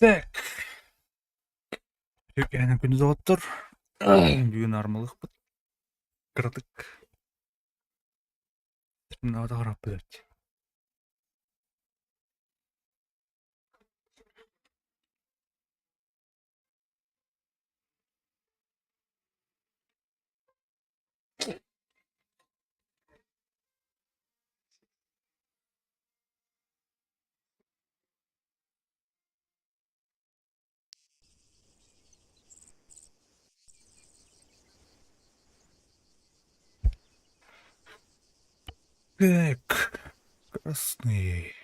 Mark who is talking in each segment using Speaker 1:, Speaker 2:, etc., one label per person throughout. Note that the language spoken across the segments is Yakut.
Speaker 1: Так. Үкээнэ күнү доҕоттор. Бүгүн армалыахпыт. Кыратык. Наада блядь. Так, красный.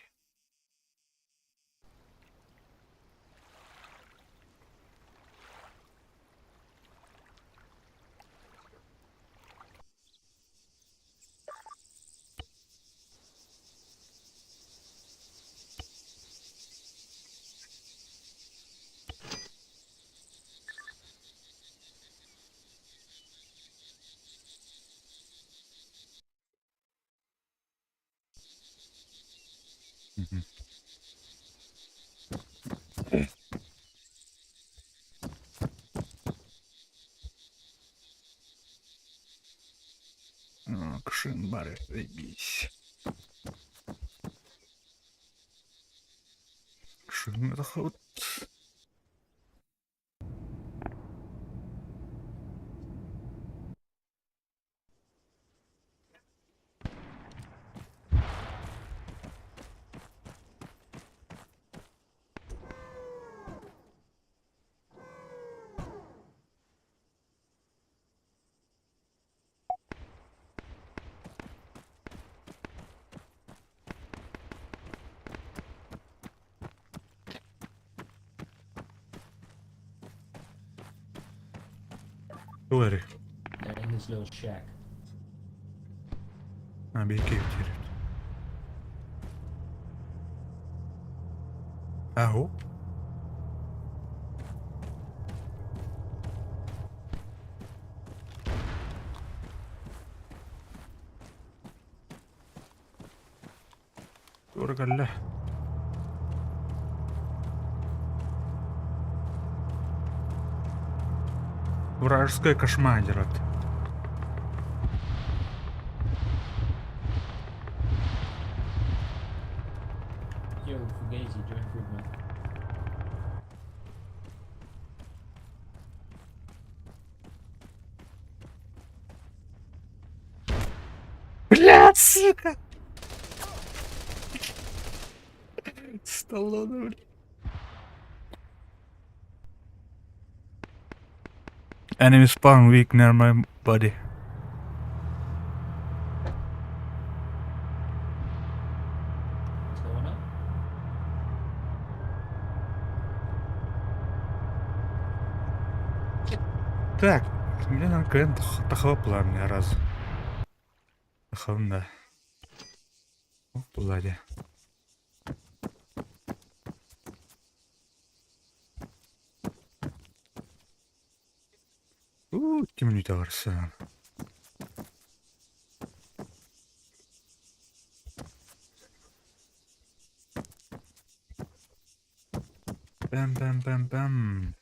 Speaker 1: Мгм. Кшин бары, заебись. Кшин это ход. Тугары.
Speaker 2: They're in this little shack.
Speaker 1: А, бейке терет. Ау. Тура кэллэ. Вражеская кошма дерет.
Speaker 2: Yo, Fugazi, join group, man.
Speaker 1: Блядь, сука! Сталлоне, блядь. Enemy spawn weak near my body.
Speaker 2: What's going on?
Speaker 1: Так, мне надо КН тахова мне раз. Таховым, да. О, була Уу, ким барсан. Бам-бам-бам-бам.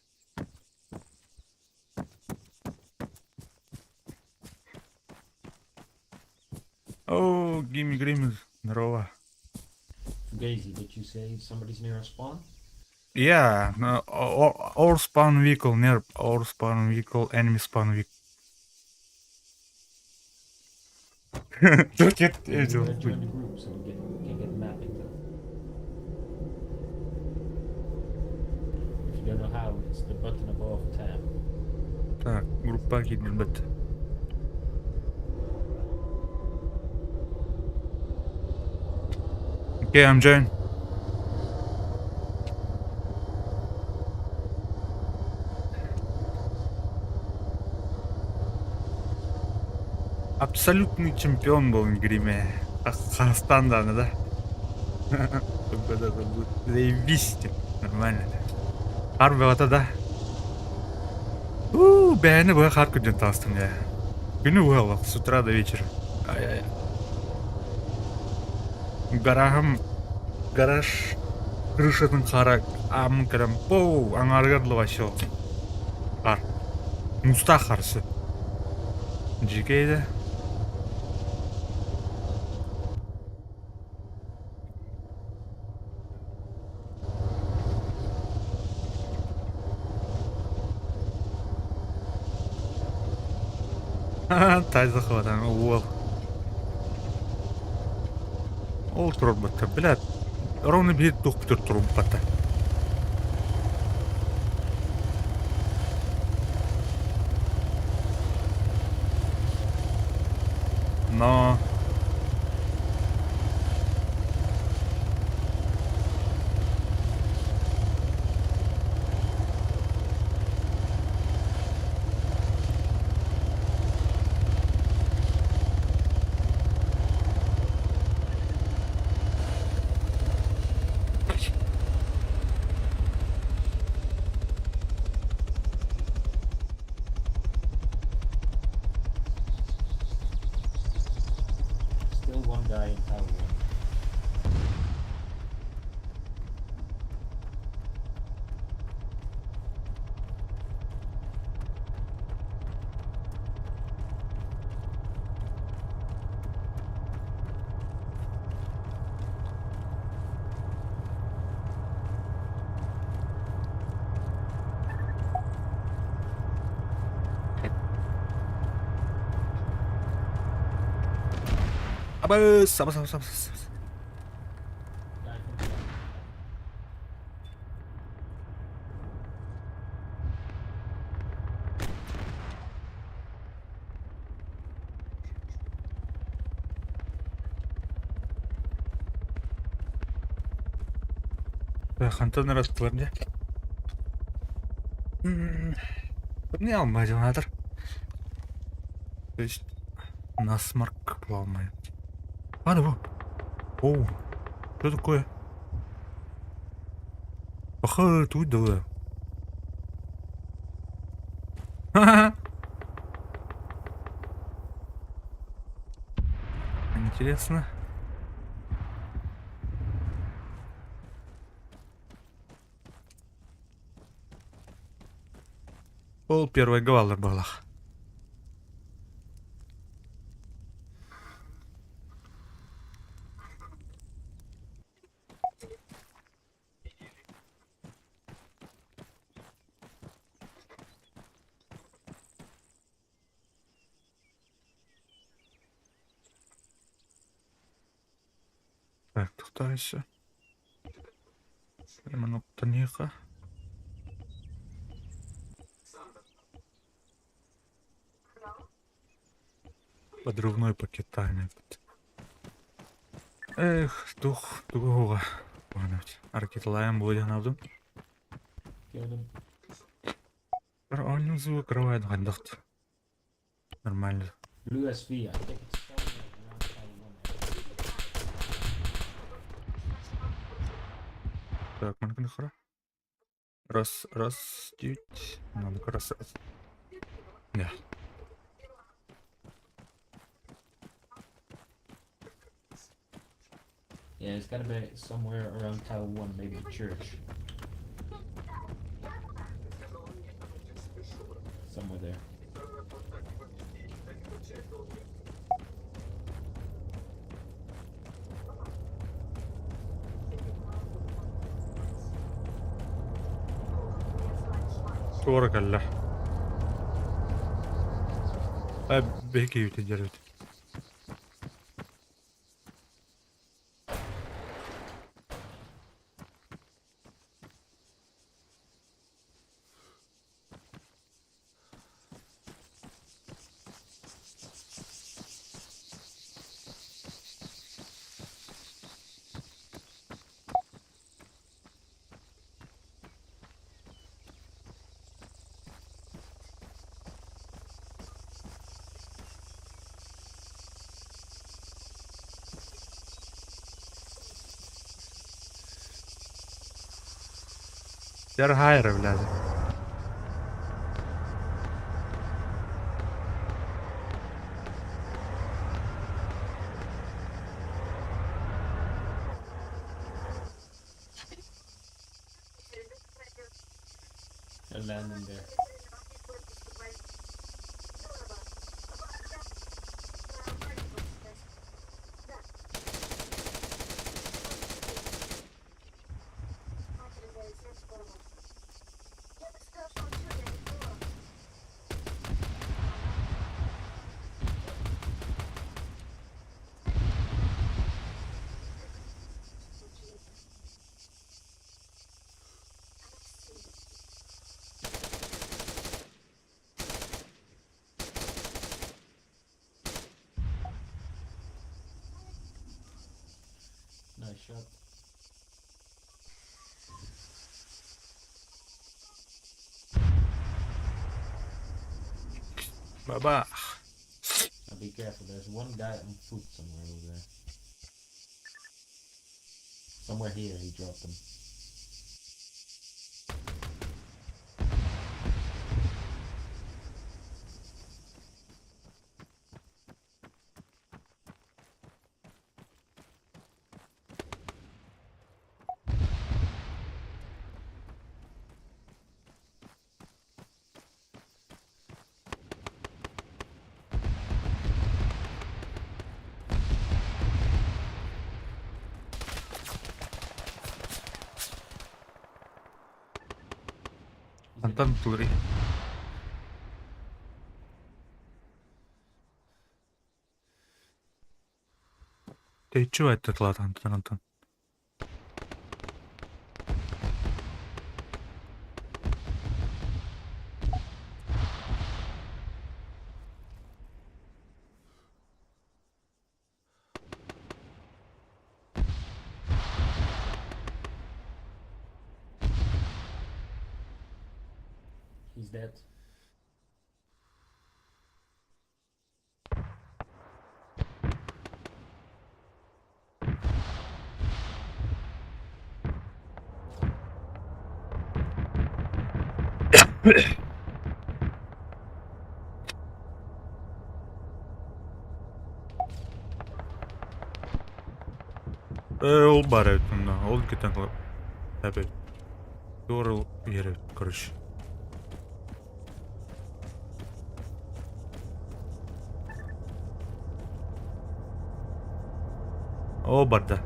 Speaker 1: О, Гимми Гримми, здорово.
Speaker 2: Fugazi, did you say somebody's near a spawn?
Speaker 1: Yeah, no, all spawn vehicle near all spawn vehicle, enemy spawn vehicle. Тут я
Speaker 2: You
Speaker 1: видел.
Speaker 2: gotta join the group so we get, can get mapping done. If you don't know how, it's the button above tab.
Speaker 1: Так, группа киирбит. Okay, I'm joined. Абсолютный чемпион был в гриме. Казахстан, да? Заебись, нормально. Хар бөҕөтө да. У, бэйэни быһа хаар күндүн таҕыстым дьэ. Күнү быһа олох, с утра до вечера. Ай-ай. Гаражым, гараж Крышатын хара ааммын кэлэн поу аҥаарыгар дылы вообще хаар муустаах харсы дьиикэй да. Тайза хватан уол. Ол турбатта, блядь. Ровно биир туох бүтэр турбатта. Но
Speaker 2: Still one guy in tower one.
Speaker 1: Абыс, абыс, абыс, абыс.
Speaker 2: Guy from tower.
Speaker 1: Хантан ырастылар дьэ. Не алмай дьонатор. То есть насморк плавмай. А, да, Оу, что такое? Аха, тут дала. Ха-ха. Интересно. Пол первый гваллар балах. Так, тохтаайся. Мануктаниха. Подрывной пакет тайны. Эх, тух, тугуга. Ракеталаем будет навдum.
Speaker 2: Killed him.
Speaker 1: Оонньуу закрывает гандахт. Нормально.
Speaker 2: Blue SV, I think it's somewhere around tower one.
Speaker 1: Так, манканхара. Раз, раз, девять. Надо как раз. Да.
Speaker 2: Yeah, it's gotta be somewhere around tower one, maybe the church. Somewhere there.
Speaker 1: Туора кэллэ. Бэки үтэ Дэр хайра, блядь.
Speaker 2: They're landing there. Nice shot.
Speaker 1: Баба.
Speaker 2: Now be careful, there's one guy on foot somewhere over there. Somewhere here he dropped them. He's in
Speaker 1: Хантан тулри. Тэйчи байталаа хантан хантан.
Speaker 2: He's dead.
Speaker 1: Э, ол бар эбит онно. Ол китен эбит. Туора иһэр эбит, короче. Ол барда.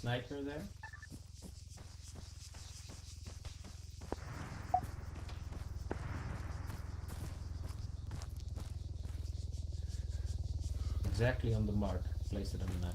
Speaker 2: Sniper there. Exactly on the mark. Place it on the map.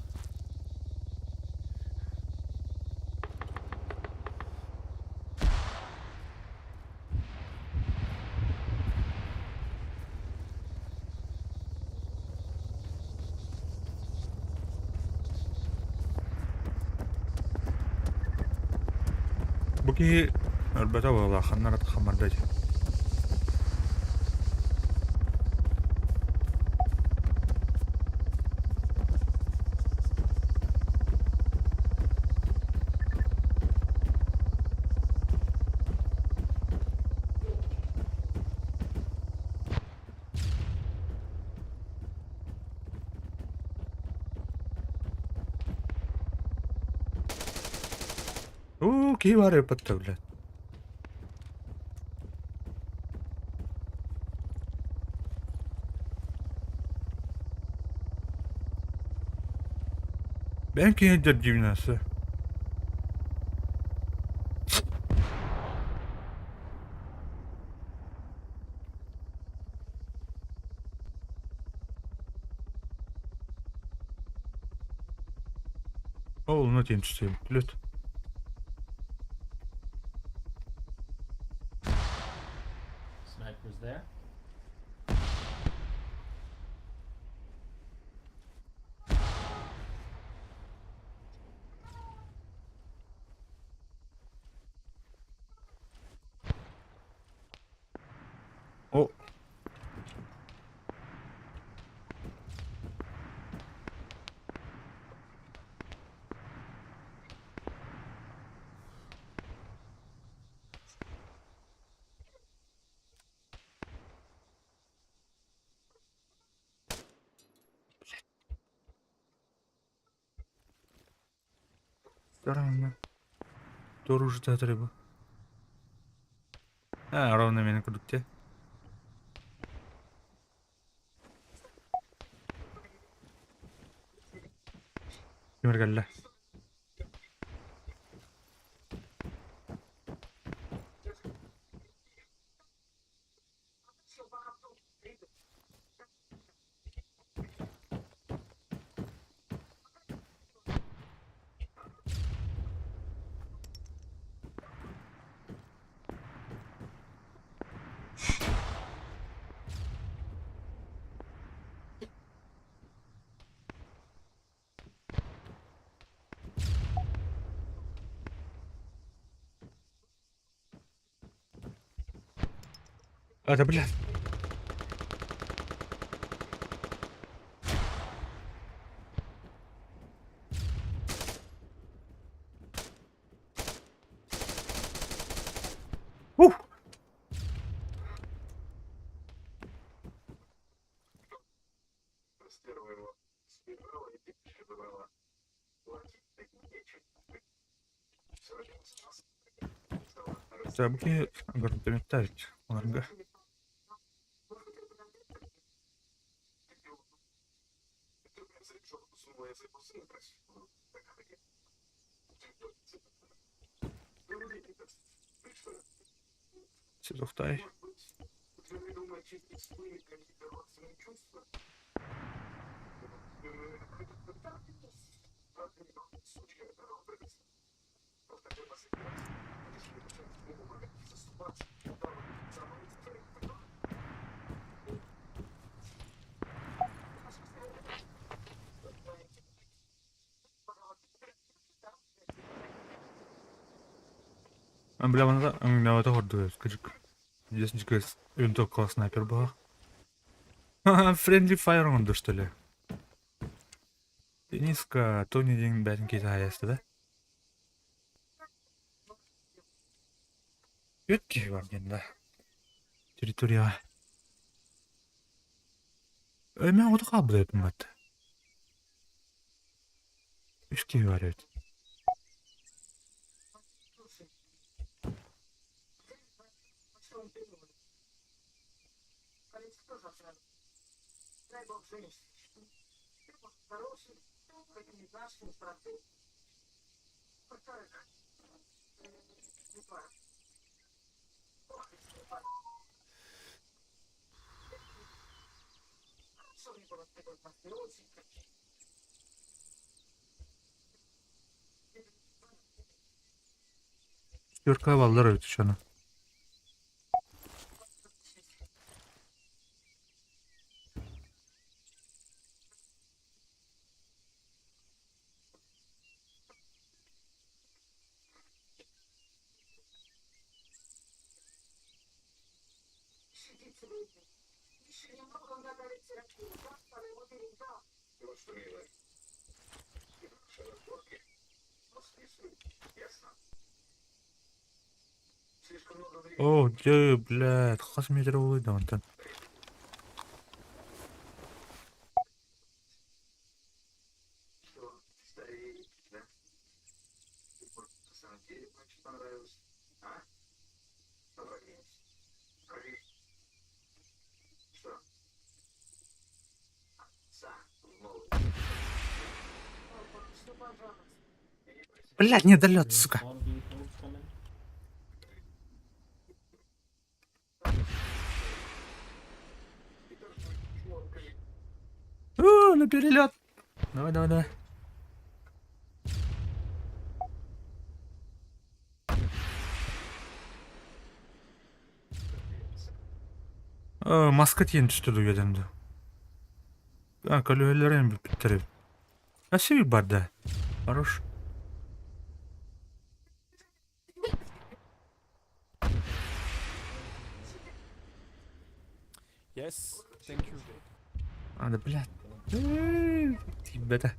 Speaker 1: Бу киһи өлбөтө буолла, ханна эрэ хамарда дии. Уу, киһи баар эбит блядь. Бэйэм киһи дьиибинэсэ. Ол, ну тиэн түстэйм, блядь. Туоруур бу. А, ровно мени курдук дии. Тимир кэллэ. Это, блядь. Ух! Забки гранатометать. Ларга. Сидухтай. Бля, манна хордук кыжык. Здесь винтовка снайпер была. Friendly fire оҥордо что ли? Дениска, Тони диэн бэйэтин киһи хаайаста да? Үт киһи бар диэн да. Территорияҕа. Эмэ оҕото хаалбыт эбиппин батта. Үс киһи бар эбит. Четверка баллар эбит аны. О, дьэ, блядь, хас метр буолуой онтон? Блядь, недолет, сука.
Speaker 2: Spawn vehicles coming.
Speaker 1: О, на перелет. Давай, давай, давай. О, маска тиийэн түстэ дуу үөдэн дуу. А, көлүөһэлэрин бүппүттэр эбит. А сири барда. Хорош.
Speaker 3: Yes, thank you.
Speaker 1: А, да, блядь. Тиийбэтэ.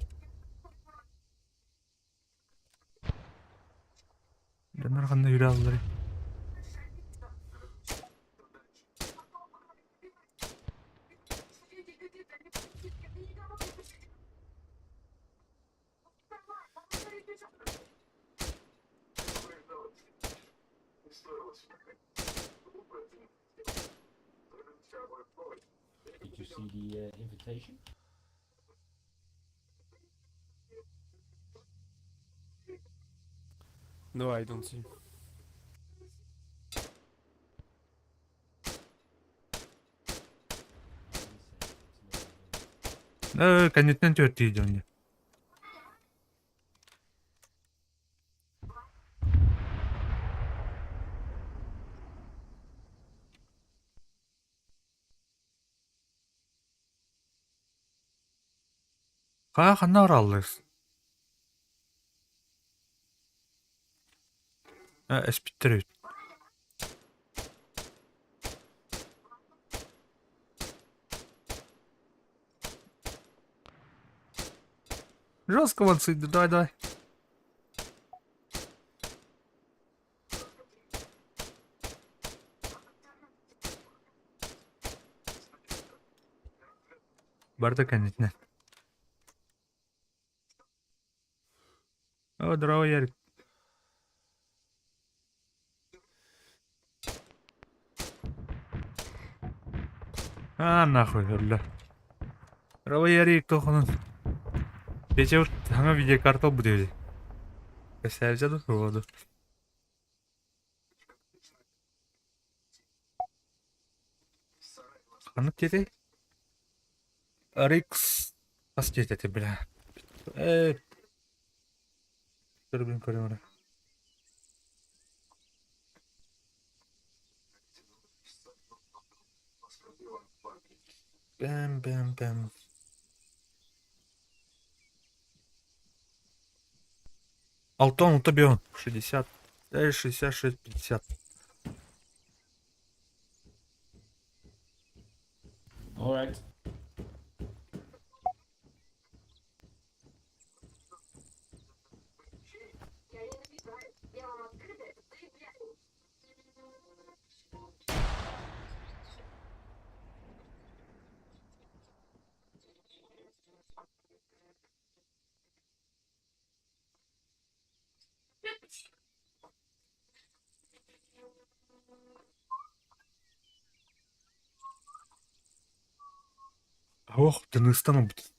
Speaker 1: Дьоннор ханна үүрэ алларый?
Speaker 2: Did you see the invitation?
Speaker 3: No, I don't see.
Speaker 2: I resent it. It's loaded.
Speaker 1: Кэнниттэн түөртүү дьон. Хаа ханна бараллар? Эспиттер эбит. Жестко вон сыйды, давай, давай. Барда кэнниттэн. О, здорово, Ярик. А, нахуй, өллө. Здорово, Ярик, тохонун. Бече саҥа видеокарта ылбыт эбит. Кэсээбитэ да суоҕа дуу. Ханнык диэтэй? RX хас диэтэ этэ бля. Ээ көрбүн көрүм эрэ. Бэм бэм бэм. Алтон Утабион 60 66 50.
Speaker 2: All right.
Speaker 1: Ох, тыныстан ылбыт.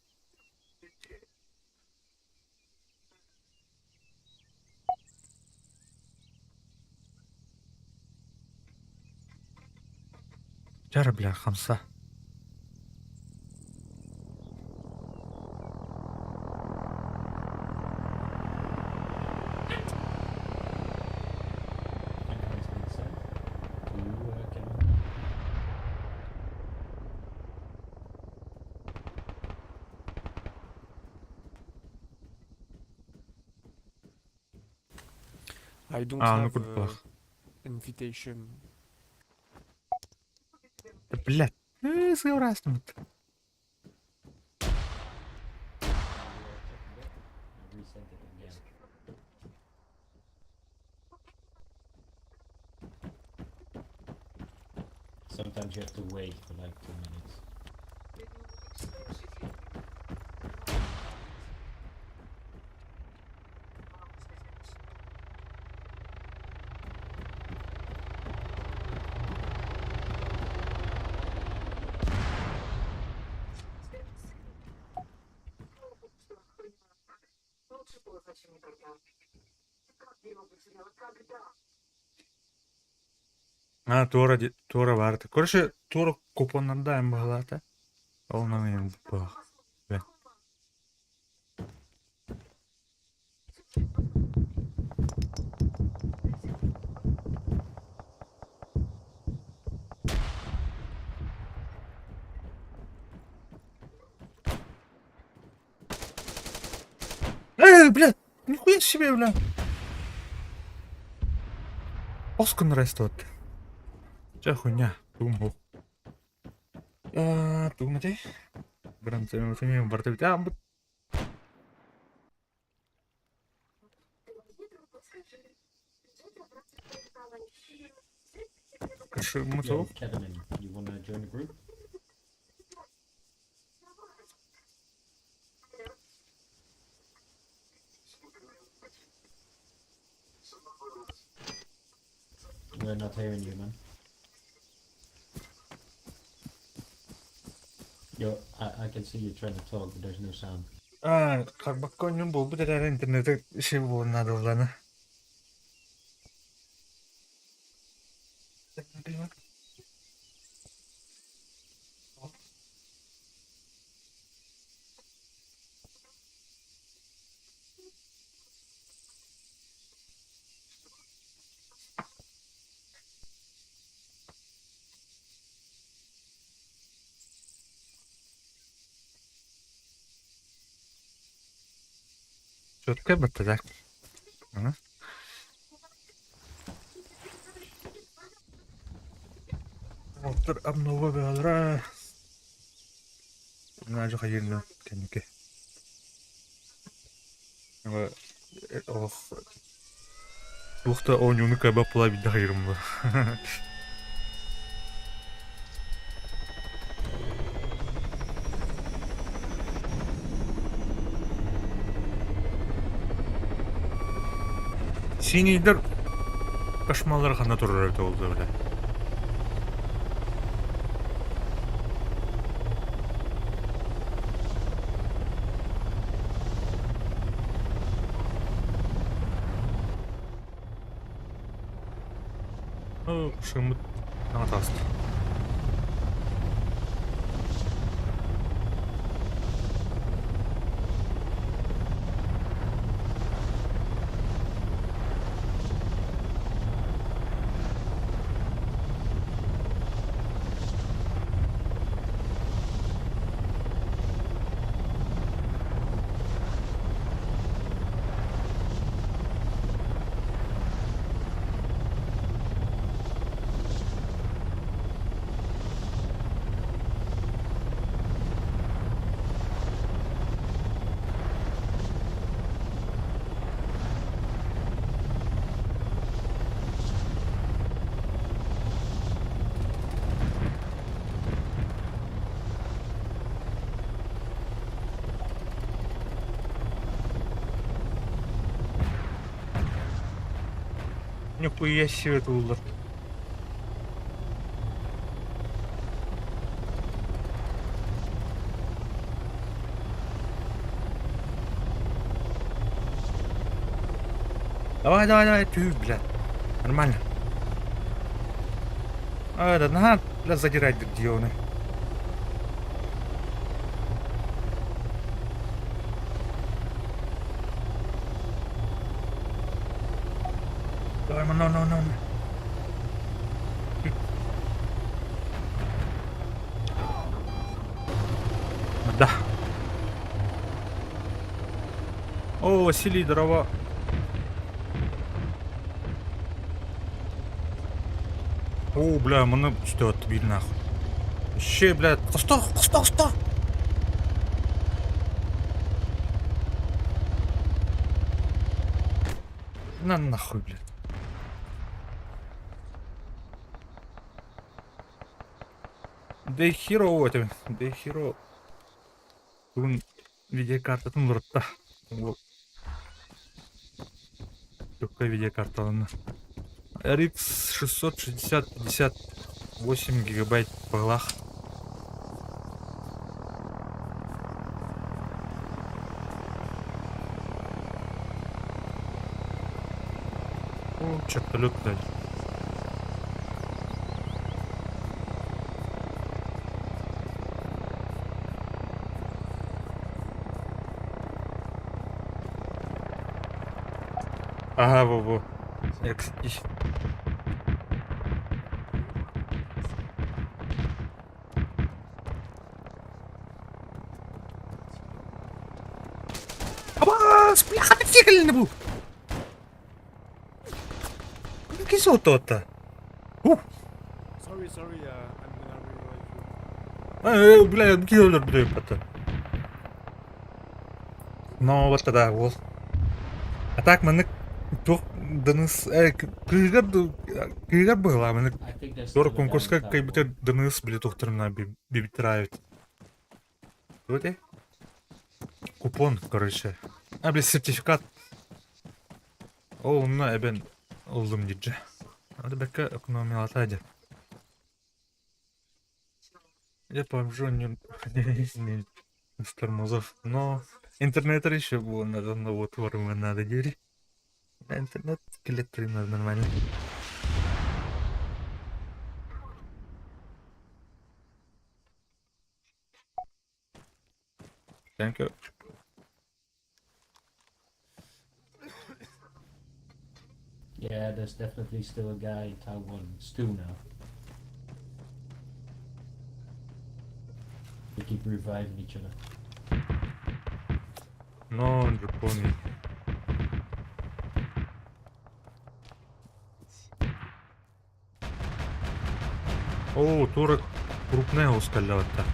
Speaker 1: Дьара бля, хамса.
Speaker 2: Invite's been sent to you, Kevin.
Speaker 3: I don't
Speaker 1: А, ну
Speaker 3: have
Speaker 1: курдук.
Speaker 3: Invitation.
Speaker 1: Да, блядь. Сыграсмыт.
Speaker 2: You check it back? I resent it again. Sometimes you have to wait for like 2 minutes.
Speaker 1: А, туора, туора баар. Короче, туора купоннарда эм баһалаата. Ол намайым бах. Бля. Эй, бля, нихуя себе, бля. Оскын растет. Ча хуйня, думал. А, думайте. Брам, барта. А,
Speaker 2: Yo, Kevin, you wanna join the group? We're not hearing you, man. Yo, I can see you trying to talk, but there's no sound.
Speaker 1: Аа, харбакка онньуун буолбут эрээри интернети иши буолан наадаллана. Четко баттада. Оттор обнова бөҕөлөрө. Наадьа хайыырна кэнники. Олох туох да оонньууну кыайбат буола биирдэ хайыырым буо. Синийдэр кошмаллара ханна турар эбитэ буолла бile. Шыммыт саҥа таҕыста. Нихуя себе тууллар. Давай, давай, давай, ты, блядь. Нормально. А, да, на, бля, задирать дьоны. Давай, no, no, no. Да. О, Василий, здорово. О, бля, маны что отбили нахуй. Вообще, бля, стой, стой, стой. На нахуй, блядь. Да и херово это, да и херово. Бүгүн видеокартатын уларытта. Только видеокарталана. RX 660 58 гигабайт баҕалаах. О, чертолет, блядь. Ага, во-во. X10. Абаас, бля, хата бу. Киһи отуотта. Ух.
Speaker 3: Sorry, sorry, I'm gonna revive you.
Speaker 1: Э, бля, киһи өлөрбүтэ бата. Но вот тогда уол. А так маннык туох дыныс кыыгар кыыгар быһылаа маннык
Speaker 2: I think there's
Speaker 1: Туор
Speaker 2: still a guy on
Speaker 1: конкурска
Speaker 2: top.
Speaker 1: кайбытыр дыныс били тухтарына бибитрают. Вот купон, короче. А, бля, сертификат. Ол онно эбэн ыллым дидже. Аны бэккэ экономиялата дьэ. Я PUBG не с тормозов, но интернет еще было надо, но вот надо делить. Интернет скелет нормально. Thank you.
Speaker 2: Yeah, there's definitely still a guy in Taiwan. It's two now. They keep reviving each other.
Speaker 1: No, Japan. Оо, туора крупная оскаллаабатта.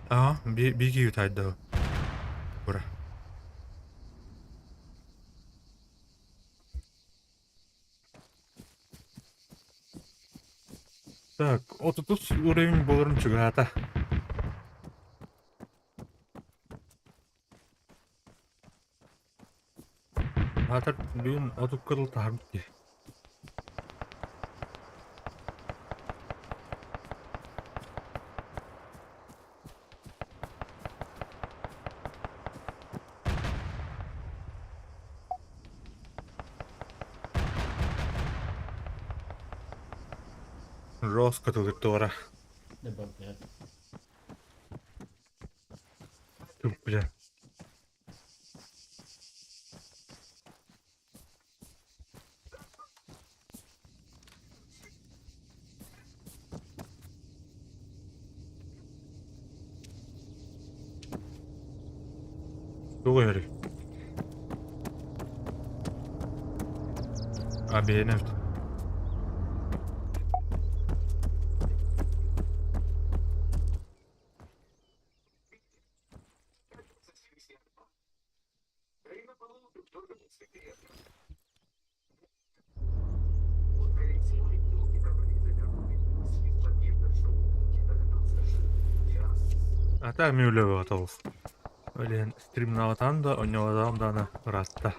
Speaker 1: Аа, биги ютайда. Ура. Так, 30 уровень буоларын чугаһаата. Аатар бүгүн 30 дыл таһарбыт дии. Жестко тут туора.
Speaker 2: They're both dead.
Speaker 1: Туп, бля. Тугу эрий? А, бэйэнэ эбит. А так мен үлэ бөҕөтө олус. Ол иһин стримнаабатаҕым да, онньооботоҕум даҕаны ыраатта.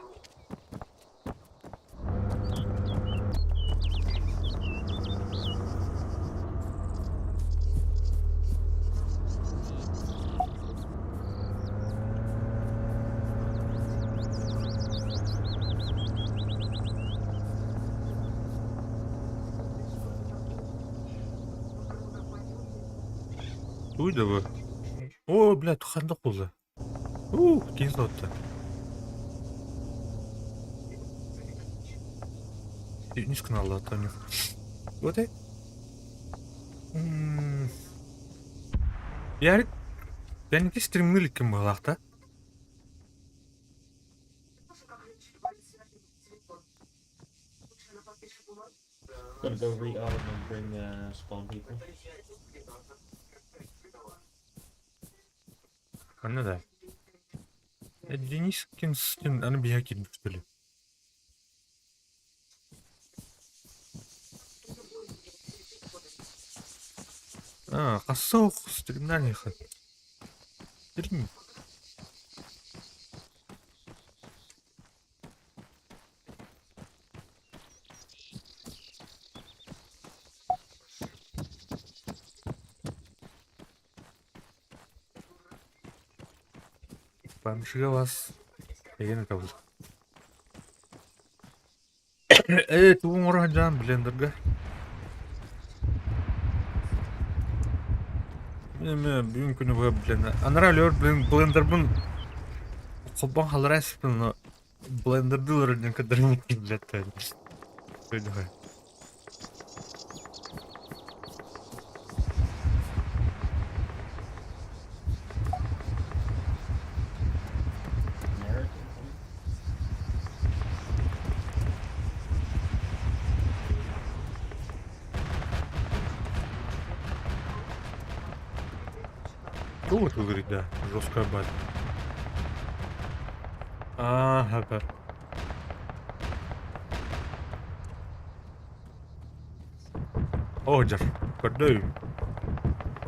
Speaker 1: Туй да бу? Оо, бля, ханнык буолла? Уу, киһи соһутта. Үс гыналлаата Вот Ярик, кэнники стримныы иликкин быһыылаах да?
Speaker 2: Gotta go rearm and bring spawn people.
Speaker 1: Ханна да? Денискин с аны биһиэхэ киирбит что ли? А, хасса стримнаан иһэ. Стрим. Бомжи вас. Эйэн ыытабын. Ээ, тугу оҥоро сылдьаҕын блендергэ? Мин бүгүн күнү быһа блендер. Анараа өлөр блендербын холбоон халлараа сыппын, но блендердыы олорор диэн көрдөрүм блядь. Өйдөһө.
Speaker 2: Merit incoming.
Speaker 1: Тугу тыллыыр да, жесткая база. Аа, О, дьар, көрдөй.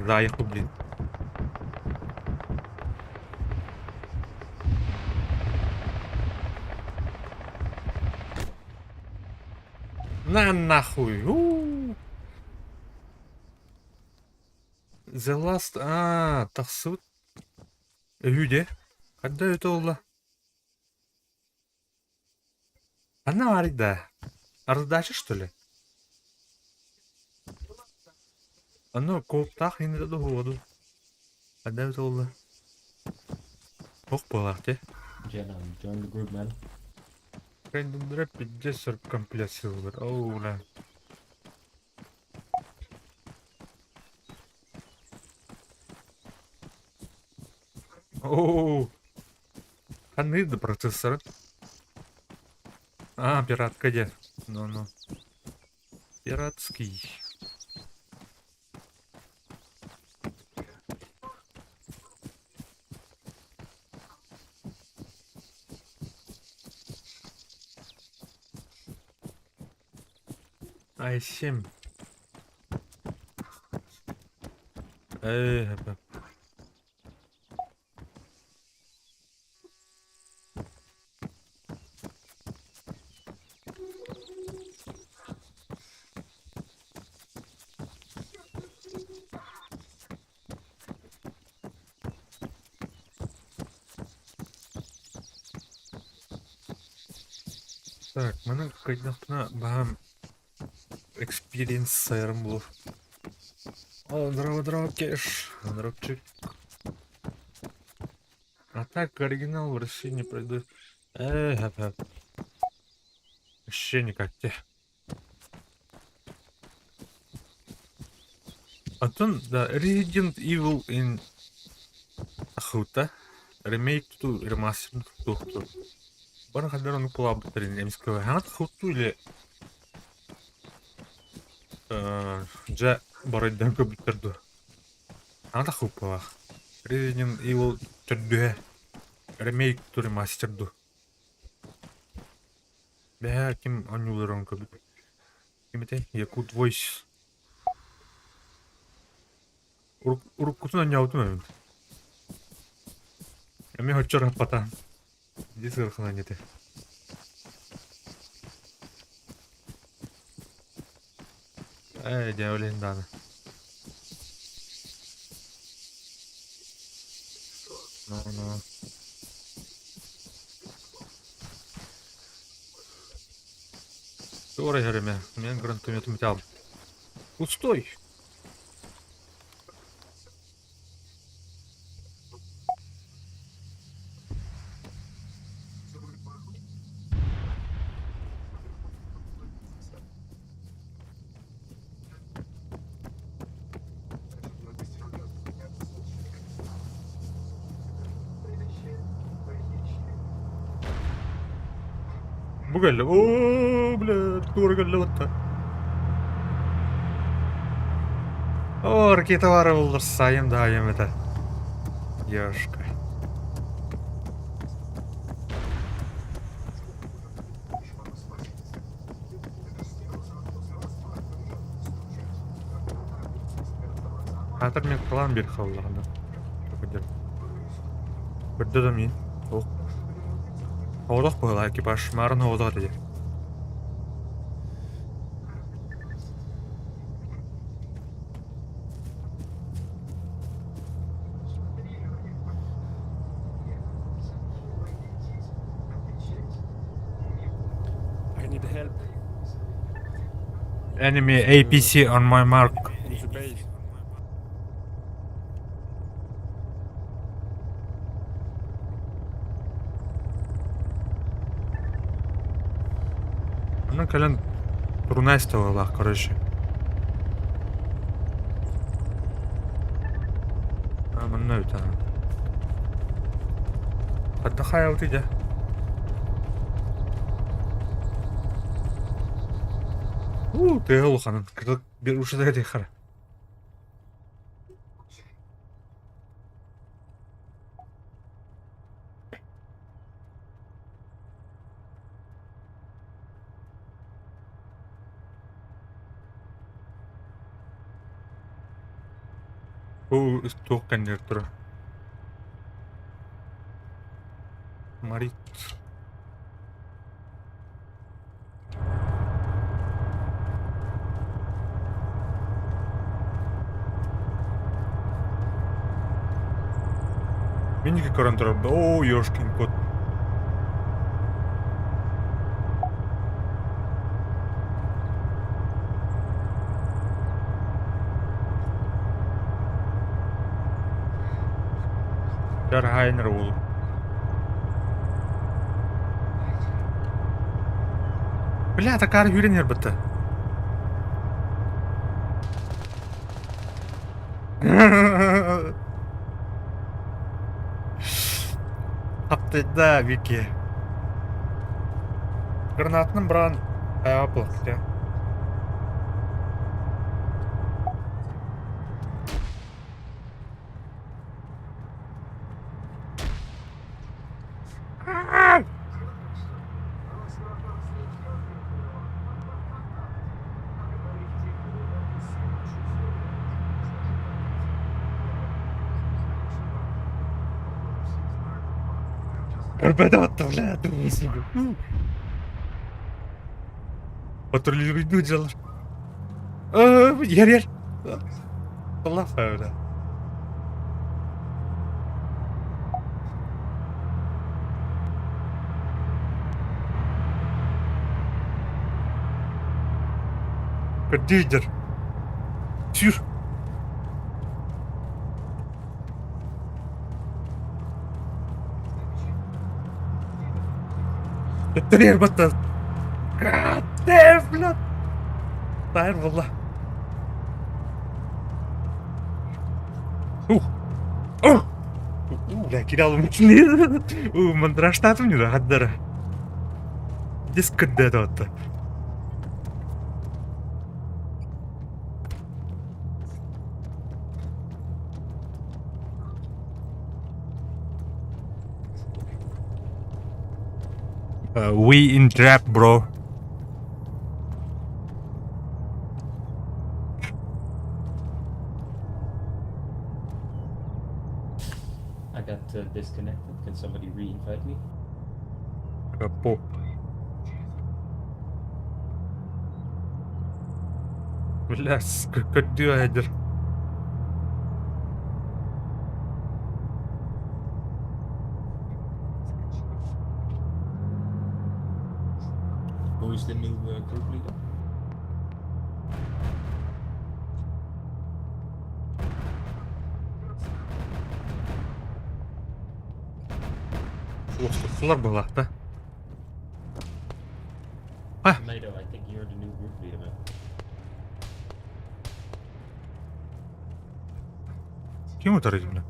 Speaker 1: Заехал, блин. На нахуй! У-у-у! The Last... Аа, тахсыбыт өһүү дии. Ханна өтө буолла? Ханна баарый да? Раздача, что ли? Ону кооптаах иһин да дуһуоду. Ханна өтө буолла? Ох буолаах дии.
Speaker 2: Jenna, join the group, man.
Speaker 1: Кэннилэрэ пиздец компиляциялар. Оу, бля. Оу, ханнык да процессор? А, пиратка дии. Ну-ну. Пиратский. Ай-7. Ээ, Так, маны кыйдахпына баһам experience сайарым булur. О, здорово, здорово, кеш. Здоровчик. А так оригинал в России не пройдут. Эх, Вообще никак те. Антон, да, Resident Evil in Ахута. Ремейк ту ремастер ту. Бары хаддар ону кулаабыттарын эмискэ хаҥат хуту или дьэ барайдан көрбүттэр дуо? Хаҥата хуппалаах. Resident Evil төрдүһэ ремейк ту ремастер дуу. Бэһээ ким оонньууларын көрбүт? Ким этэй? Якут Voice. Уруккутун оонньообутум эбит. Эмиэ оччо ырааппатаан. Дии сыарханан этэ. Ээ, дьэ, ол иһин даҕаны. No, no. Туора иһэр эмэ. Мен гранатометум итаал. Пустой! Бу кэллэ. Оо, бля, туора кэллэ батта. О, ракета баара буоллар сайым да айым этэ. Ёшка. Аатар мен кылаан биэр хааллаҕына. Көрдө да мин. Ох. Оҕолох быһыылаах экипаж маарын оҕолох этэ диир.
Speaker 3: I need help
Speaker 1: Enemy APC on my mark.
Speaker 3: in the base.
Speaker 1: Онно кэлэн турунаас туһалаах короче. А, манна эбит аа. Хайдах хаайабытый дьэ? Уу, тыаһа улаханын. Кырдык биир ушата тихара. Бу туох кэннигэр турар? Марит. Мин көрөн турар. Оо, ёшкин кот. Хайнер уол. Бля, такар хүрен ярбытта. Хаптайда Вики. Гранатным бран Apple. Көрбөтө бля, Патрулируйду дьалар. Ер ер. Allah öyle. Лидер. Сүр. Төттөрү батта. God damn, блядь. Тайр буолла. Ух. Ух. Бля, киралым У, мандраштатым не хаддара. Диск кыдда. We in trap, bro.
Speaker 2: I got disconnected. Can somebody re-invite me?
Speaker 1: По. Бля, көрдүү.
Speaker 2: Who is the new group leader?
Speaker 1: Сулар была, да?
Speaker 2: Tomato, I think you're the new group leader, man.
Speaker 1: Ким утары бля?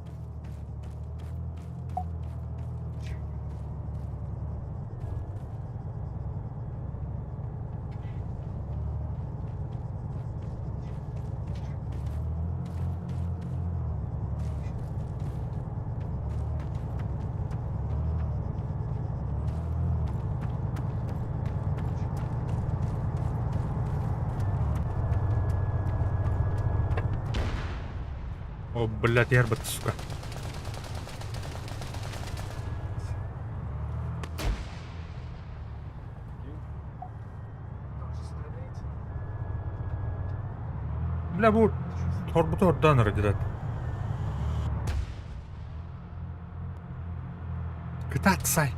Speaker 1: О, блядь, ярбат, сука. Бля, бу торбу ордан радират. Кытат сай.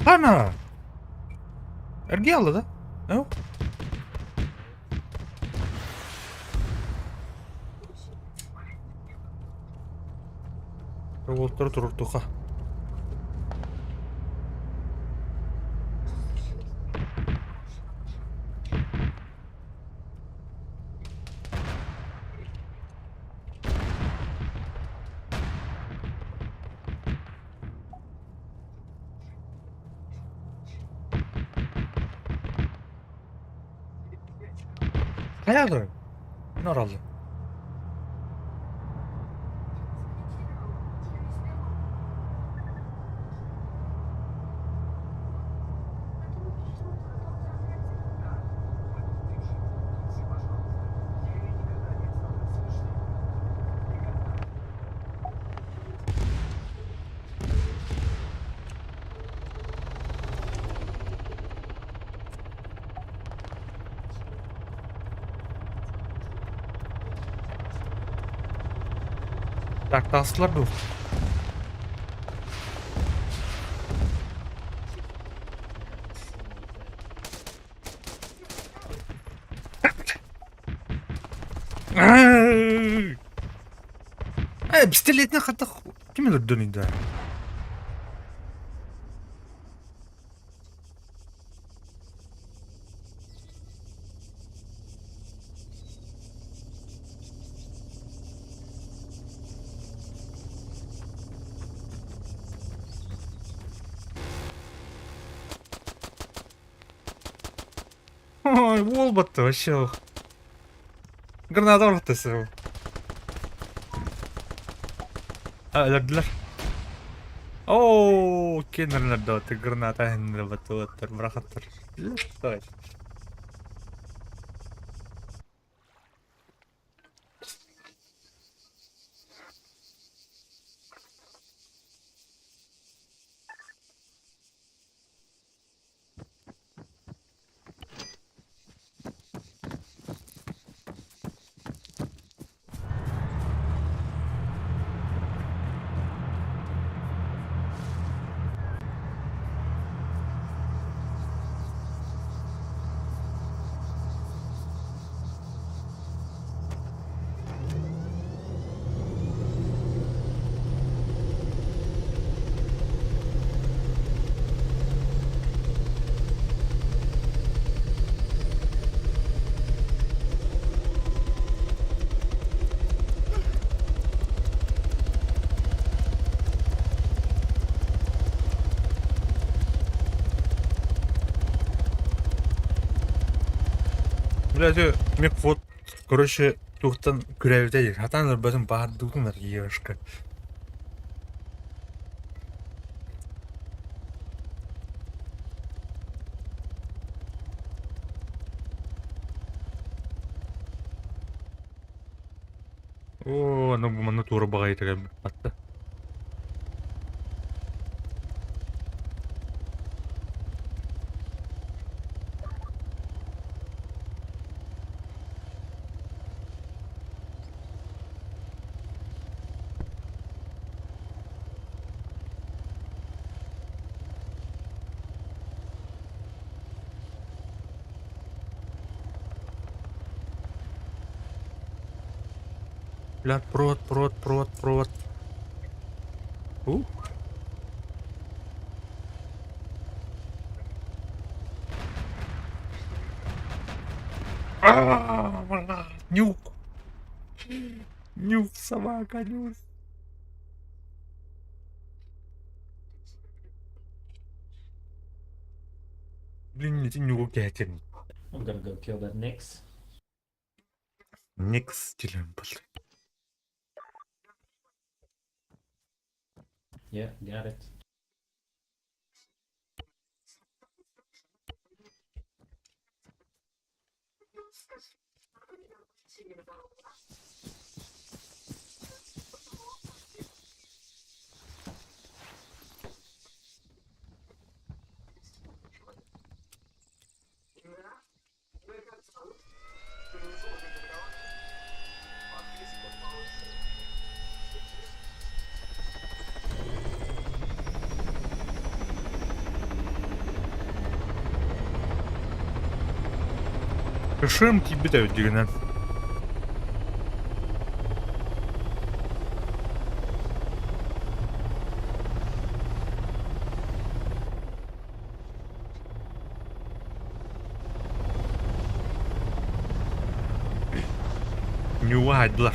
Speaker 1: Ана! Эрги алды да? Ну? Уолтар туруртуха. Хайа Норалды. Так, таҕыстылар дуу? Э, пистолетинэн хатах ким өлөрдөн да? Ой, буолбатта вообще. Граната ортасы. Өлөрдүлэр. Оо, кинилэр граната хиннэр бырахаттар. Давай. Блядь, мег вот, короче, туохтан күрээбитэ дии, сатаан ылбатын баардыытын ешка. Оо, аны бу манна туора баҕайыта кэлбит батта. Блядь, провод, провод, провод, провод. Ух. А, нюх. Нюх, собака, нюх. Блин, ити нюгу кээтин.
Speaker 2: I'm gonna go kill that Nyx.
Speaker 1: Nyx диэн был.
Speaker 2: Yeah, got it.
Speaker 1: Кышым тиийбит эбит дигинэн. Ньюаһайдылар.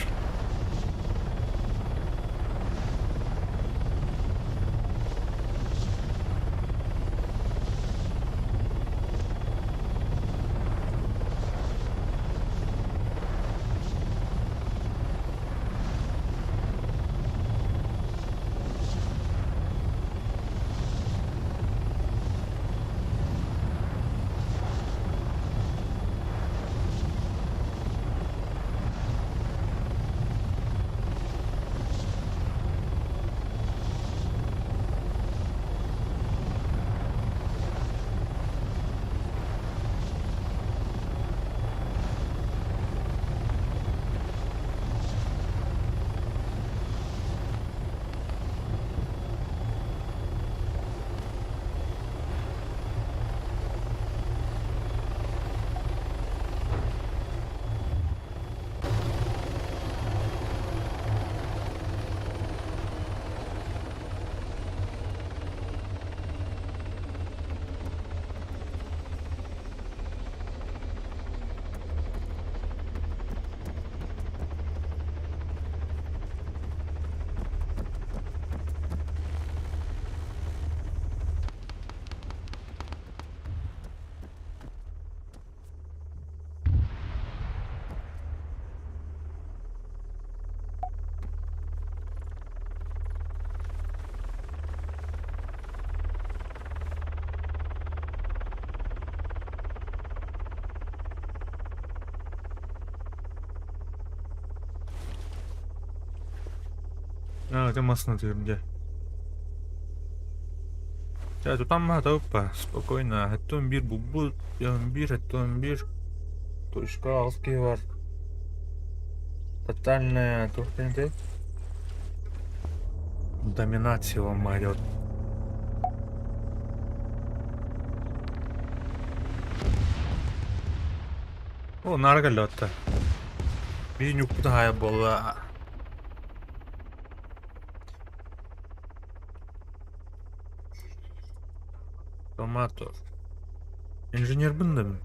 Speaker 1: А, это массыына дьэ. Чэ, тутан маһа спокойно. 71 булбут, 11, 71. Точка аҕыс киһи бар. Тотальная туох диэн этэй? Доминация ломает. О, наара кэллэ отта. Биир ньукпута хаайа буолла. Томато. Инженербин да мин.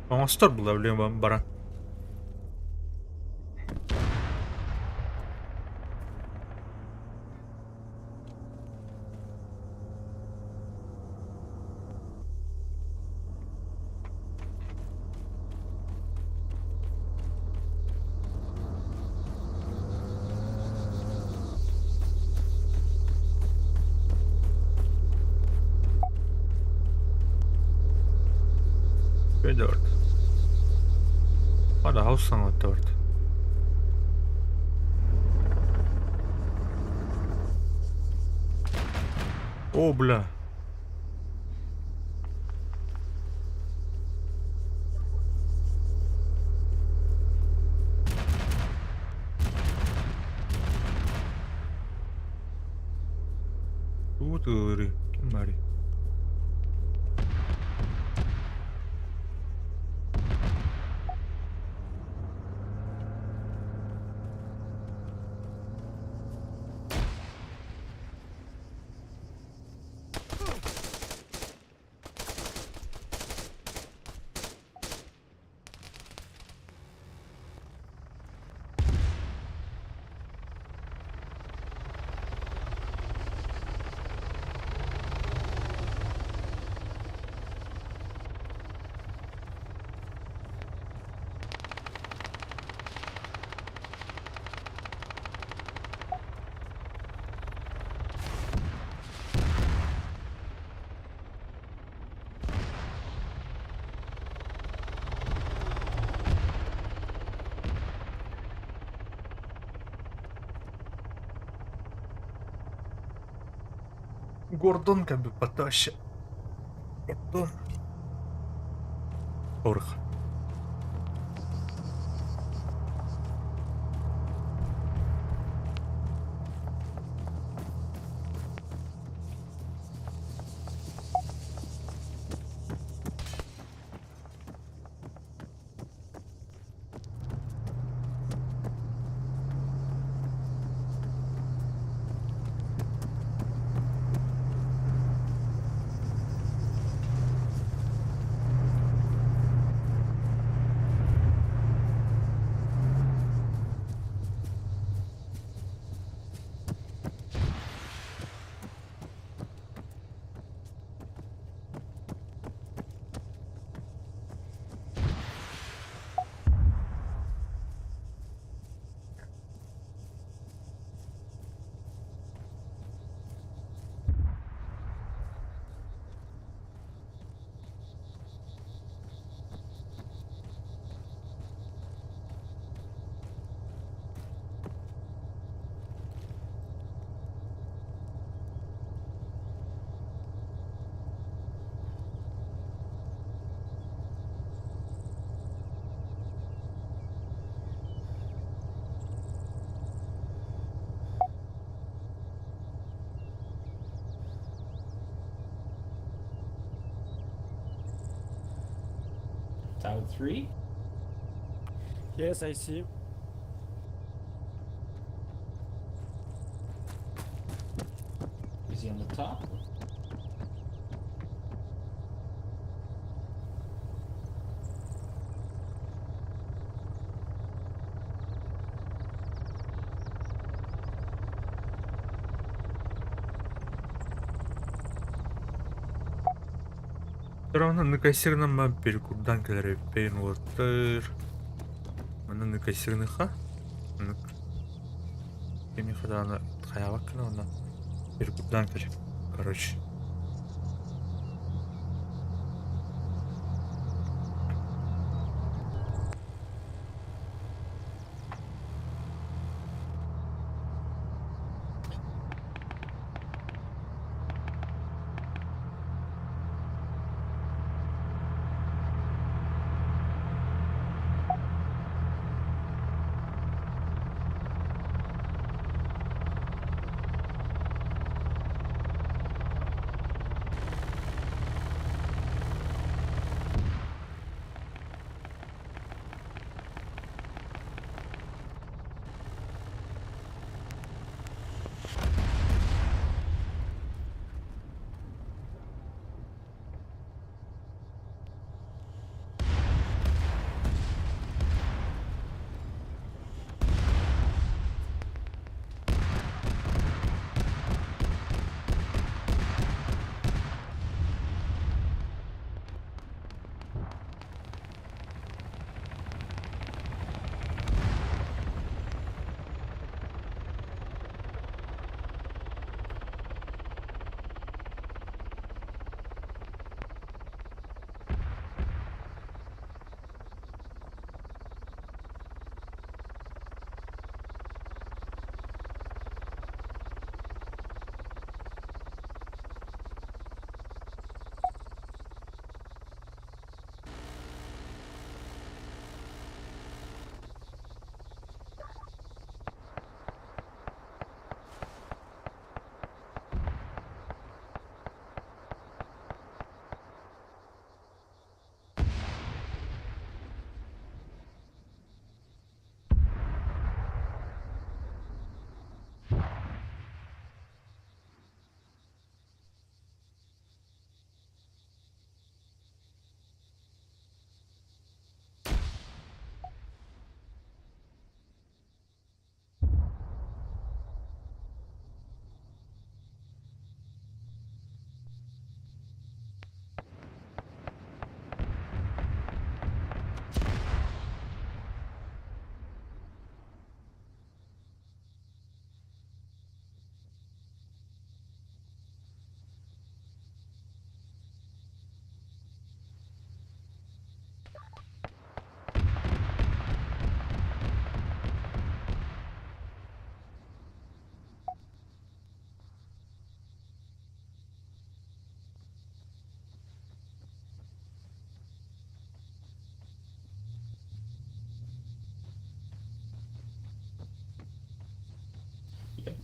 Speaker 1: Оҥостор була билиэн баран. P4. Hadi house 4. О, бля. Тугу тыалырый? Ким баарый? Гордон как бы потаще. Гордон. Орх.
Speaker 2: Tower 3?
Speaker 3: Yes, I see.
Speaker 2: Is he on the top?
Speaker 1: Онно ныкайсырынан перекурдаан кэлэр эбиппин уолаттар. Манна ныкайсырыныха. Оннук. Кимиэхэ даҕаны хайаабаккына уонна перекурдаан кэл. Короче.
Speaker 2: Yep.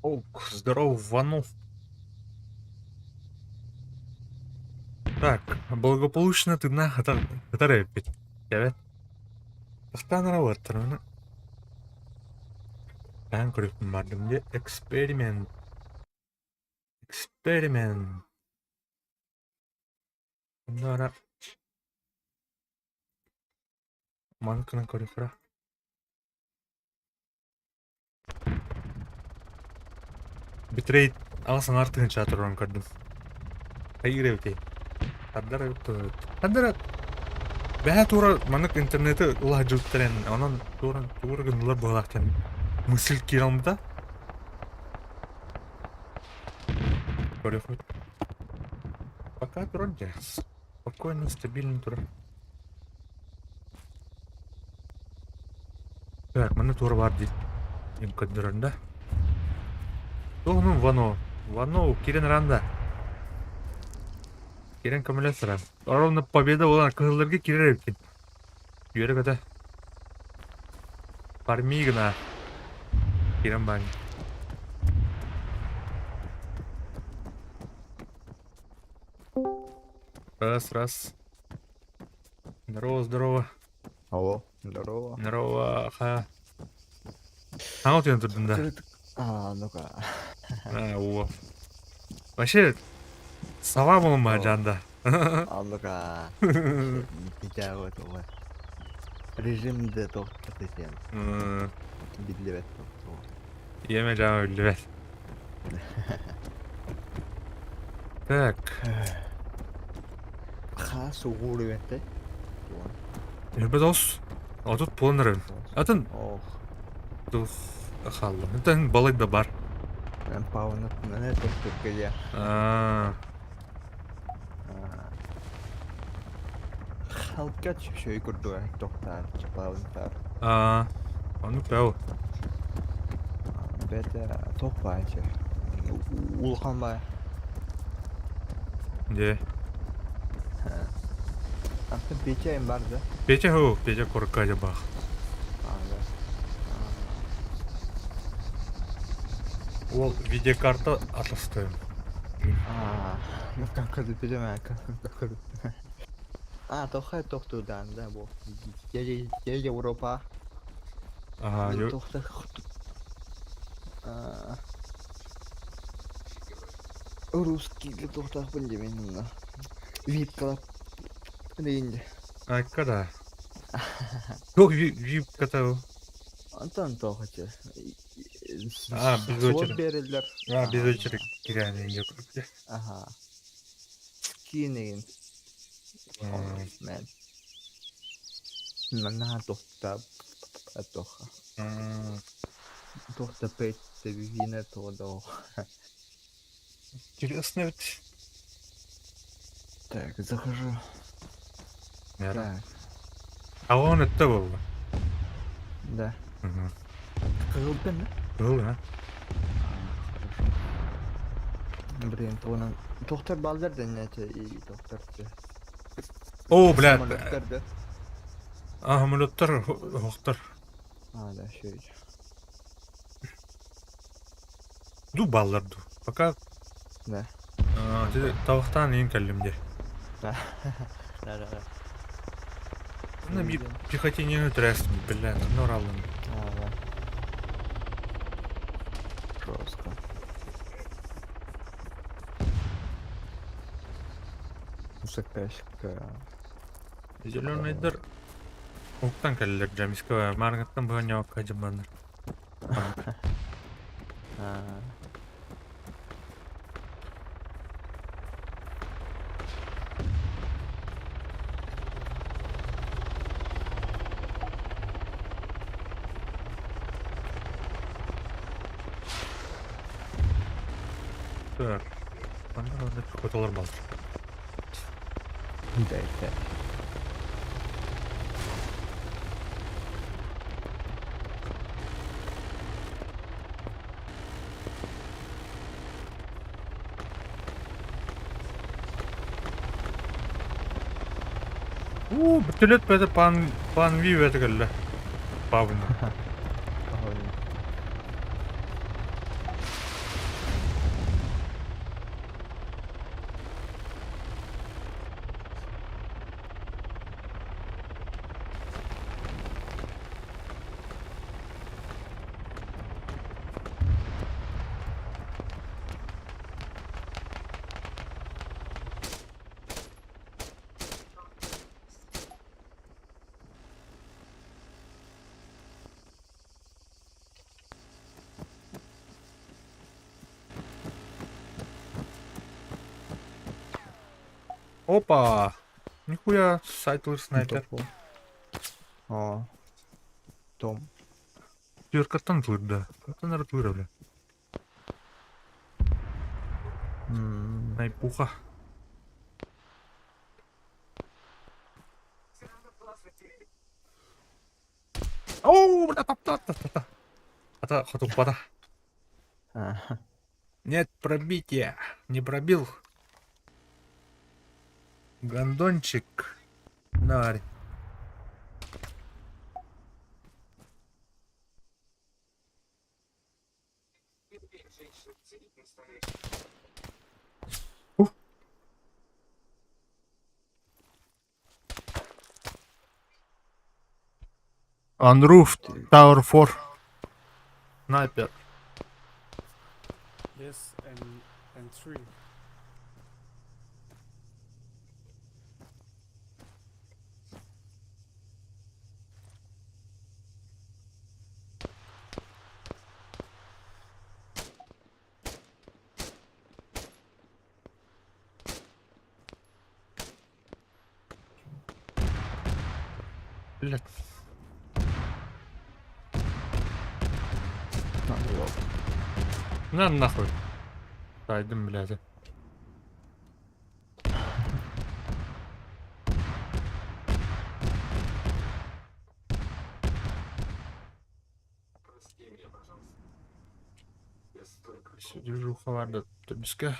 Speaker 1: Ок, здорово, Ванов. Так, благополучно тыыннаах ытар эбиппит. Эбэт. Бастаан аралыаттарына таан көрүөхпүн бардым дии. Эксперимент. Эксперимент. Онно ара маны гынан көрүөххэ. Битрейт аҕыс аҥаар тыһыынчаҕа турарын көрдүм. Хайыыр эбитий? Тардар эбит. Тардар. Бэһэ тура маннык интернети ыла сылдьыбыттар эн, онон туора туора гыннылар быһыылаах диэн мысль киирэн ылбыта. Көрүөхпүт. Пока турар дьэ. Спокойно, стабильно турар. Так, манна туора баар диир. Им көрдөрөн да. Туох Вано? Вано киирэн ыран да. Киирэн көмөлөс сыран. Ровно победа буолан кыһылларга киирэр эбиккин. Үөрэ-көтө. Парми гына. Киирэн баан. Раз, раз. Здорово, здорово.
Speaker 4: Алло, здорово.
Speaker 1: Здорово, ха. Хаҥа утуйан турдун да?
Speaker 4: А, ну-ка.
Speaker 1: А, о. Вообще, сава буолма жанда.
Speaker 4: А, ну-ка. Итээҕи тула. Режим де тохтатытен. Биллибэт тохтуо.
Speaker 1: Иэмэ жаама биллибэт. Так.
Speaker 4: Хаас угуур эбэтэ.
Speaker 1: Эбэт ос. Отут буолан Атын
Speaker 4: Ох.
Speaker 1: тух хаалла. Атын балай да бар.
Speaker 4: Паунатынан тохтуккая.
Speaker 1: Аа.
Speaker 4: Халка чөй курдуга тохтаар чапаунтаар.
Speaker 1: Аа. Ону пау.
Speaker 4: Бэтэ тох баайчы. Улахан баай.
Speaker 1: Дьэ.
Speaker 4: Антон Петя им бар да?
Speaker 1: Петя хо, Петя курка бах.
Speaker 4: А, да.
Speaker 1: Ол видеокарта атастыым.
Speaker 4: А, ну как это Петя, как это? А, тохай тохтудан, да, бу. Я Европа.
Speaker 1: Ага,
Speaker 4: Тохта. Русский тохтахпын демен. Вип клаб. Дейинде.
Speaker 1: Айка да. Туох вип ката
Speaker 4: Антон тохачы.
Speaker 1: А, без очереди.
Speaker 4: Берелер.
Speaker 1: А, без очереди кирәне yok.
Speaker 4: Ага. Кинеген. Мен. Наһаа тохта тоха. Тохта петте вине тодо.
Speaker 1: Интересно ведь.
Speaker 4: Так, захожу. Так.
Speaker 1: А он это был.
Speaker 4: Да. Кызылтын да?
Speaker 1: Был, а?
Speaker 4: Хорошо. Блин, то Доктор балдар да не и доктор.
Speaker 1: О, блядь.
Speaker 4: Самолеттар да.
Speaker 1: А, самолеттар, хохтар.
Speaker 4: А, да, еще.
Speaker 1: Ду баллар ду. Пока.
Speaker 4: Да.
Speaker 1: Тавахтан ең кәллем де.
Speaker 4: Да. Да, да, да.
Speaker 1: Ну, пехотинені трястым, блядь, ну раллым.
Speaker 4: А, да. Жестко. Заказчика.
Speaker 1: Зеленыйдар уктан кэллэр дьэ мааргаттан быһа дьыбаннар.
Speaker 4: А.
Speaker 1: Так. Манна манна пехоталар баар.
Speaker 4: Да, это.
Speaker 1: Уу, бөтөлөт бөтө пан пан ви бөтө кэллэ. Павна. Опа! Нихуя, сайтылыр снайпер.
Speaker 4: О. Том.
Speaker 1: Түөркаттан ытылыр да. Оттон эрэ ытылыр бля. Найпуха. Оу, бля, тапта, та, Ата хотуппата. Нет пробития. Не пробил. Гондончик. Нарь. Ух. On roof, tower 4. Sniper.
Speaker 3: Yes, and three.
Speaker 1: Блять. На нахуй. Тайдым, блядь. Движуха барда төбүскэ.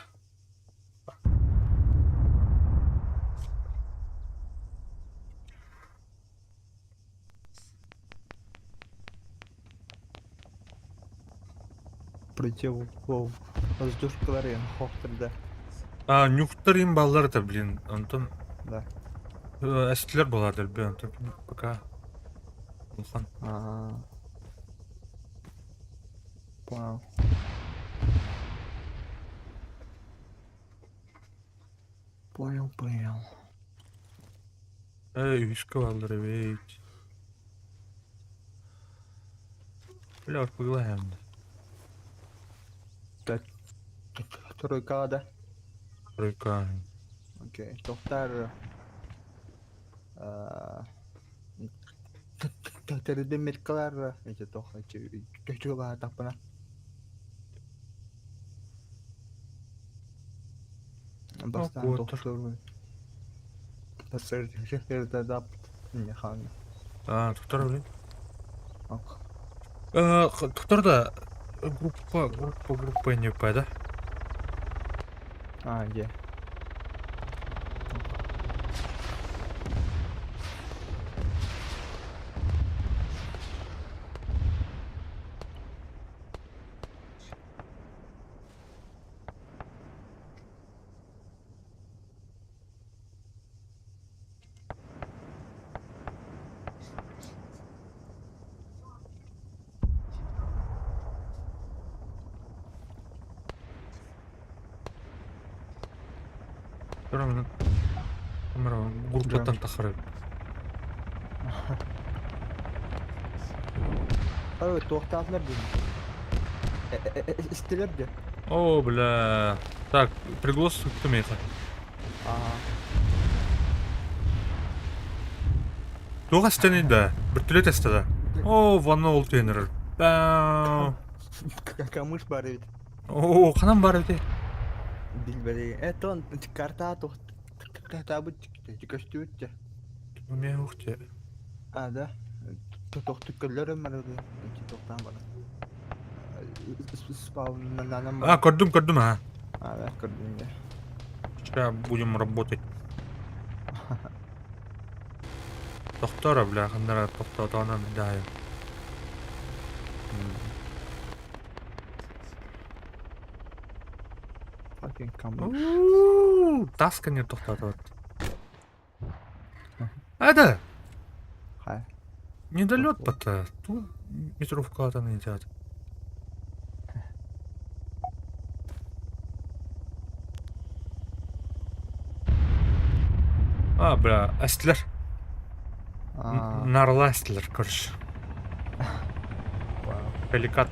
Speaker 4: Противовоздушкаларын хохтырда.
Speaker 1: А, нюхтар им баллар это, блин. Антон.
Speaker 4: Да.
Speaker 1: Эстлер была блин, Антон пока. Улхан.
Speaker 4: А. Понял. Понял, понял.
Speaker 1: Эй, үскэ баллар эбит. Бля, пыглаем.
Speaker 4: Так. Тройка, да?
Speaker 1: Тройка.
Speaker 4: Окей. Тоқтар. Тэрден меткалар эти тох эти чуга таппана. Бастан тохтор. Тасыр шехтерде дап не хан.
Speaker 1: А, тоқтар блин. Тоқтар да группа, группа, группа не да?
Speaker 4: А, где?
Speaker 1: Группаттан тахары.
Speaker 4: Ой, туохтаатылар дии. Истилер дии.
Speaker 1: О, бля. Так, приглас меха.
Speaker 4: Ага.
Speaker 1: Туох эстени да. Бөртүлөт эстэ да. О, ванна ол тенер. Бау.
Speaker 4: Камыш бар эбит.
Speaker 1: О, ханан бар эбит.
Speaker 4: Билбэри. Это карта туох табыт көстүбүт.
Speaker 1: Мэ ухте.
Speaker 4: А, да. Тохтук көллөрүм бар. Тохтан бар. Спауннанан
Speaker 1: А, көрдүм, көрдүм, а.
Speaker 4: А, да, көрдүм да.
Speaker 1: Сейчас будем работать. Тохтора, бля, хандара тохтотонан да.
Speaker 4: Fucking камыш.
Speaker 1: Таска не тохтотот. А, да.
Speaker 4: Хай.
Speaker 1: Недолет пота. Ту метровка не едят. А, бля, эстлер. Нарла эстлер, короче. Пеликат.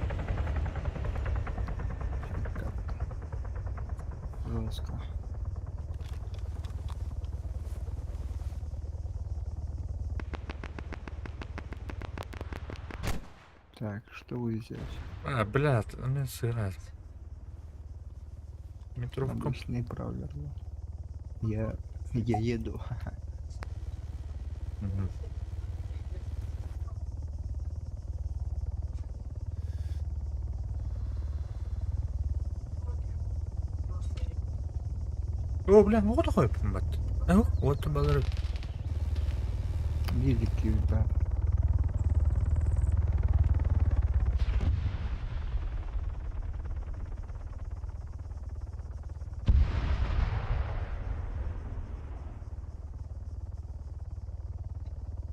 Speaker 4: Жестко. Так, что вы взять?
Speaker 1: А, блядь, мен сыграть. Метровка.
Speaker 4: Обычный бравлер. Я еду.
Speaker 1: Мгм. О, бля, ну вот такой бат. Ау, вот балар.
Speaker 4: Великий удар.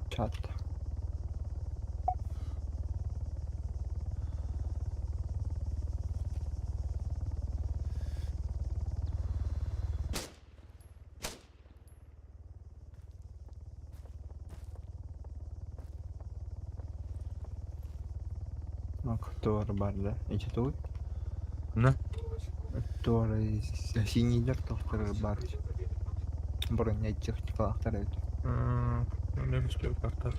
Speaker 4: Чат. Актор бар да. Эти тут?
Speaker 1: На.
Speaker 4: Актор синидер тохтор бар. Броня техника актор.
Speaker 1: Мен карта.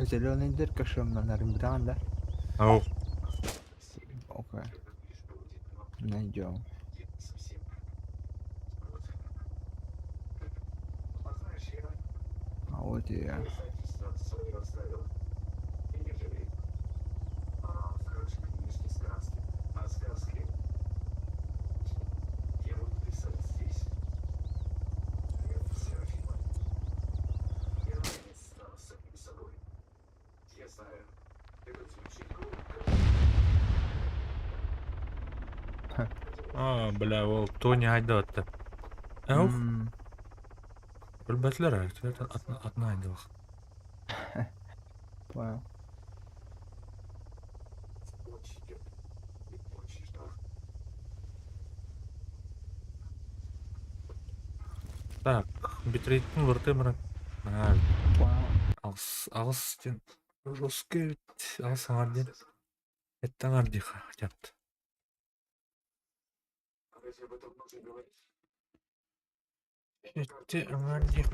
Speaker 4: Зеленый дырка шумно на да?
Speaker 1: Ау.
Speaker 4: Окей. Найдем. А вот и я.
Speaker 1: А, бля, ол Тони айдатты. Ау, Билбэтлер, атын айдылық.
Speaker 4: Понял.
Speaker 1: Так, битрейттің вырты мыры.
Speaker 4: Понял.
Speaker 1: Алыс, алыс ден жестко алыс аңар ден. Это аңар диха, хотя. Это аңар дих.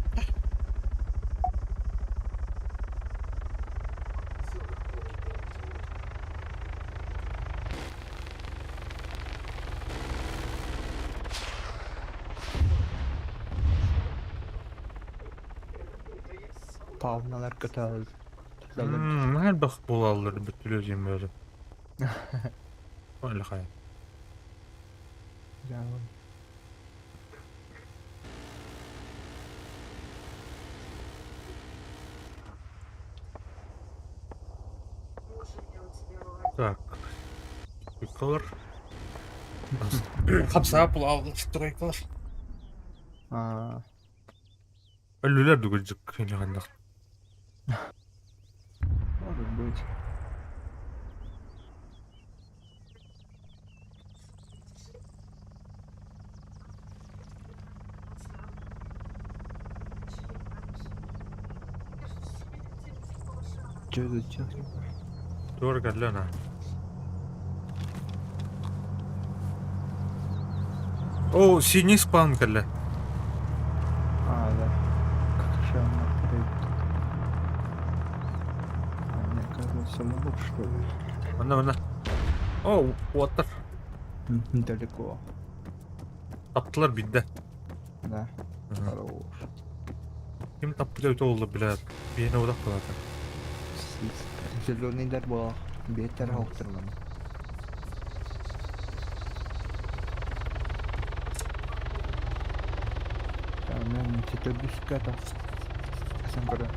Speaker 4: Павналар катал.
Speaker 1: Мал бах булалар бүтүлө жем өзү. Ой, хай. Так. Колор. Хапса булал стройкалар.
Speaker 4: А,
Speaker 1: Өлүлөр дүгүлжүк илгандак.
Speaker 4: Может быть. Что за техника?
Speaker 1: Тур каллана. О, синий спаун калла.
Speaker 4: А, да. Как же она пройдет? А, мне кажется, могут, что ли?
Speaker 1: Мына мына. О, water.
Speaker 4: Далеко.
Speaker 1: Таптылар бидде.
Speaker 4: Да. Хорош.
Speaker 1: Ким тапты өтө болду, бля. Бейне удак болот.
Speaker 4: Зеленый дар был. Бетер хоқтырмын. Мен четырдүскә тахсан көрө.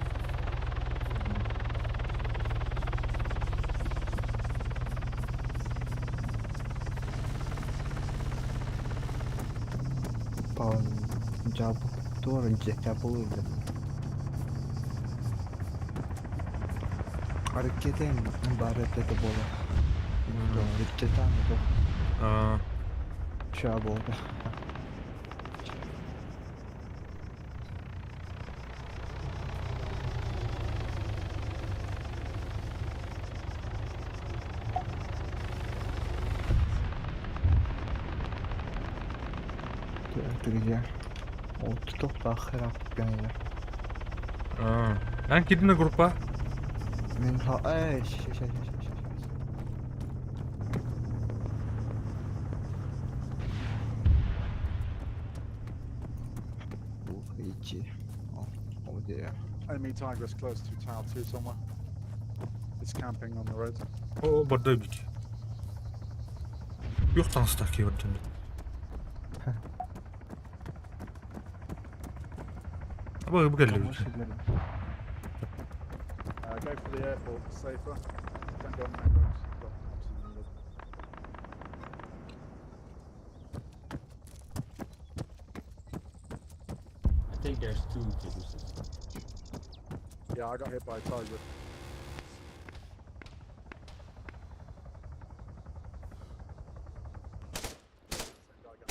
Speaker 4: Паун жабы тура жабы Аракетен бары это было. Ракетан это
Speaker 1: А,
Speaker 4: ща болды. Так, ты где? О, тут ахера.
Speaker 1: А, Эн киирдин группа?
Speaker 4: Мин эй, ща, ща, ща, ща, ща. Ух, иди. О, oh dear.
Speaker 5: Enemy Tigress close to Tower 2 somewhere. It's camping on the road.
Speaker 1: О, бордой бить. Yok таҥастаах киһи Бу бу кэллэ
Speaker 4: Кому сидели?
Speaker 5: Go for the airport, it's safer. Don't go on the main roads. Got absolutely needed.
Speaker 2: I think there's two Tigrises.
Speaker 5: Yeah, I got hit by a tiger.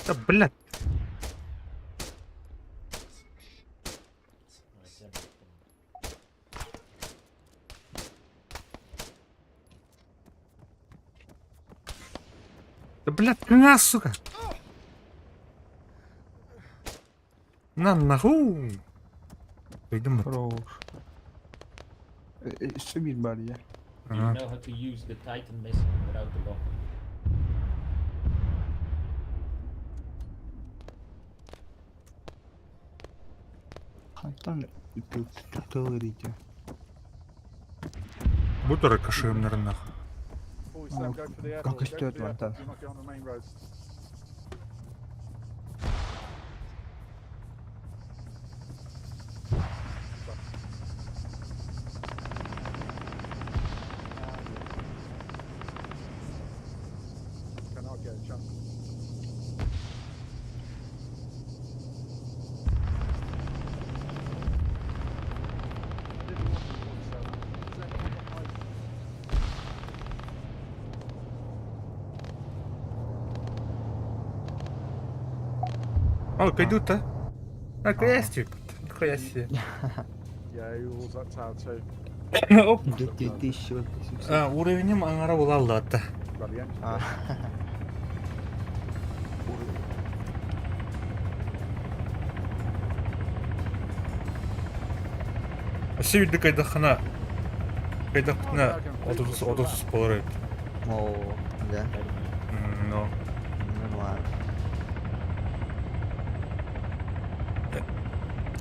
Speaker 1: Да, блядь.
Speaker 2: Right, seven.
Speaker 1: Да, блядь, на, сука. На нахуй. Пойдем.
Speaker 4: Хорош. Сибирь бар я.
Speaker 2: Do you know how to use the Titan missile without the lock?
Speaker 4: Хантан тылырите.
Speaker 1: Будь кашемнер нахуй.
Speaker 5: 47, go for the airport.
Speaker 4: Как
Speaker 5: Go for
Speaker 4: стоит
Speaker 5: the airport.
Speaker 4: вантан.
Speaker 5: Do not go on the main roads. Cannot get a chance. I didn't want to 47. Has anyone got my
Speaker 1: О, кайдут-то. А, каясти. Нихуя себе.
Speaker 5: Yeah, he was at Tower 2.
Speaker 1: Оп.
Speaker 4: 2800.
Speaker 1: А, уровенем аңара булаллы.
Speaker 5: Bloody engine.
Speaker 4: А.
Speaker 1: Өссө кайдахына кайдахына 30 30 болар.
Speaker 4: О, да.
Speaker 1: Но.
Speaker 4: Нормально.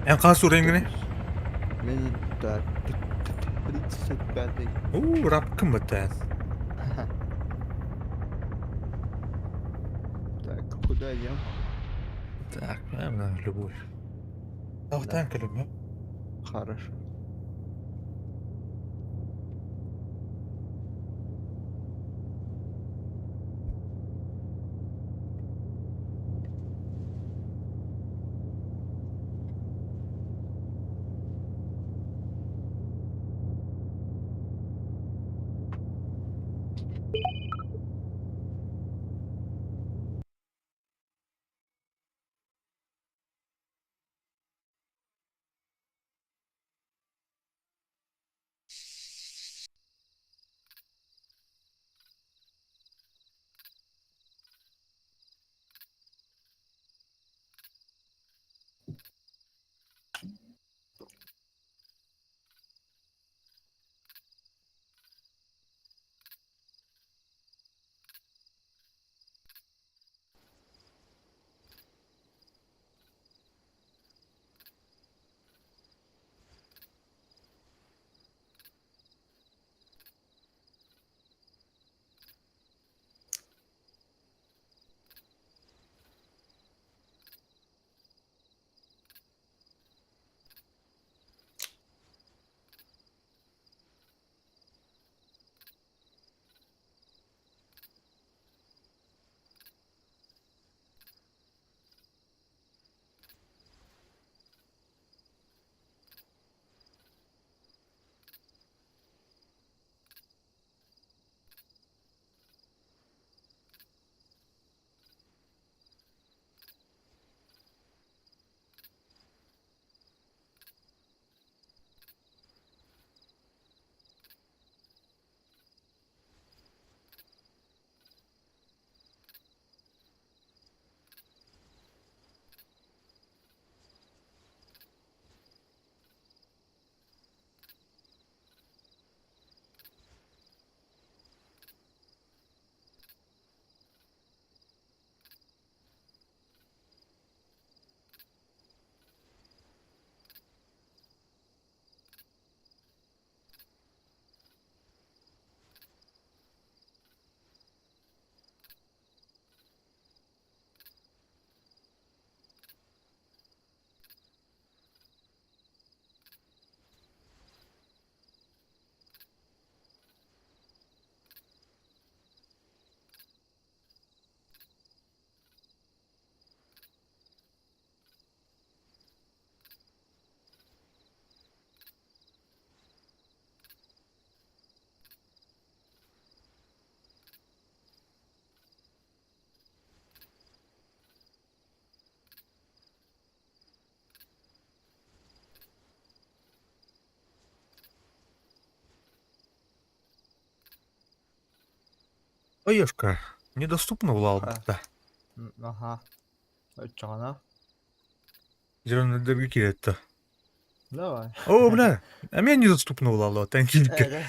Speaker 1: Эн хас уровеньгиний?
Speaker 4: Мен да 35.
Speaker 1: У, рапкын бытан.
Speaker 4: Так, куда идем?
Speaker 1: Так, наверное, любовь. Ах, танк любовь.
Speaker 4: Хорошо.
Speaker 1: Оешка, недоступна буолбута.
Speaker 4: Аха. Оччоҕуна?
Speaker 1: Зеленый киирэтто.
Speaker 4: Давай.
Speaker 1: О, бля, а меня недоступно буолла, тэнкилке.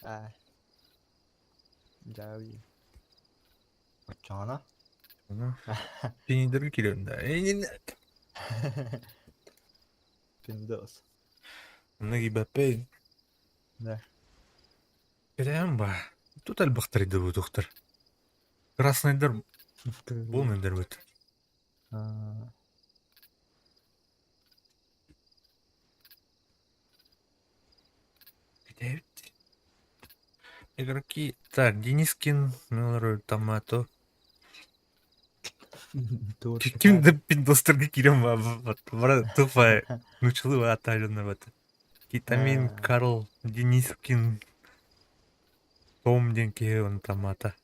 Speaker 4: Аа. Дьаабы. Оччоҕуна?
Speaker 1: Пенидерге киирэн да.
Speaker 4: Пиндос.
Speaker 1: Ноги баппей.
Speaker 4: Да.
Speaker 1: Кэтээн ба. Тут элбэхтэр идэ бу. Красныйдар буолнайдар быт.
Speaker 4: Аа.
Speaker 1: Кэтэбит. Игроки. Так, Денискин, Мелрой, Томато. Ким да пиндостарга киирэн бара тупа нучылы аталына бат. Кетамин, Карл, Денискин, Том диэн киһи он Томато.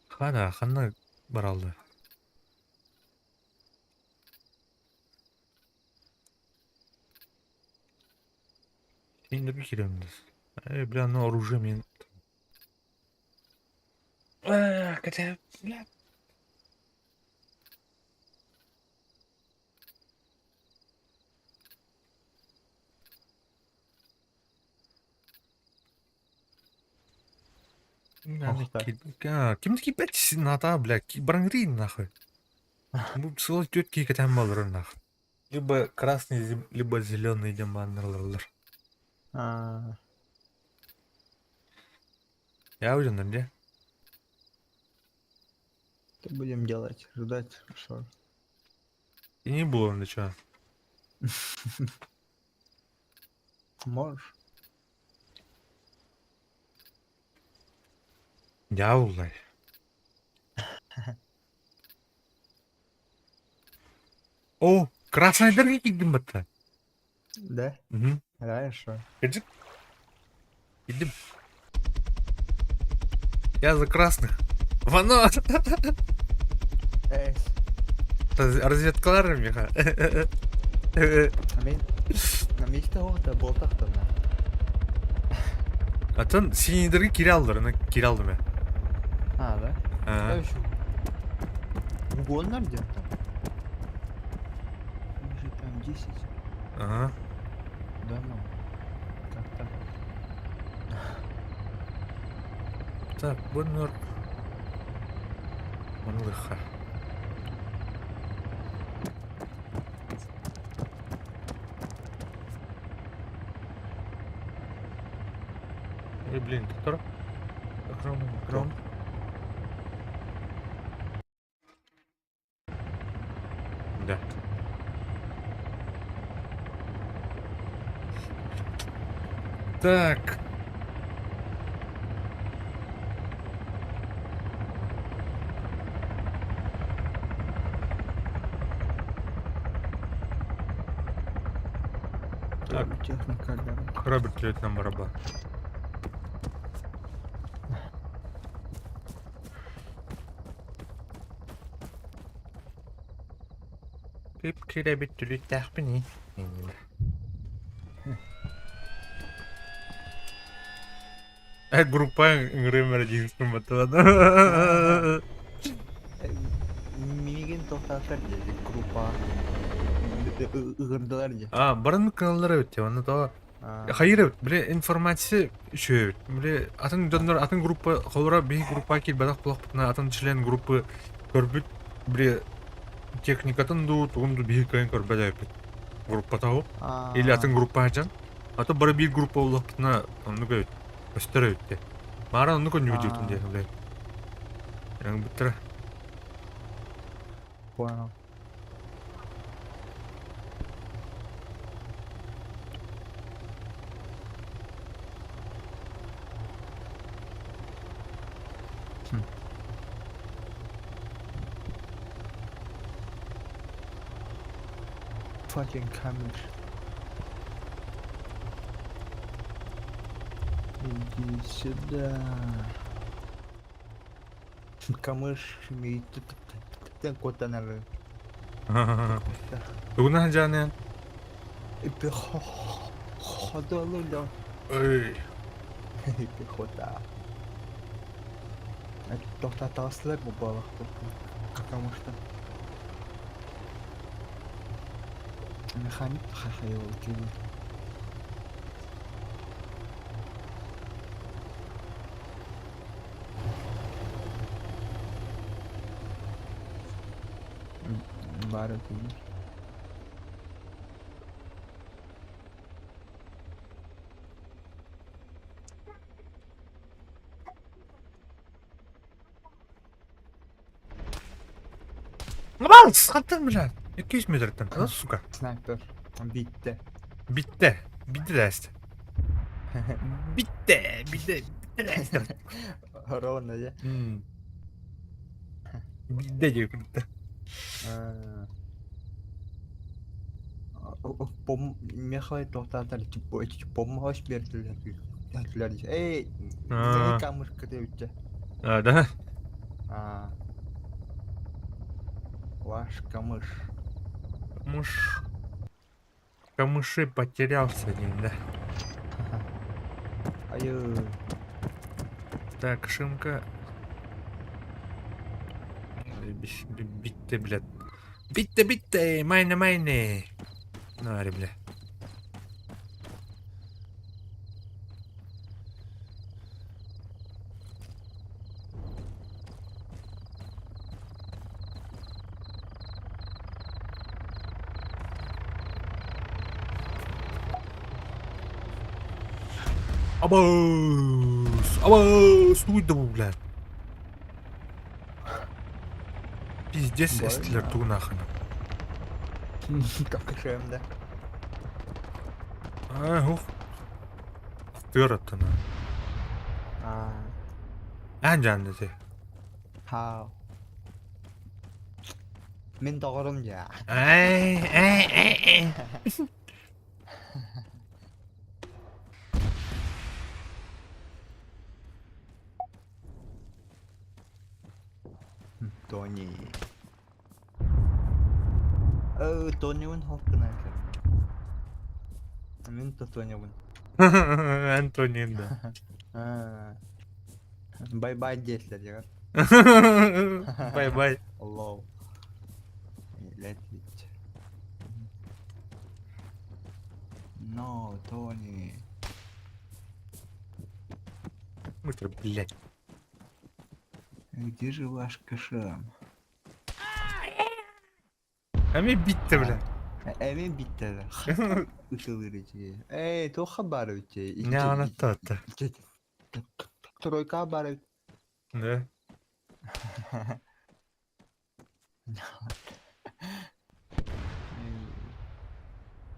Speaker 1: Хана, ханна баралды? Син киирэн. Эй, бля, ну оружие мен. Хотя, бля. Ким кипет ната, бля, барангри нахуй. Бу целый тетки кэтэн балыр нахуй. Либо красный, либо зеленый дембаннерлар.
Speaker 4: Аа.
Speaker 1: Я уйден, где?
Speaker 4: Что будем делать? Ждать, что?
Speaker 1: И не было ничего.
Speaker 4: Можешь?
Speaker 1: Дяволай. О, красный дырки кидим бата.
Speaker 4: Да?
Speaker 1: Угу.
Speaker 4: Хорошо.
Speaker 1: Иди. Я за красных. Вано!
Speaker 4: Эй.
Speaker 1: Разведкалар миха.
Speaker 4: Мен на оғда болтақтана.
Speaker 1: Атын синидерге кире алдыр, аны кире алдым я.
Speaker 4: А, да?
Speaker 1: А.
Speaker 4: Угоннар где-то? Уже там 10.
Speaker 1: Ага.
Speaker 4: Да ну. Как так?
Speaker 1: Так, боннер. Манлыха. Ой, блин, который? Огромный, огромный. Да. Так. Так.
Speaker 4: Техника, да.
Speaker 1: Роберт лейтенант бараба. Кип киребит түлүттээхпини. Группа ыңырымер дейсің батылады.
Speaker 4: Мигин тоқтатар деді группа. Ығырдылар де.
Speaker 1: А, барын каналлары өтте, оны то Хайыр, биле информация үшөө. Биле атын донор атын группа холора би группа кил бадак булак бутна атын член группы көрбүт биле техникатын ду тугунду би кайын көрбөдө бит. Группа тау или атын группа жан. А то бары бир группа булак бутна онну көйт. Өстөрө өттө. Мара онну көн жүгүтүн де биле. Яң буттара.
Speaker 4: Понял. Fucking камеш. Иди сюда. Камыш котанары.
Speaker 1: Тугуна жаны.
Speaker 4: Ой. Пехота. Тоқтатасылар бұл балықты. Потому что механик хахайол кини. Бары кини.
Speaker 1: Мал, хантан, бля. 200 метртен. А, сука.
Speaker 4: Снайпер. Битте.
Speaker 1: Битте. Битте дэст. Битте. Битте. Битте дэст.
Speaker 4: Ровно, да?
Speaker 1: Битте диэбитте.
Speaker 4: Мехай тоқтатар помощь бердилер. Эй, камышка деп
Speaker 1: А, да?
Speaker 4: А. Ваш камыш.
Speaker 1: Камыш. Камыши потерялся один, да?
Speaker 4: Ай.
Speaker 1: Так, Шимка. Битте, блядь. Битте, битте, майне, майне. На, бля. Абас! Абас! Туйда бу, блядь. Пиздец, эстилер тугунахын.
Speaker 4: Как да?
Speaker 1: А, ух. Тыраттана.
Speaker 4: А.
Speaker 1: Аан жаанды.
Speaker 4: Хау. Мен доҕорум дьа.
Speaker 1: Ай, ай, ай, ай.
Speaker 4: Тони. Тони хоккунан Мин то Тони
Speaker 1: Антонин, да.
Speaker 4: Bye-bye диэтлер
Speaker 1: Bye-bye.
Speaker 4: Лоу. Let it. No, Тони.
Speaker 1: Быстро, блядь.
Speaker 4: Где же ваш кашам?
Speaker 1: А мне бить-то, бля.
Speaker 4: Эми биттер. Ытылыр Эй, тоха бар үте.
Speaker 1: Не, она то-то.
Speaker 4: Тройка бар.
Speaker 1: Да.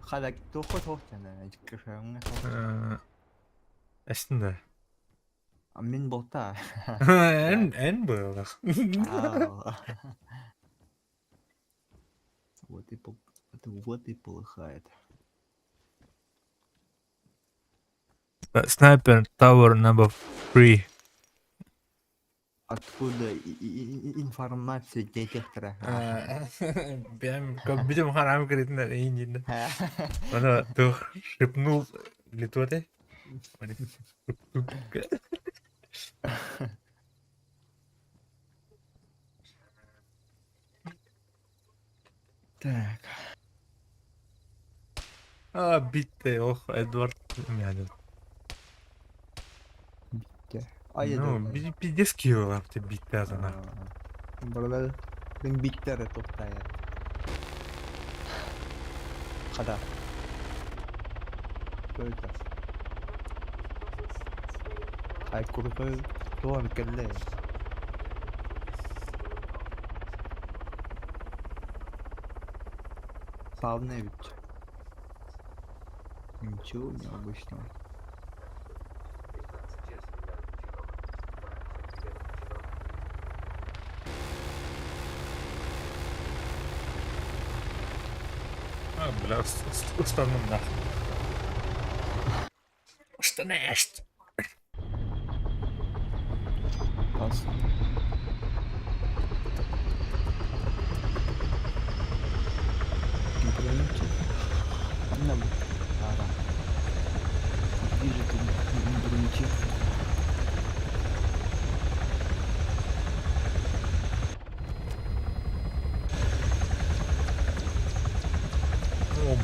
Speaker 4: Хада тоха тохтана. Кашам.
Speaker 1: Эстинде.
Speaker 4: Мин болта.
Speaker 1: Эн, эн было.
Speaker 4: Вот и полыхает.
Speaker 1: Sniper tower number 3.
Speaker 4: Откуда информация детектора?
Speaker 1: Бям, бидем харам говорит на инди. Она то шепнул литоте.
Speaker 4: Так.
Speaker 1: А, битте, ох, Эдвард. Мяду.
Speaker 4: Битте. А я
Speaker 1: Ну, пиздец кио ты битте азана.
Speaker 4: Burada ben биттер тоқтайыр. Қада. Что это? Ай, крутой дом, келле. Славный ведь. Ничего необычного.
Speaker 1: А, бля, устану нахуй. Штанест.
Speaker 4: Пас. Брончик. Ага. Вижу тут брончик.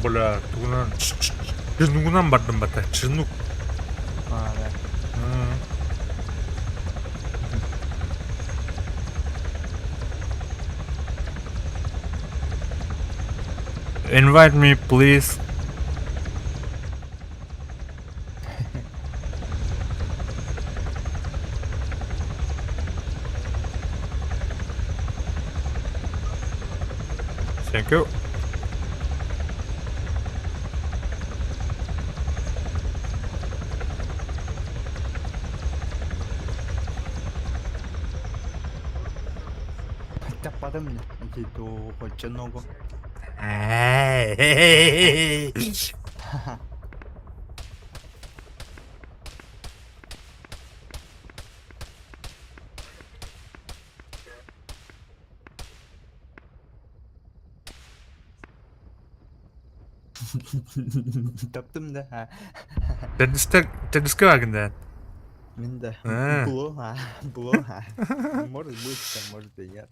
Speaker 1: Бля, тугунан Чинугунан бардым бата. Чинук.
Speaker 4: А, да.
Speaker 1: Invite me, please. Thank you.
Speaker 4: Таппатым ити туу хоччоногу. Таптым да.
Speaker 1: Төрдүстэр төрдүскэ бааргын да.
Speaker 4: Мин да.
Speaker 1: А.
Speaker 4: Плохо, плохо. Может быть, а может и нет.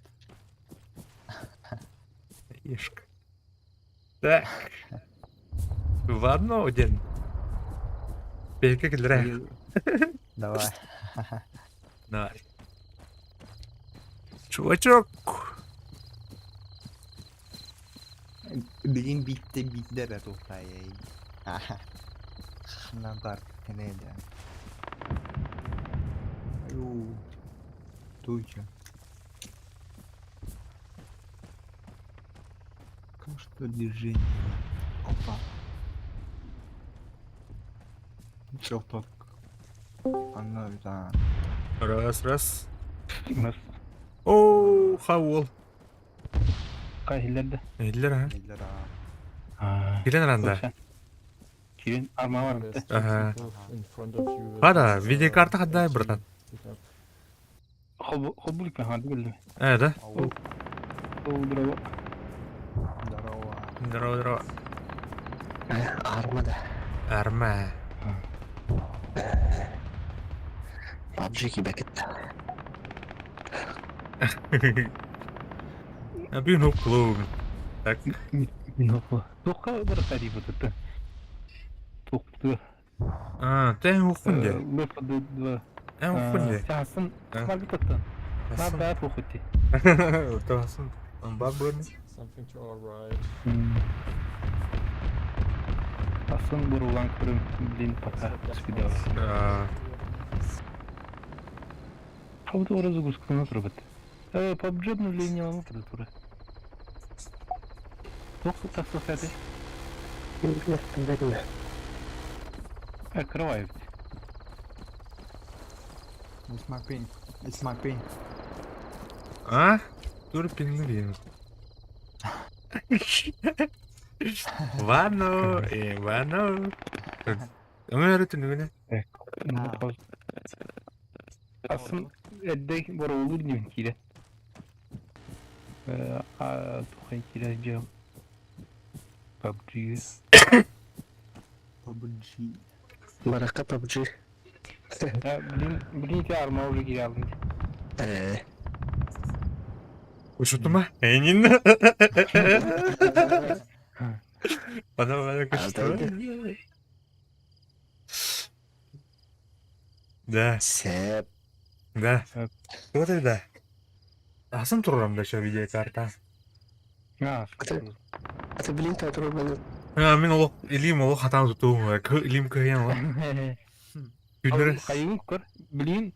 Speaker 1: Ишка. Так. Ладно, один. Бэйкэ киллэрэ.
Speaker 4: Давай.
Speaker 1: Давай. Чувачок.
Speaker 4: Билин битте битлер тухтай. Ханабар кенеде. Аю. Туча. Как что движение? Опа. Чё так? Она да.
Speaker 1: Раз, раз.
Speaker 6: Нас
Speaker 1: Оо, хауол.
Speaker 6: Кахиллерде.
Speaker 1: Иллер ha.
Speaker 4: Нелер а.
Speaker 1: Килен ранда.
Speaker 6: Кирин арма бар
Speaker 2: There's
Speaker 6: битте.
Speaker 2: two
Speaker 1: Ага.
Speaker 2: people in front of you.
Speaker 1: Хара,
Speaker 2: with,
Speaker 1: видеокарта хаддай,
Speaker 2: LG
Speaker 1: братан.
Speaker 2: pickup.
Speaker 6: Хобулик мен ханды билдим.
Speaker 1: Э, да?
Speaker 4: Ау.
Speaker 6: Здорово.
Speaker 4: Здорово.
Speaker 1: Здорово, здорово.
Speaker 7: Арма да.
Speaker 1: Арма.
Speaker 7: PUBG кибэкет.
Speaker 1: Бүгүн хук клуб. Так.
Speaker 6: Минопа. Тоққа бір қари бұдыты. Тоқты.
Speaker 1: А, тэн хуккун де.
Speaker 6: Лөпді два.
Speaker 1: Эн хуккун де.
Speaker 6: Сасын. Маргытты. Ма бәт оқыты.
Speaker 1: Тасын. Бар бөрни.
Speaker 2: Something to our right.
Speaker 6: Асын бұрулан көрім, блин, пока спидала.
Speaker 1: А,
Speaker 6: Хабды ора загрузканы тұрбыт. PUBG обновление ламы тұрды. Тоқ тастық әді. Открываю.
Speaker 4: It's my pin. It's my pin.
Speaker 1: А? Тур пинни дейміз. Вано, Ивано. Өмір түнігіне.
Speaker 6: Асын әддек бар олу деймін кире. Тоқай кире жам. PUBG.
Speaker 4: PUBG.
Speaker 7: Баракка PUBG.
Speaker 6: Блин, блин, я арма уже кире алдым.
Speaker 1: Ушутума? Энин. Бана бана күшті. Да,
Speaker 7: Сеп.
Speaker 1: да. Вот это да. Асын турам да еще видеокарта.
Speaker 6: А,
Speaker 7: Аты блин татыру мен.
Speaker 1: А, мен олох илим олох хатан тутуум. Илим кыйын олох. Күннөр
Speaker 6: Хайын көр, блин.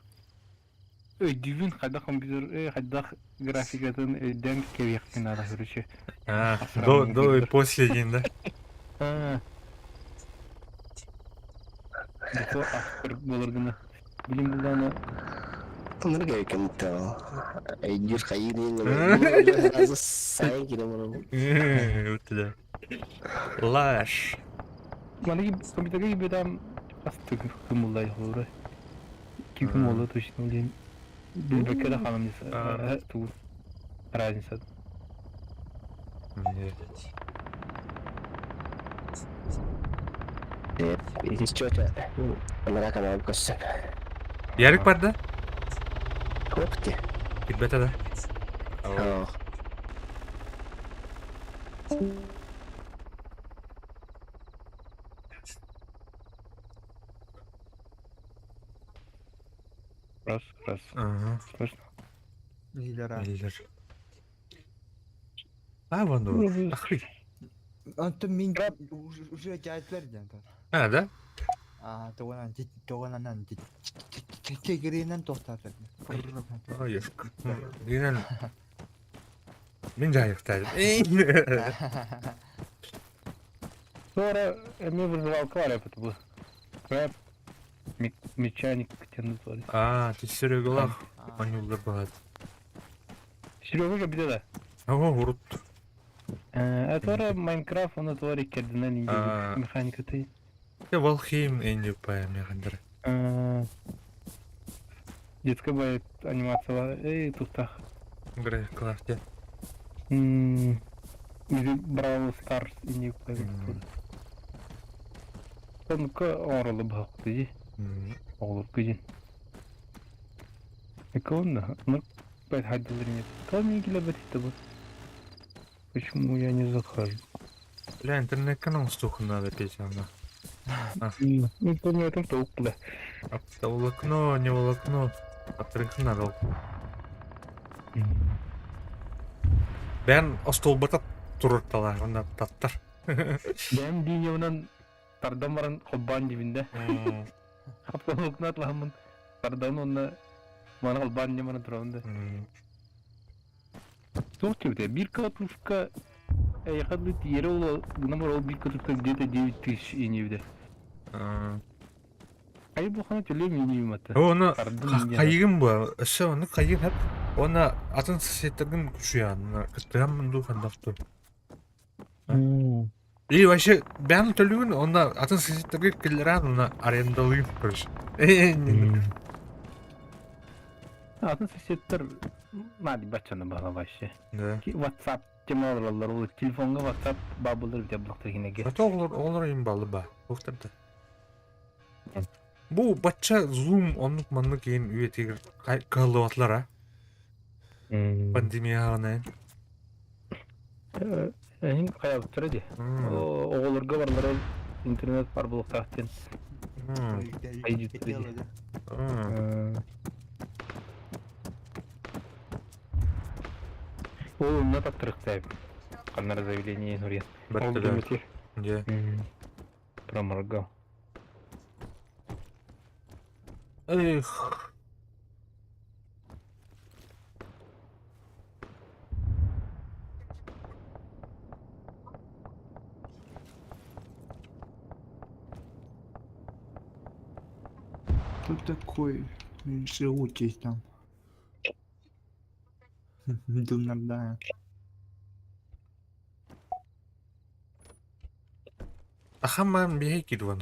Speaker 6: Өйдүбүн хайда компьютер, хайда графикатын өйдөн кебияктин ара көрүчү.
Speaker 1: А, до до и после день, да?
Speaker 6: А. Бу автор болор гына. Блин булганы
Speaker 7: Нырга екен то. Эйдир хайын. Азы сайын кире муру.
Speaker 1: Вот да. Лаш.
Speaker 6: Мана компьютерге кибетам асты кымылдай холура. Ки кымылда точно блин. Билбекке да ханым
Speaker 1: А.
Speaker 6: ту. Разница.
Speaker 7: Иччөтө. Мына канал көссө.
Speaker 1: Ярик бар да?
Speaker 7: Хопти.
Speaker 1: Килбете да.
Speaker 7: Оо.
Speaker 6: Раз, раз.
Speaker 1: Ага.
Speaker 6: Слышно?
Speaker 4: Лидера.
Speaker 1: Миллер. А, вон он. Ахри.
Speaker 4: Антон мин уже дядьлер диэн.
Speaker 1: А, да?
Speaker 4: А, тугунан тегеринен тохтатар.
Speaker 1: А, ешк. Динен. Мин жайықтадым.
Speaker 6: Sonra эмиэ вызывалка бар это был. Крэп, мечаник тен назвали.
Speaker 1: А, ты Серегалах анюлдар багат.
Speaker 6: Серега бите да.
Speaker 1: Ага, урут.
Speaker 6: Это Майнкрафт, он твори кардинал
Speaker 1: А.
Speaker 6: механика ты.
Speaker 1: Я Валхейм энди паем яхандар.
Speaker 6: Детская бывает анимация, эй, туфтах.
Speaker 1: Графикалар те.
Speaker 6: Или Бравл Старс и не Онка оҥороллор баһахпыт дии, оҕолорго диэн. Эконно, ну, нет. Почему я не захожу?
Speaker 1: Бля, интернет-канал стух надо петь, она.
Speaker 6: Ну, помню, этом толк, бля.
Speaker 1: Оптоволокно, не волокно. Отрых надо. Бән остолбата турурталар, онда таттар.
Speaker 6: Бэм линиянан тардан баран холбаан дибинде. Оптоволокно атламын. Тардан онна мана холбаан немана турабын да. Туох диэбитэ, биир катушка эйэхэ тиэрэ ол гынан ол биир катушка где-то 9000 инибитэ. Ай бухана төлөм инибим ата.
Speaker 1: Оны
Speaker 6: Тардын иньяна.
Speaker 1: хайыгым бу. Өссө оны хайыгым хеп. Оны атын соседтердин күшү Кыттыгаммын ду хандакту. И вообще бән төлүгүн онда атын соседтерге киллеран оны арендалыйм короче.
Speaker 6: Атын соседтер нади баччаны бала вообще.
Speaker 1: Да.
Speaker 6: WhatsApp тема алалар, ол телефонга WhatsApp бабылар бите булактар кинеге.
Speaker 1: Ата оғлар оғлар им балы ба. Оқтарда. Бу бачча Zoom оннук маннык кейин үйетигер калып а. Пандемия гана.
Speaker 6: Эһин каябыттыр ди. Оҕолорго барлар интернет бар булуктаахтен. Ол умна таптырыктайып. Каннар заявление нурья. Ол деметир.
Speaker 1: Де.
Speaker 6: Проморгал.
Speaker 1: Эх.
Speaker 4: Кто такой? Живучий там. Дунарда.
Speaker 1: Ахаман бихи кидван.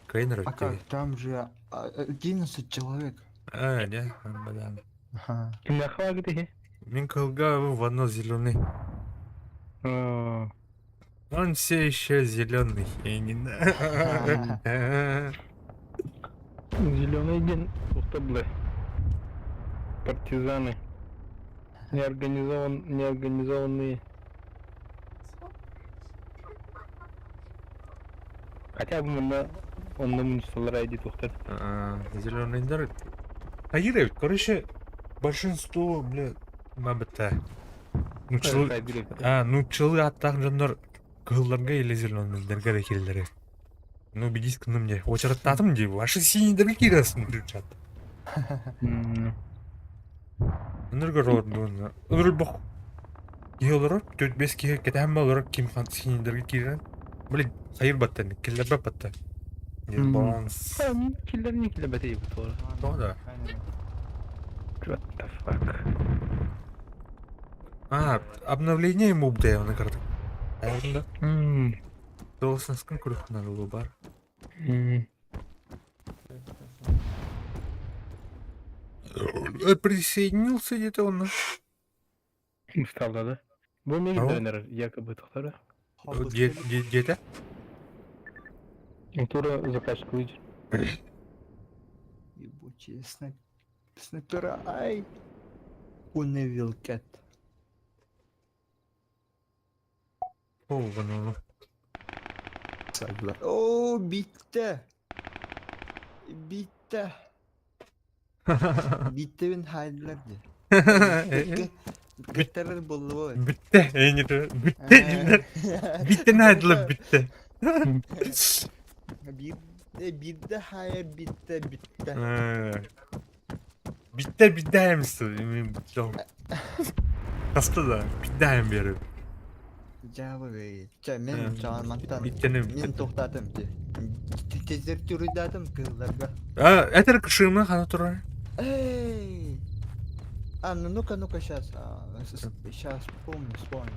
Speaker 1: Кайнер
Speaker 4: А как? Там же 11 человек.
Speaker 1: А, не, бадан.
Speaker 4: Ага.
Speaker 6: Кимнәхэ багыты?
Speaker 1: Мин кылга в одно зеленый. Он все еще зеленый. Я не
Speaker 6: Зеленый день ухтаблы. Партизаны. Неорганизованные. Хотя бы мында онны мунчалар айди тухтар.
Speaker 1: Зеленый дар. Хайыр, короче, большинство, бля, мабыта. Ну чыл, а, ну чылы аттах жоннор кылларга или зеленыйлерге да келдери. Ну бедись к мне. Очараттатым ди, ваши синийдерге киресин чат. Өнөргө рор Өнөр бок. Киһи олорор, төрт бес киһи кэтэһэн олорор ким хан синийдерге киирэн. Блин, хайыр баттан, киллербе батта. Баланс.
Speaker 6: Киллер не киллер бәтей бу тура.
Speaker 1: То да.
Speaker 6: What the fuck?
Speaker 1: А, обновление ему бдэ, он карта. Да. Должносткан күрүхнан улу бар. Присоединился где-то он.
Speaker 6: Усталда да? Бу меги тренер якобы тухтара.
Speaker 1: Где-то?
Speaker 6: Тура заказчик выйдет.
Speaker 4: Ебучие снайпера, ай! Уневил Кэт.
Speaker 1: О, вон он.
Speaker 4: О, битте! Битте! Биттебин хаайдылар дии. Кыттарар буоллубут.
Speaker 1: Бүттэ, эйнити. Бүттэ дииллэр. Биттэ наадылар бүттэ.
Speaker 4: Биир биирдэ хаайар биттэ бүттэ.
Speaker 1: Bitti bitti hemsi. Хаста да bitti hem беріп.
Speaker 4: Дьаабы Чэ, мин чаҕармантан
Speaker 1: Биттени
Speaker 4: мин тохтаатым ти. Тезертюруйдаатым кыылларга.
Speaker 1: А, это кышымы хана турар.
Speaker 4: Эй! А, ну ну-ка, ну-ка, сейчас, сейчас вспомню, вспомню.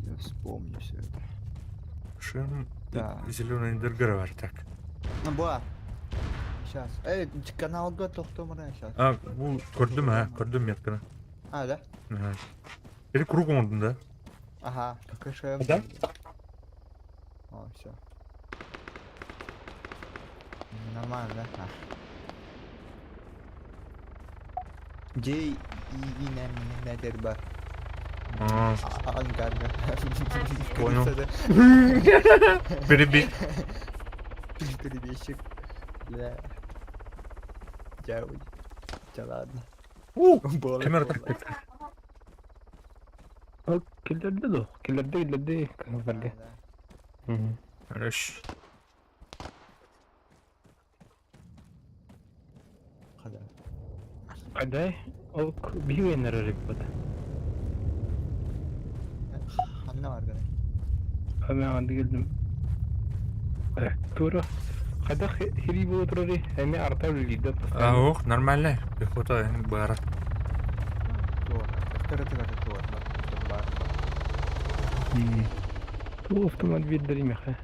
Speaker 4: Я вспомню все это.
Speaker 1: Кышым
Speaker 4: Да.
Speaker 1: зеленый дыргыр бар так.
Speaker 4: Ну, буа. Сейчас. Эй, каналга тохтомура сейчас.
Speaker 1: А, бу көрдүм ha, көрдүм метканы.
Speaker 4: А, да?
Speaker 1: Ага. Или круг оңдун да?
Speaker 4: Ага, КШМ.
Speaker 1: Да?
Speaker 4: О, все. Нормально, да? А. J E E N N бар.
Speaker 1: А,
Speaker 4: Ангарга.
Speaker 1: Понял. Перебей.
Speaker 4: Перебежчик. Бля. Дяволь. Да ладно.
Speaker 1: У,
Speaker 4: Буолар
Speaker 1: камера
Speaker 4: буолла.
Speaker 1: так.
Speaker 6: Ол киллерде до, киллерде киллерде кафарга.
Speaker 4: Да.
Speaker 1: Хорошо.
Speaker 4: Хада.
Speaker 6: Адай, ол биһиэннэр эрик бата.
Speaker 4: Ханна бар гына.
Speaker 6: Ана анды келдим. Тура. Кайда хири боло турары, эми арта үлгидде.
Speaker 1: А, ох, нормально. Пехота бара.
Speaker 4: Туор. Кыраты кыраты туор. Бар.
Speaker 6: Ту автомат виддери меха.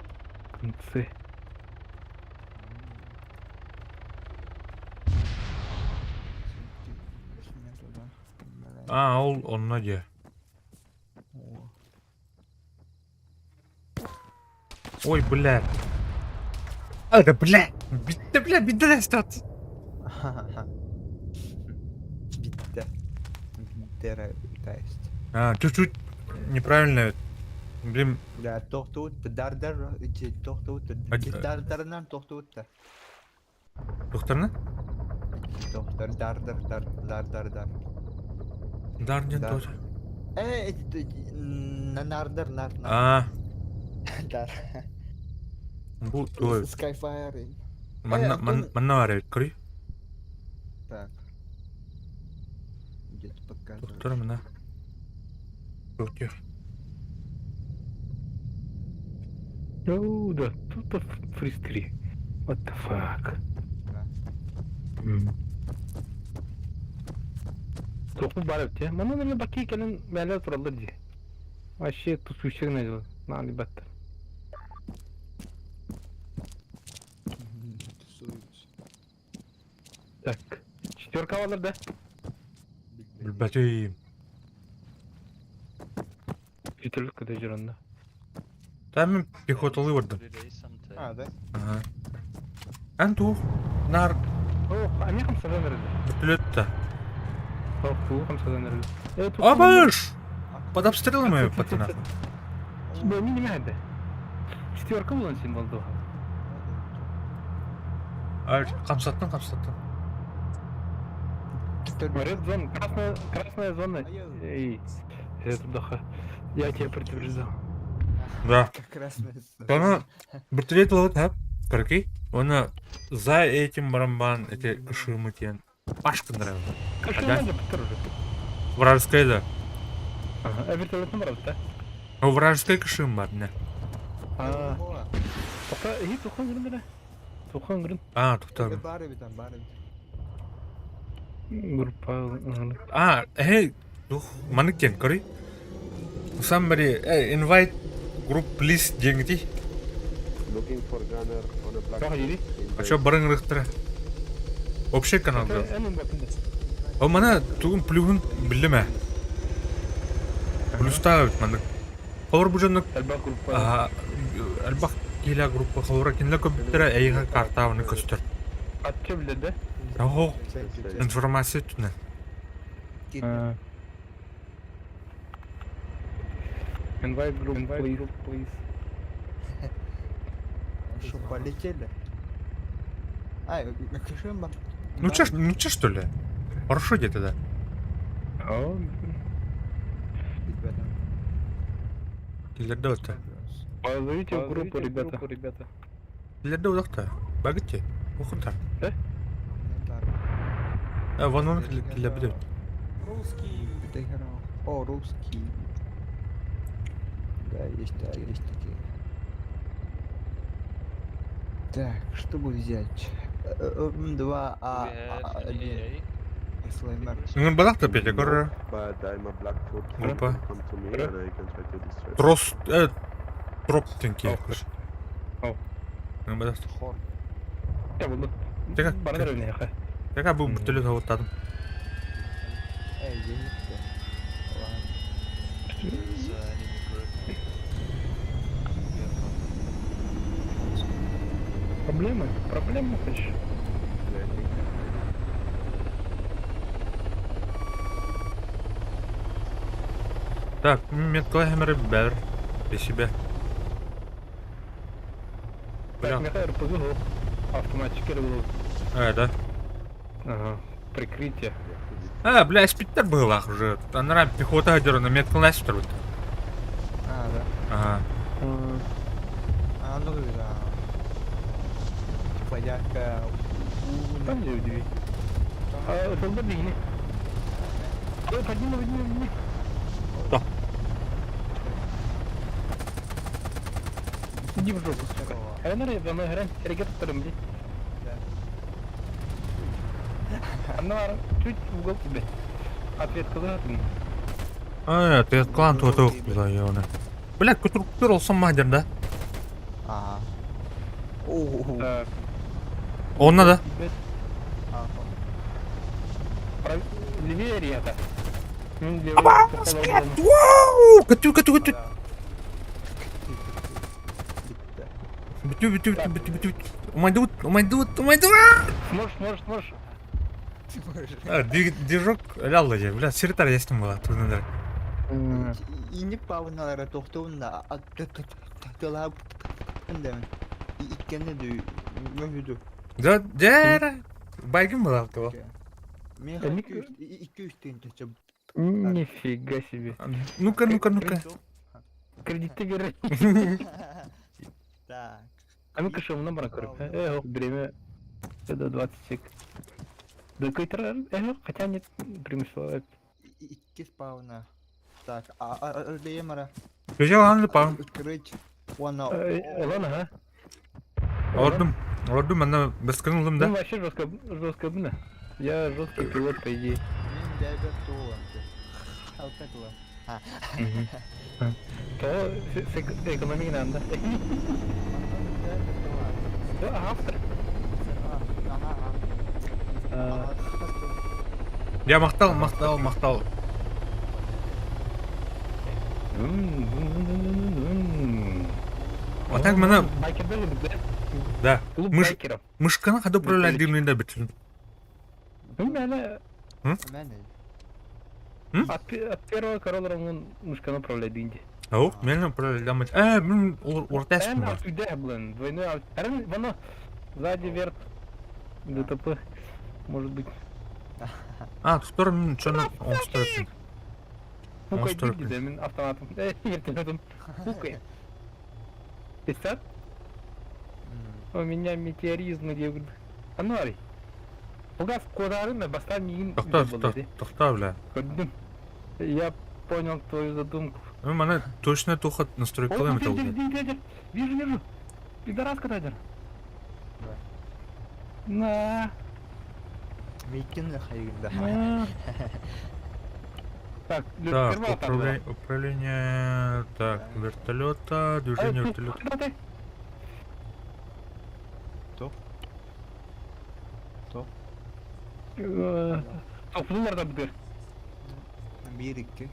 Speaker 6: Концы.
Speaker 1: А, ол онно де.
Speaker 4: О.
Speaker 1: Ой, бля. А, да бля. Битте, бля, битте стат.
Speaker 4: Битте. Биттера есть.
Speaker 1: А, чуть-чуть неправильно. Блин,
Speaker 4: Да, тохтуут, дардар, тохтуут, дардарынан тохтуут.
Speaker 1: докторна?
Speaker 4: Доктор, дардар, дар, дар, дар, дар.
Speaker 1: Дарден
Speaker 4: Да.
Speaker 1: тоже.
Speaker 4: Э, нардар, нар, нар.
Speaker 1: А,
Speaker 4: Дар.
Speaker 1: бу той.
Speaker 4: Skyfire.
Speaker 1: Манна
Speaker 4: Антон-
Speaker 1: манна бар эбит, көрүй.
Speaker 4: Так. Где-то показывает.
Speaker 1: Доктор мына. Доктор.
Speaker 6: Оу, да, тут фристри. What the fuck?
Speaker 4: Да.
Speaker 6: Тоқу бар өте. Мана неме баки келен мәле туралар ди. Вообще тусущик не На батта.
Speaker 4: Тусуются.
Speaker 6: Так. Четверка алар да.
Speaker 1: Билбэтим.
Speaker 6: Четверка да жүрөнда.
Speaker 1: Там пехоталы бардым.
Speaker 4: А, да?
Speaker 1: Ага. Ан тух. Нар
Speaker 6: О, ами хамсадан эрде.
Speaker 1: бүтлөттө.
Speaker 6: О, туу хамсадан эрде. Э, тут.
Speaker 1: Абыш! Под обстрелами патына.
Speaker 6: Бу мини мәдә. Четверка булган син булды.
Speaker 1: Ай, камсаттың, камсаттың.
Speaker 6: Red zone, красная, красная зона. Эй, это даха. Я тебя предупреждал.
Speaker 1: Да.
Speaker 4: Как раз
Speaker 1: Аны бөртөлөт алат, ха? Карки. Оны за этим барамбан эти кышымы тен. Пашкындыра.
Speaker 6: Кашына да бітір уже.
Speaker 1: Вражеская да.
Speaker 6: Ага, а вертолеттен барады да?
Speaker 1: О, вражеская кышым бар, не.
Speaker 6: А, тоқта, ей, тоқан көрін да. Тоқан көрін.
Speaker 1: А, тоқта.
Speaker 4: Бары бит, бары бит.
Speaker 6: Группа.
Speaker 1: А, эй, дух, манык тен, көрі. Somebody, hey, invite group please деңгти.
Speaker 8: Looking for gunner on a black
Speaker 6: Тоқ ери.
Speaker 1: А чё барың рықтыра? Общий канал да.
Speaker 6: Әнін бакында.
Speaker 1: О, мана тугун плюгун билеме. Плюста бит манык. Ховар бу жоннук
Speaker 6: Әлбақ группа.
Speaker 1: а албах кила группа ховара кинле көптөрө эйга картабыны көстөр.
Speaker 6: Атчы біледі.
Speaker 1: Ого, информация түнә.
Speaker 6: Invite group, invite group, please.
Speaker 4: Что, полетели? Ай, кышым бар.
Speaker 1: Ну че, ну че что ли? Хорошо где-то, да. Киллерде өттө.
Speaker 6: Позовите в группу, ребята.
Speaker 1: Киллерде удакта. Багытте. Ухунта. Э, вон он киллерде.
Speaker 3: Русский.
Speaker 4: О, русский. Да, есть, да, есть такие. Так, что бы взять? Два А, один. СЛМР.
Speaker 1: Ну, бадахта Петя, корра.
Speaker 8: But I'm a Blackfoot.
Speaker 1: Группа.
Speaker 8: Come to me and I can try to destroy.
Speaker 1: Трос, троп тенки.
Speaker 6: О.
Speaker 1: Ну, бадахта.
Speaker 4: Хор.
Speaker 6: Я буду.
Speaker 1: Тека,
Speaker 6: Бардар миэхэ.
Speaker 1: тека бу бүтөлө тавыттадым.
Speaker 4: Эй, денег Ладно.
Speaker 9: There's enemy group. We have
Speaker 6: Проблемы? Проблемы хочешь?
Speaker 8: Yeah, I think
Speaker 1: Так, меткалахемер бәр. Спасибо. Бля.
Speaker 6: Так, миэхэ РПГ Автоматчик был.
Speaker 1: Э, да.
Speaker 6: Ага. Прикрытие.
Speaker 1: А, бля, спиттер был уже. Анара пехота гадер на меткалахемер вот.
Speaker 4: А, да.
Speaker 1: Ага.
Speaker 4: А, ну да. Типа я
Speaker 6: Там не удиви. А, солдат бегни. Ой, подними, подними, подними.
Speaker 1: Да.
Speaker 6: Иди в жопу, сука. А я на грань, ракета вторым, блядь. Она чуть в угол тебе. Ответка да?
Speaker 1: А, ты клан то то бля, ёна. Бля, көтүрүктөр олсон мадер да.
Speaker 4: Ага. О,
Speaker 6: Так.
Speaker 1: Онна да.
Speaker 6: Левее рета.
Speaker 1: Аба, Вау! Көтүр, көтүр, көтүр. Бүтү, бүтү, бүтү, бүтү, бүтү. Умайдут, умайдут, умайдут.
Speaker 6: Сможешь, сможешь, сможешь.
Speaker 1: А, движок лялла же, бля, сиртар естим была, туннелер.
Speaker 4: Инник павналара тохтоунна тылап ндем. Иккенне дүү мөһүдү.
Speaker 1: Да, дера. Байгым была то.
Speaker 4: Мен 200 тыһынча.
Speaker 6: Нифига себе.
Speaker 1: Ну-ка, ну-ка, ну-ка.
Speaker 6: Кредитти бер.
Speaker 4: Так.
Speaker 6: А ну-ка, что, номер көрүп. Э, время. Это 20 сек. Да какой-то, хотя нет, преимущество.
Speaker 4: Икки спауна. Так, а РДМ-ра.
Speaker 1: Көжө анды па.
Speaker 4: Открыть. Уана.
Speaker 6: Ладно, ага.
Speaker 1: Ордум. Ордум, ана бескын улым
Speaker 6: Ну,
Speaker 1: да.
Speaker 6: вообще жестко, жестко, блин. Я жесткий пилот, по идее.
Speaker 4: Мен дәбер туылам. Алтаклам.
Speaker 6: То экономик надо. Да, автор.
Speaker 4: Ага.
Speaker 1: Я мактал, мактал, мактал. А так мына
Speaker 6: Байкердер да?
Speaker 1: Да.
Speaker 6: Клуб
Speaker 1: Мыш
Speaker 6: байкеров.
Speaker 1: мышканы када управлять димнинде бүтүн.
Speaker 6: Ну, наверное, от первого короля он мышканы управляет динди.
Speaker 1: Ау, мен управлять дамыт. Э, мен ортасым
Speaker 6: Эн
Speaker 1: бар.
Speaker 6: альтуде, блин, двойной альт. Эрен, вон, сзади верт. ДТП, может быть.
Speaker 1: А, туттар мен чоны оңстырып.
Speaker 6: Пукай
Speaker 1: Оңстырып.
Speaker 6: динди, мен автоматом. Э, вертолетом. Пукай. Пистат? У меня метеоризм, где... А ну, Арий. Пугас кодарын, бастан миин.
Speaker 1: Тохта, тохта, тохта, бля.
Speaker 6: Я понял твою задумку.
Speaker 1: Ну, мана точно тухат настройка
Speaker 6: О,
Speaker 1: кылам
Speaker 6: вижу,
Speaker 1: это.
Speaker 6: вижу, вижу, вижу, вижу. Пидораска тайдер. На.
Speaker 4: Микин хайгында.
Speaker 6: на. Так,
Speaker 1: Так,
Speaker 6: первая атака была.
Speaker 1: управление, так, вертолета, движение
Speaker 6: Э,
Speaker 1: вертолета.
Speaker 6: куда ты?
Speaker 4: То. То.
Speaker 6: Топнулар да бутыр.
Speaker 4: Бир икки.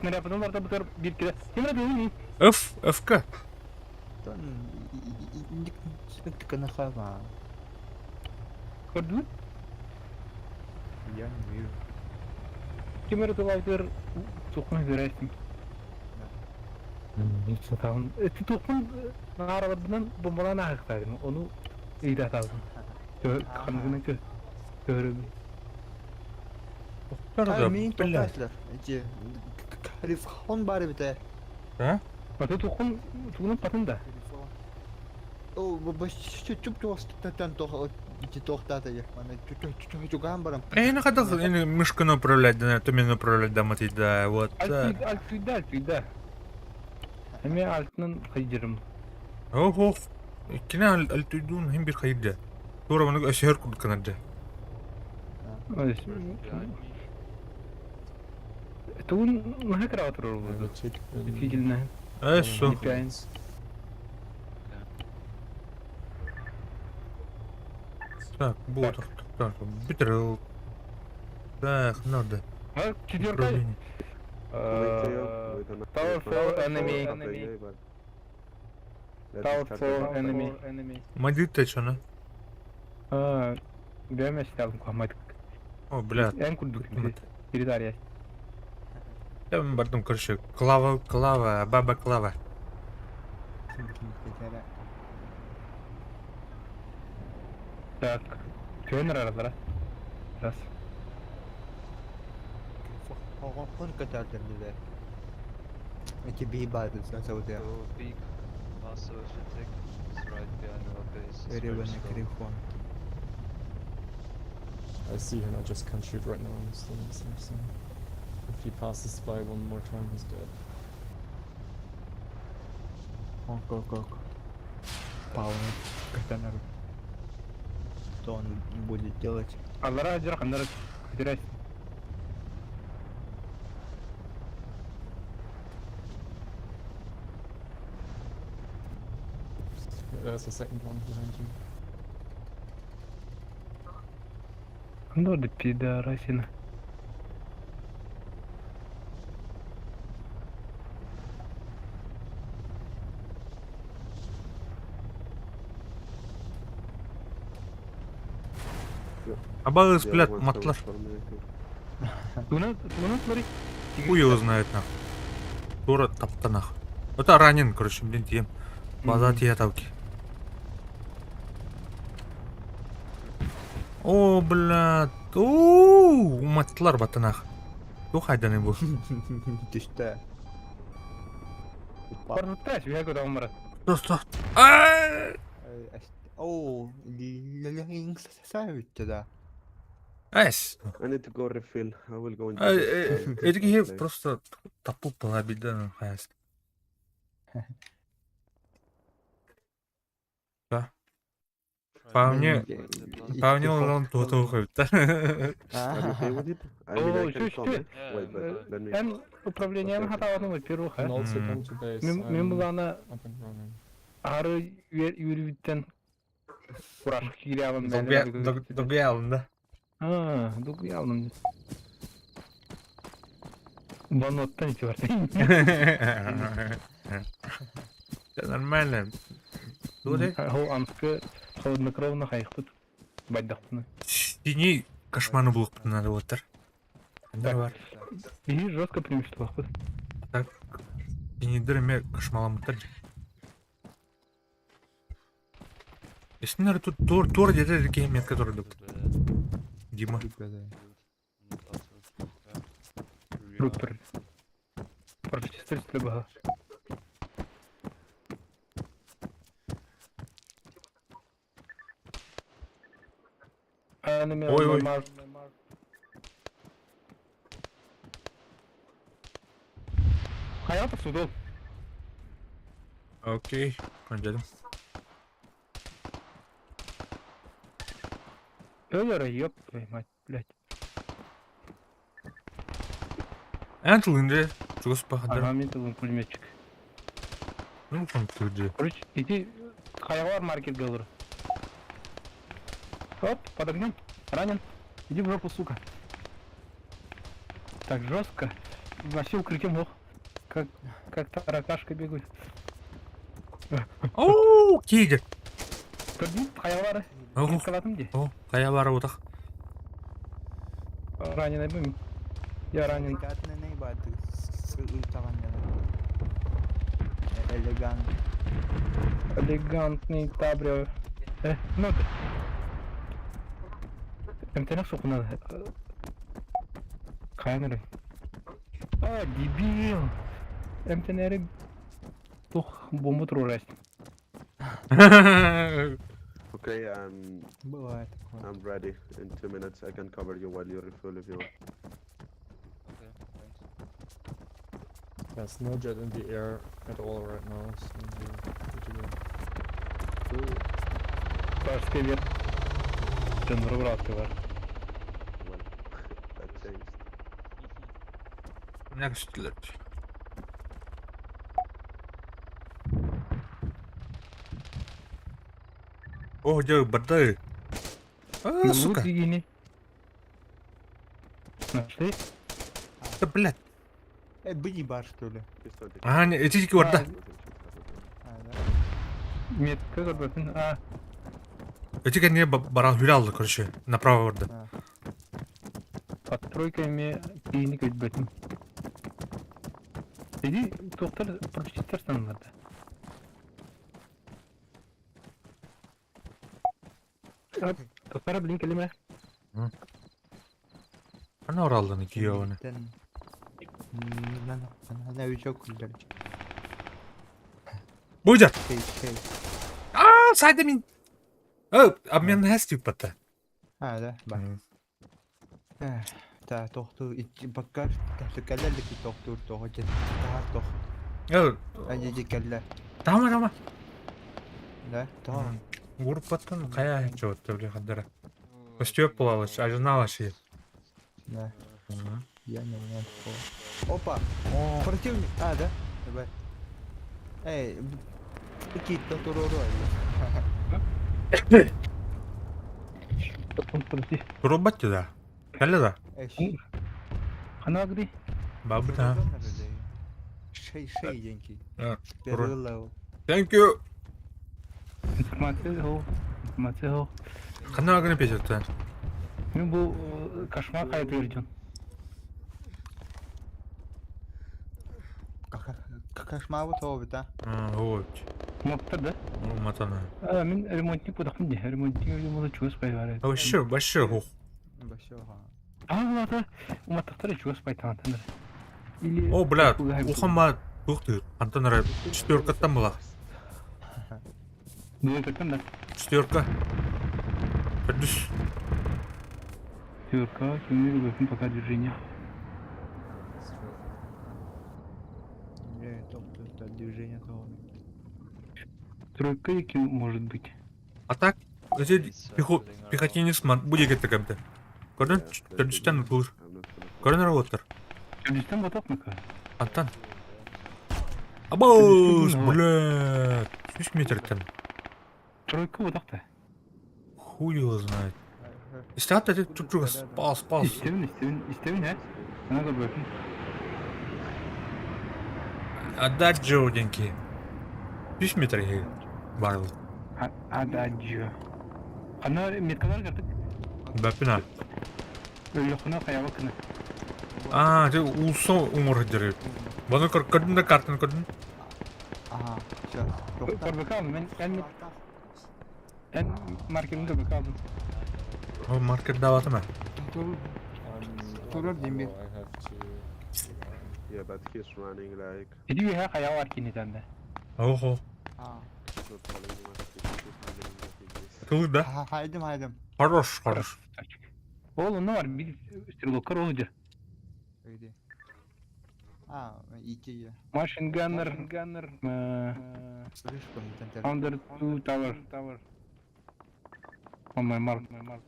Speaker 6: Снаряднулар да бутыр бир киле. Кимре дедин?
Speaker 1: F, ФК.
Speaker 4: Тон тыканы хава.
Speaker 6: Көрдүң?
Speaker 4: Я не вижу.
Speaker 6: Кимре тулавдыр тукун бересиң. Ты тукун нарабынан бомбалан агыктадым. Ону ыйда табдым. Ханныгынан көһөрөбүн.
Speaker 4: А,
Speaker 1: Да,
Speaker 4: мин
Speaker 1: бля.
Speaker 4: тоқтайсыздар. Эти Халифхон бар эбит ээ.
Speaker 1: А?
Speaker 6: Аты тухун тугунан патын да.
Speaker 4: О, чуп чугастан тоқтата Мана чуган барам.
Speaker 1: Эй, ну хотел мышкой управлять, да, то мен управлять, да, мать, да, вот. да.
Speaker 6: Альтуйда, альтуйда. Эми альтынан хайдырым.
Speaker 1: Ох, ох. Кine альтуйдун hem bir hayırdı. Тура маны өсөр курдуканарды.
Speaker 6: Тугун наха кыра турар
Speaker 10: I
Speaker 6: буду.
Speaker 10: will check in
Speaker 6: Действительно.
Speaker 1: Эссо.
Speaker 6: Пять.
Speaker 1: Так, вот. Так, битрел. Так, надо.
Speaker 6: А, четвертый.
Speaker 1: Управление.
Speaker 8: Wait, Theo. Wait, I'm
Speaker 6: Power for enemy. Power for enemy.
Speaker 1: Мадит чана.
Speaker 6: А, бәмә сталым камат.
Speaker 1: О, бля.
Speaker 6: Эн курдук. Передарья.
Speaker 1: Я бардым, короче, Клава, Клава, баба Клава.
Speaker 6: Так. Төнөр аралара. Раз.
Speaker 4: Хон катардыр. Эти бейбады, зовут я.
Speaker 9: So big massive attack is right behind our base. It's very
Speaker 4: Ребаный
Speaker 9: slow.
Speaker 4: Крифон.
Speaker 10: I see him, I just can't shoot right now, I'm still missing, so if he passes by one more time, he's dead.
Speaker 4: Ок, ок, ок. Пауна Катанар. Что он будет делать?
Speaker 6: Аллара ажыр кандар. Көтөрөс.
Speaker 10: There's a second one behind you.
Speaker 6: Кандор пидорасина.
Speaker 1: Абагыз,
Speaker 8: Yeah,
Speaker 1: блядь,
Speaker 8: one's
Speaker 1: матлар.
Speaker 8: coming for me, I think.
Speaker 6: Туна, туна смотри.
Speaker 1: Хуй его знает, нах. Тура таптанах. Это ранен, короче, блин, тем. База тия тавки. О, блядь. Ооо, матлар батанах. Тух айданы бу.
Speaker 4: Ты что?
Speaker 6: Барытташ, бия көтө омара.
Speaker 1: Стой, стой. Ай!
Speaker 4: О, да.
Speaker 1: Эс.
Speaker 8: I need to go refill. I will go into
Speaker 1: Ай,
Speaker 8: this,
Speaker 1: Эти
Speaker 8: place.
Speaker 1: просто тапу была беда, хаяс. Да. По мне, по мне он тут уходит.
Speaker 8: Are you okay with it? I mean, I
Speaker 6: О,
Speaker 8: can
Speaker 6: чё,
Speaker 8: come,
Speaker 6: чё?
Speaker 8: eh? Wait, but let me.
Speaker 6: Эн управлением хатабатын, во-первых,
Speaker 10: Can
Speaker 6: а.
Speaker 10: also come to base.
Speaker 6: Мен мен
Speaker 10: I'm
Speaker 6: булана
Speaker 10: up and running.
Speaker 6: ары юрүттен кураш кире алым.
Speaker 1: Дугялын, да?
Speaker 6: А, дугялым. Баноттан ичи бар.
Speaker 1: Всё нормально. Дуре.
Speaker 6: Хол анскы холоднокровно хайхпыт. Байдахпыны.
Speaker 1: Синий кошманы булып надо оттар.
Speaker 6: Так.
Speaker 1: Бар.
Speaker 6: И жестко преимущество.
Speaker 1: Так. Синийдер эме кошмаламыттар. Эсинер тут тур тур деді метка который Дима.
Speaker 6: Рупер. Прочистили бага. Enemy
Speaker 1: Ой,
Speaker 6: on my
Speaker 1: ой.
Speaker 6: mark. Hayata судол.
Speaker 1: Окей, кончадым.
Speaker 6: Өлөр, ёб твою мать, блядь.
Speaker 1: Эн тылынды. Чугас пахадар.
Speaker 6: Ага, мен тылын пулеметчик.
Speaker 1: Ну, он тылды.
Speaker 6: Короче, иди, хаявар маркет говорю. Оп, под огнем. Ранен. Иди в жопу, сука. Так жестко. Вообще укрытие мог. Как таракашка бегает.
Speaker 1: Оу, кейдер.
Speaker 6: Көрдүң, хаявары.
Speaker 1: Ого.
Speaker 6: Калатым де.
Speaker 1: О, кая бары утак.
Speaker 6: Раненый был. Я ранен.
Speaker 4: Элегант.
Speaker 6: Элегантный табрио. Ну ты. Эмтэнэх сукуна хайан эрэ. А, дебил! Эмтэнээри тух бомба туруорайсың.
Speaker 8: Okay, I'm
Speaker 4: Бывает такое.
Speaker 8: I'm ready. In 2 minutes, I can cover you while you refuel if you want.
Speaker 9: Okay, thanks.
Speaker 10: There's no jet in the air at all right now, so we're good to go.
Speaker 6: Царский вер. Дьоннору бырааттылар.
Speaker 8: Well, that changed.
Speaker 1: Next alert. О, где барды? А,
Speaker 6: Ну,
Speaker 1: сука.
Speaker 6: дигини. Нашли?
Speaker 1: Да, блядь.
Speaker 4: Быни бар, что ли?
Speaker 8: He's 20.
Speaker 1: А, не, эти барда.
Speaker 8: Nothing should happen.
Speaker 4: А, да?
Speaker 6: Метка көрбөпүн. А,
Speaker 1: Эти не барал гулял, короче, направо барда.
Speaker 4: А.
Speaker 6: Постройками киини көрбөтүм. Иди, доктор, прочитар надо. Доктора, блин, келеме.
Speaker 1: Ана оралдын күйеуіне.
Speaker 4: Новичок күлдер.
Speaker 1: Буйдер!
Speaker 4: Шей, шей.
Speaker 1: А, сайда мин. О, обмен хәстүк батта.
Speaker 4: А, да, бар. Эх, та тохту баккар тахтыкаллер тохтур тоху тахар тох.
Speaker 1: О,
Speaker 4: Анжи калла.
Speaker 1: тама тама.
Speaker 4: Да, тох.
Speaker 1: Группаттан кая чотту били хаддара. Костюп булалыш, ажыналаш.
Speaker 4: Да. Я не знаю такого. Опа! Противник! А, да? Давай. Эй, какие-то туруру.
Speaker 6: Потом, подожди.
Speaker 1: Турубатты да. Кәлі да.
Speaker 4: Эй,
Speaker 6: Ханагри.
Speaker 1: Бабыта.
Speaker 4: Шей, шей, деньги.
Speaker 1: А,
Speaker 4: Первый level.
Speaker 1: Thank you.
Speaker 6: Информация хо. Информация хо.
Speaker 1: Хана гына песетті.
Speaker 6: Мен бу кошмар кайып бердим.
Speaker 4: Кошмар вот да?
Speaker 1: Вот.
Speaker 6: Моптар да?
Speaker 1: Матана.
Speaker 6: А, мен ремонтник будақпын де. Ремонтник өзім оны чугас бай.
Speaker 1: Вообще, вообще хух.
Speaker 4: Вообще, ага.
Speaker 6: А, ладно. Уматтақтар чугас бай таңатандар. Или...
Speaker 1: О, бля, ухама тухты. Антон четверка там была.
Speaker 6: Двойкаттан да.
Speaker 1: Четверка. Плюс.
Speaker 6: Четверка, кемер өкін пока движение.
Speaker 4: Не, топ, топ, движение того.
Speaker 6: Тройка екі может быть.
Speaker 1: А так, эти пехотинец будет это как-то. Көрдөн? Төрдүстен бұл. Көрдөн роботтар.
Speaker 6: Төрдүстен батақ ма?
Speaker 1: Антон. Абоз, бля. 3 метр там.
Speaker 6: Тройка батақ та.
Speaker 1: Хуй его знает. Истат это тут друга спал, спал.
Speaker 6: Истевин, истевин, истевин, ә? Ана да бөкін.
Speaker 1: Отдать деньги. 3 метр барыл.
Speaker 6: Ададжо. Ана меткалар картык.
Speaker 1: Бәпіна.
Speaker 6: Өліқына қаяғы кіні.
Speaker 1: А, ты улсо умор дерет. Бұны көрдің да картаны көрдің?
Speaker 4: Ага, сейчас.
Speaker 6: Көрбек алдым, мен ән ән маркерін көрбек алдым.
Speaker 1: О, маркер даваты ма?
Speaker 4: Турur деймін.
Speaker 8: Yeah, but he's running like.
Speaker 6: Иди уха қаяғы бар кенетенде.
Speaker 1: Охо.
Speaker 8: He's not following us. He's running like this.
Speaker 1: Кылы да?
Speaker 4: Хайдым, хайдым.
Speaker 1: Хорош, хорош.
Speaker 6: Ол оны бар, bir стрелоктар ол жер.
Speaker 4: Иди. А, ики.
Speaker 6: Machine gunner, gunner, under two tower, tower. On my mark, my mark.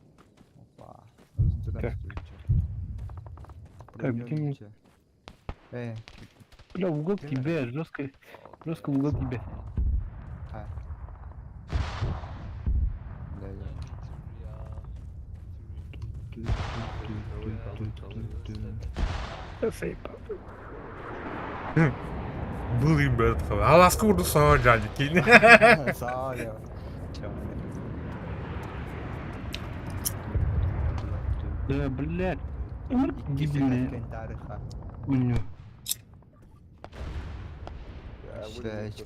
Speaker 4: Опа. Здравствуйте.
Speaker 6: Так, где мне- Бля, в угол тебе, жестко, жестко в угол тебе.
Speaker 4: А. Да, да.
Speaker 1: Был им бәт Аласқы ұрды саған жаны кейін.
Speaker 4: Сау, я.
Speaker 6: Да, блядь. Дебильная хуйню.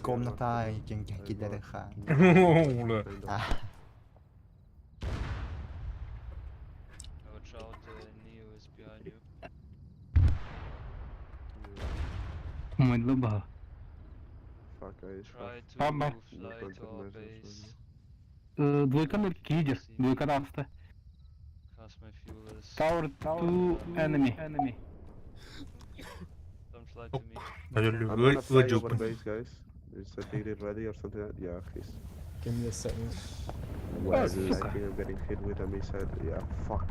Speaker 4: Комната кидереха.
Speaker 1: Ула.
Speaker 9: out, Neo is behind you.
Speaker 6: Умайдылы баха.
Speaker 8: Fuck, I
Speaker 9: Try to
Speaker 6: Баба.
Speaker 9: fly to our base.
Speaker 6: Двойка лидер, двойка аста.
Speaker 9: Cause my fuel is.
Speaker 6: Tower 2 enemy. Enemy.
Speaker 9: Don't fly to me.
Speaker 8: I'm gonna fly over
Speaker 1: Ыдьылпын.
Speaker 8: base, guys. Is the data ready or something like that? Yeah, he's.
Speaker 10: Give me a second.
Speaker 8: Well, I
Speaker 6: сука.
Speaker 8: think I'm getting hit with a missile. Yeah, fuck.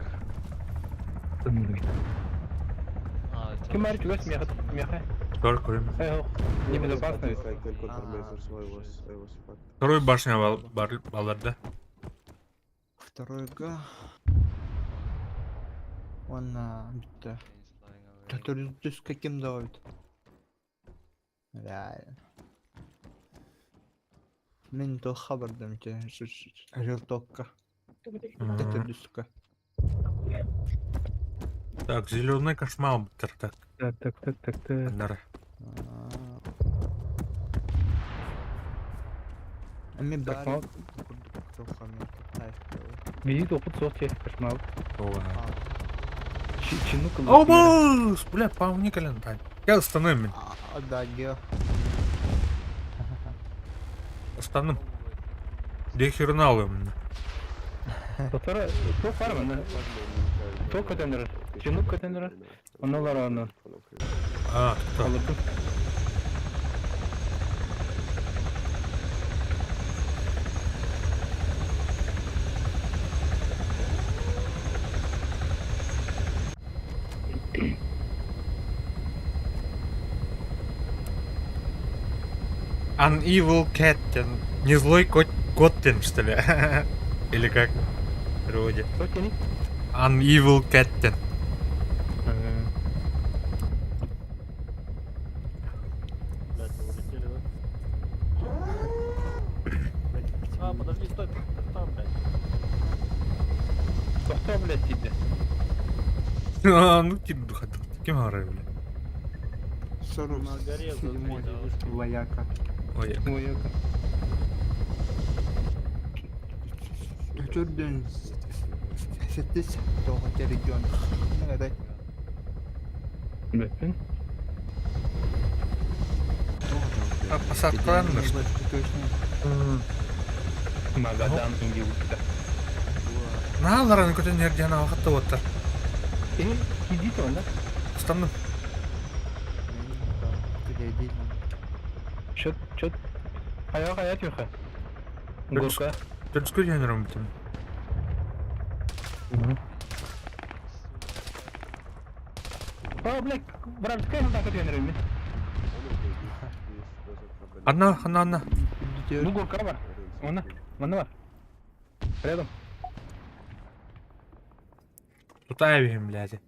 Speaker 9: Ah, I
Speaker 6: Ким
Speaker 9: thought
Speaker 6: арич
Speaker 9: you
Speaker 6: өс меха меха.
Speaker 1: Второй көрөм.
Speaker 6: Эх, не безопасно.
Speaker 8: It's like 10 countermeasures, so I was fucked.
Speaker 1: Второй башня бар баларда.
Speaker 4: Второй га. Он бітті.
Speaker 9: He's flying away.
Speaker 4: Который түс каким давит. Реально. Мен то хабардым те желтокка. Это дүска.
Speaker 1: Так, зеленый кошмар бутер так.
Speaker 6: Так, так, так, так, так.
Speaker 1: Аннара.
Speaker 4: Эми
Speaker 6: Так,
Speaker 4: бар.
Speaker 6: мал. Визит опыт сос тех кошмал.
Speaker 1: Ова.
Speaker 6: Чинука.
Speaker 1: Обус! Бля, пауни кален тань. Я остановим мен.
Speaker 4: Да, ге.
Speaker 1: Останым. Дехерналы мен.
Speaker 6: Доктора, то фарма, то көтөнөр. Чинук көтөнөр. Оналар аны.
Speaker 1: А, кто?
Speaker 6: Алырдым.
Speaker 1: An evil cat. тен. Не злой кот, кот тен, что ли? Или как? В переводе.
Speaker 6: То тени.
Speaker 1: An evil cat тен.
Speaker 2: Блядь, вы улетели, да? Блядь. А, подожди, стой, ты там, блядь.
Speaker 6: Тохто, блядь, тиде.
Speaker 1: А, ну тебе духоту. Кем говорю, бля?
Speaker 2: На горе за
Speaker 4: 47
Speaker 2: третьей вышкой.
Speaker 4: вояка.
Speaker 1: Ой,
Speaker 6: Ой,
Speaker 4: Түрден сеттис тоға регион. Не
Speaker 6: Блядь.
Speaker 1: А, посадка ладно, что
Speaker 4: Точно.
Speaker 6: Магадан индиутта.
Speaker 1: На, ларан көтен жерден вакытта оттар.
Speaker 6: Э, кидит он, да?
Speaker 1: Останым.
Speaker 6: Чё, чё? Аяқ, аяқ, тихо. Горка.
Speaker 1: Төртүскө жөнөрөм бүтүн.
Speaker 6: А, блядь, вражеская так көтөнөр мен.
Speaker 1: Одна, одна, одна.
Speaker 6: Ну, горка бар. Она, она бар. Рядом.
Speaker 1: Тутай бихим, блядь.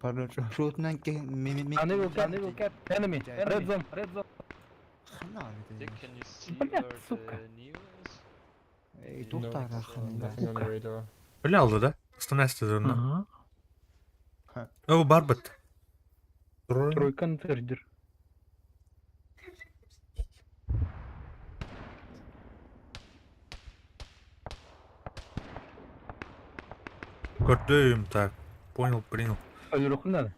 Speaker 4: Пардон, шутнан ке ми
Speaker 6: Unable cat, unable cat, enemy, red zone, red zone.
Speaker 9: Dick, can you see
Speaker 6: Блядь,
Speaker 9: where
Speaker 6: сука.
Speaker 9: the Neo is?
Speaker 4: Эй, тоқтар
Speaker 10: No, nothing on the radar.
Speaker 1: Бля алды да? Останайсты зона.
Speaker 6: Ага.
Speaker 1: О, бар бит.
Speaker 6: Тройка на цердер.
Speaker 1: Көрдүм, так. Понял, принял.
Speaker 6: Өлөрөхүн надо.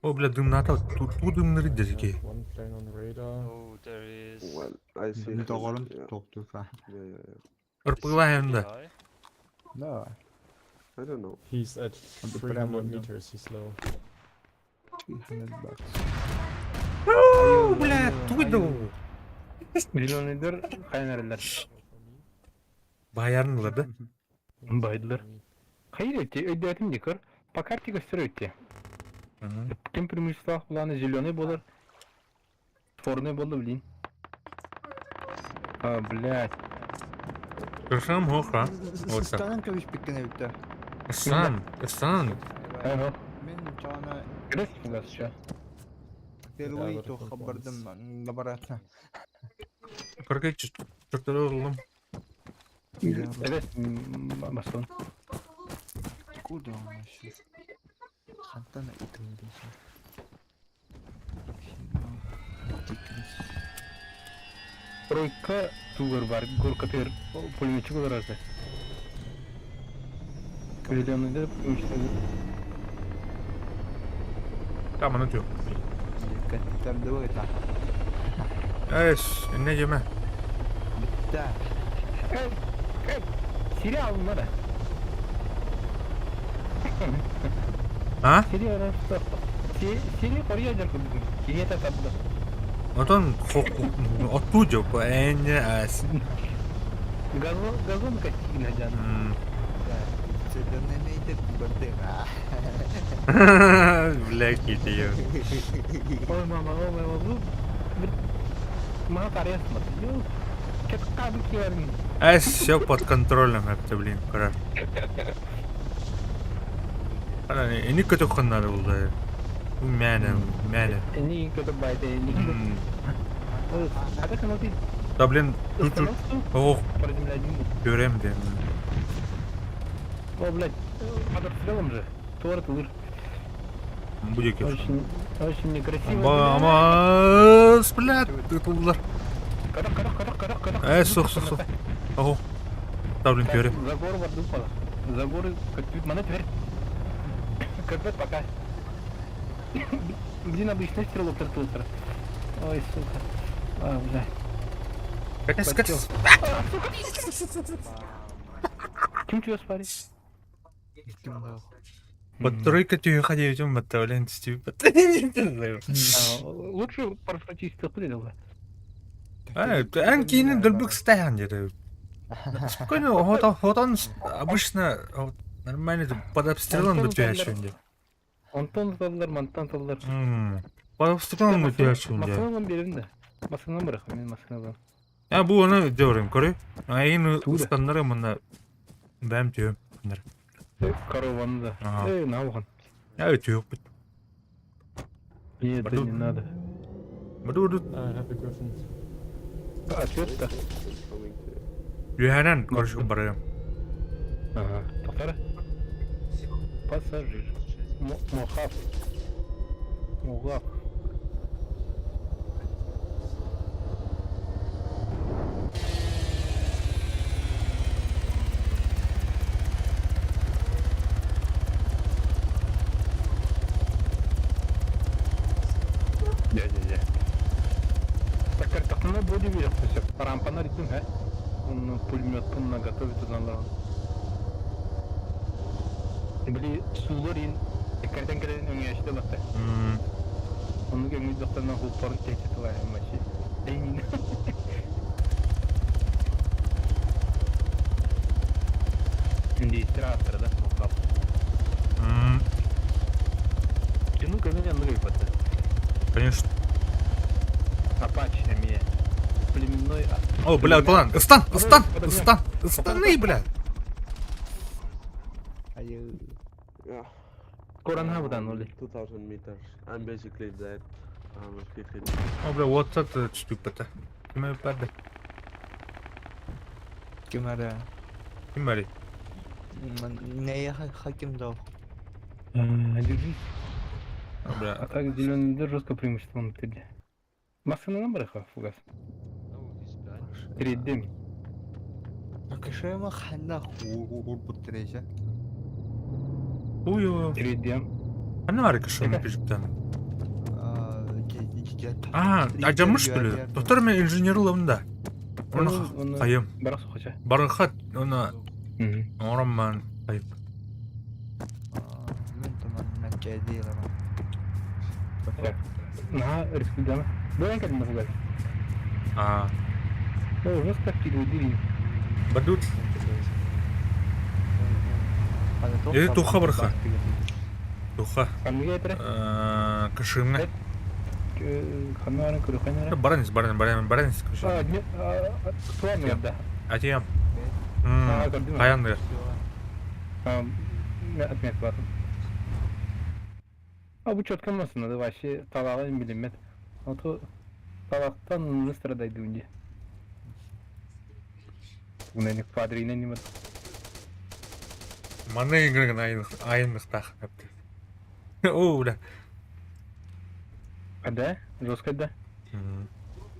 Speaker 1: О, бля, дым ната. Ту ту дымныры дезики.
Speaker 10: One plane on radar.
Speaker 9: Oh, there is.
Speaker 8: Well, I see. him,
Speaker 4: Доғарым
Speaker 8: Yeah,
Speaker 4: тоқтыр.
Speaker 8: yeah.
Speaker 1: Ырпылайым
Speaker 9: Is he
Speaker 1: да.
Speaker 9: high?
Speaker 4: Да.
Speaker 8: I don't know.
Speaker 10: He's at
Speaker 4: Он
Speaker 10: 300
Speaker 4: прямо, да.
Speaker 10: meters, he's low.
Speaker 1: О, бля, туйду.
Speaker 6: Зеленый дыр, хайнарлар.
Speaker 1: Баярнылар да?
Speaker 6: Байдылар. Хайыр өте, өйдөтüm дикор. По карте көстөр өте. Кем преимущество планы зеленый болар. Черный болду, блин. А, блядь.
Speaker 1: Кыршам хоха. Вот так.
Speaker 4: Станан көбіш біккен өтті.
Speaker 1: Сан, сан.
Speaker 6: Ага.
Speaker 4: Мен чана
Speaker 6: Крест у нас еще.
Speaker 4: впервые
Speaker 10: Да,
Speaker 4: то
Speaker 10: вот
Speaker 4: хабардым лаборатно.
Speaker 1: Короче, чертелер
Speaker 6: Крест масон.
Speaker 4: Откуда он вообще? Хантана итылды.
Speaker 6: Тройка тугар бар, горка тер, пулеметчик олар азды. Зеленый, да, преимущество?
Speaker 1: Там оно тю.
Speaker 4: Каттардыбыта.
Speaker 1: Эс, не деме.
Speaker 4: Битта.
Speaker 6: Как, как? Сериал надо.
Speaker 1: А?
Speaker 6: Сериал что? Серия Корея деркубин. Киета табда.
Speaker 1: Отон отту жок, эне ас.
Speaker 6: Газон, газон костигна жан.
Speaker 1: Бля, кити.
Speaker 6: Ой, мама, ой, мама, ну, Мага таресма. Как кабы
Speaker 1: Эс, все под контролем, это, блин, кара. Ана, эни көтө ханнары булды. Бу мәне, мәне.
Speaker 6: Эни көтө байте, эни. А так оно ты
Speaker 1: Да, блин, тут тут. Ох, görем дем.
Speaker 6: О, блядь, под обстрелом же. Торт, лыр.
Speaker 1: Будет
Speaker 6: Очень, очень некрасиво.
Speaker 1: Ама, блядь, тытылдылар.
Speaker 6: Карак, карак, карак, карак, карак.
Speaker 1: Э, сух, сух, сух. Ого. Да, блин, көрем.
Speaker 6: Забор воду пала. Заборы, как тут, мана дверь. КП пока. Блин, обычный стрелок тартылтыр. Ой, сука. А, бля.
Speaker 1: Катес, катес.
Speaker 6: Ким тебя спали?
Speaker 1: Батарейка тебе ходить, он батарейка тебе.
Speaker 6: Лучше парфратический хуй
Speaker 1: А, эн кейинен дөлбүк стаян деді. Спокойно, вот он, вот он обычно вот, нормально под обстрелом бітөшінде.
Speaker 6: Антон саллар, мантан саллар.
Speaker 1: Под обстрелом бітөшінде.
Speaker 6: Масыналан берем да. Масыналан барах, мен масыналан.
Speaker 1: Я бу оны диyorum, көрі. Айын ұстаннары мұнда бәм түйем.
Speaker 6: Корованы да. Эй, науған.
Speaker 1: Я түйек бит.
Speaker 6: Нет, это не надо.
Speaker 1: Буду.
Speaker 10: I have a griffin.
Speaker 6: Ответ-то?
Speaker 1: Юханан көрішіп барайым.
Speaker 6: Ага. Тоқтара. Пассажир. Мохав. Мухав. Дядя, Так, так, ну, будет верх, все. Рампа ритм, а? Он пулемет на готовит туда. Били сулар ин кәртен кәртен өңе бакта. Оны көңүл докторна хуппарын течетила маши. Эймин. Индистратор, да, мухап. Ну, көңүл янды көйпаты.
Speaker 1: Конечно.
Speaker 6: Апач эме. Племенной.
Speaker 1: О, бля, план. Ыстан, ыстан, ыстан, ыстаны, бля.
Speaker 6: Коранга будан оли.
Speaker 8: 2000 meters. I'm basically dead. I'm completely
Speaker 1: О, бля, вот это түстүк бата. Ким барды?
Speaker 4: Ким ара?
Speaker 1: Ким бары?
Speaker 4: Не хаким дал.
Speaker 6: Держись.
Speaker 1: Бля.
Speaker 6: А так зеленый идет жестко преимущество на тебе. Масса на браха, фугас. Перед
Speaker 4: Кышема ханна урбуттырежа.
Speaker 1: Ую.
Speaker 6: Перед
Speaker 1: Ана бар кышема пижиктен. А, ажамыш биле. Доктор мен инженер да. Оны кайым.
Speaker 6: Барах сухача.
Speaker 1: Барахат, оны оромман кайып.
Speaker 4: Мен туман мәккәди
Speaker 6: На, рискуйдама. Давай как на фугас.
Speaker 1: А.
Speaker 6: О, жестко впереди.
Speaker 1: Бадут. Э, туха барха. Туха. Кышымна.
Speaker 6: Ханарын көрөханара.
Speaker 1: Баранис, баранис, баранис, баранис.
Speaker 6: А, не, туан да.
Speaker 1: Атиям. Каянды.
Speaker 6: Отмет батын. А бу четко масына да вообще талагын билинмет. А то талактан страдайды үнде. Унени квадрина неме.
Speaker 1: Маны игрын айын айын О, бля.
Speaker 6: А да? Жестко да?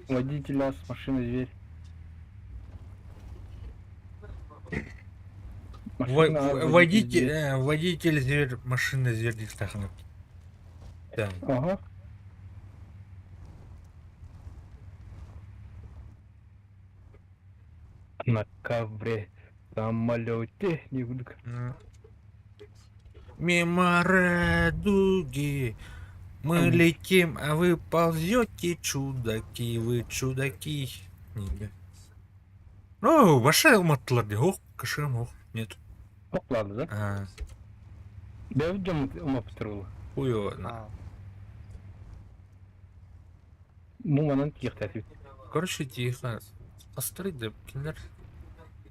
Speaker 6: Водитель ас, машина зверь. Машина
Speaker 1: Водитель, водитель зверь, машина зверь диэхтээхин.
Speaker 6: Ага. На ковре самолете не буду.
Speaker 1: Мимо радуги мы летим, а вы ползете, чудаки, вы чудаки. Не, Ну, вообще уматтылар дии. Ох, кышым, ох, нет.
Speaker 6: Ладно, да?
Speaker 1: А,
Speaker 6: Да, идем умаптырылы.
Speaker 1: хуё.
Speaker 6: Бу манан тиэхтэтибит.
Speaker 1: Короче, тихо. Астырый да кинилэр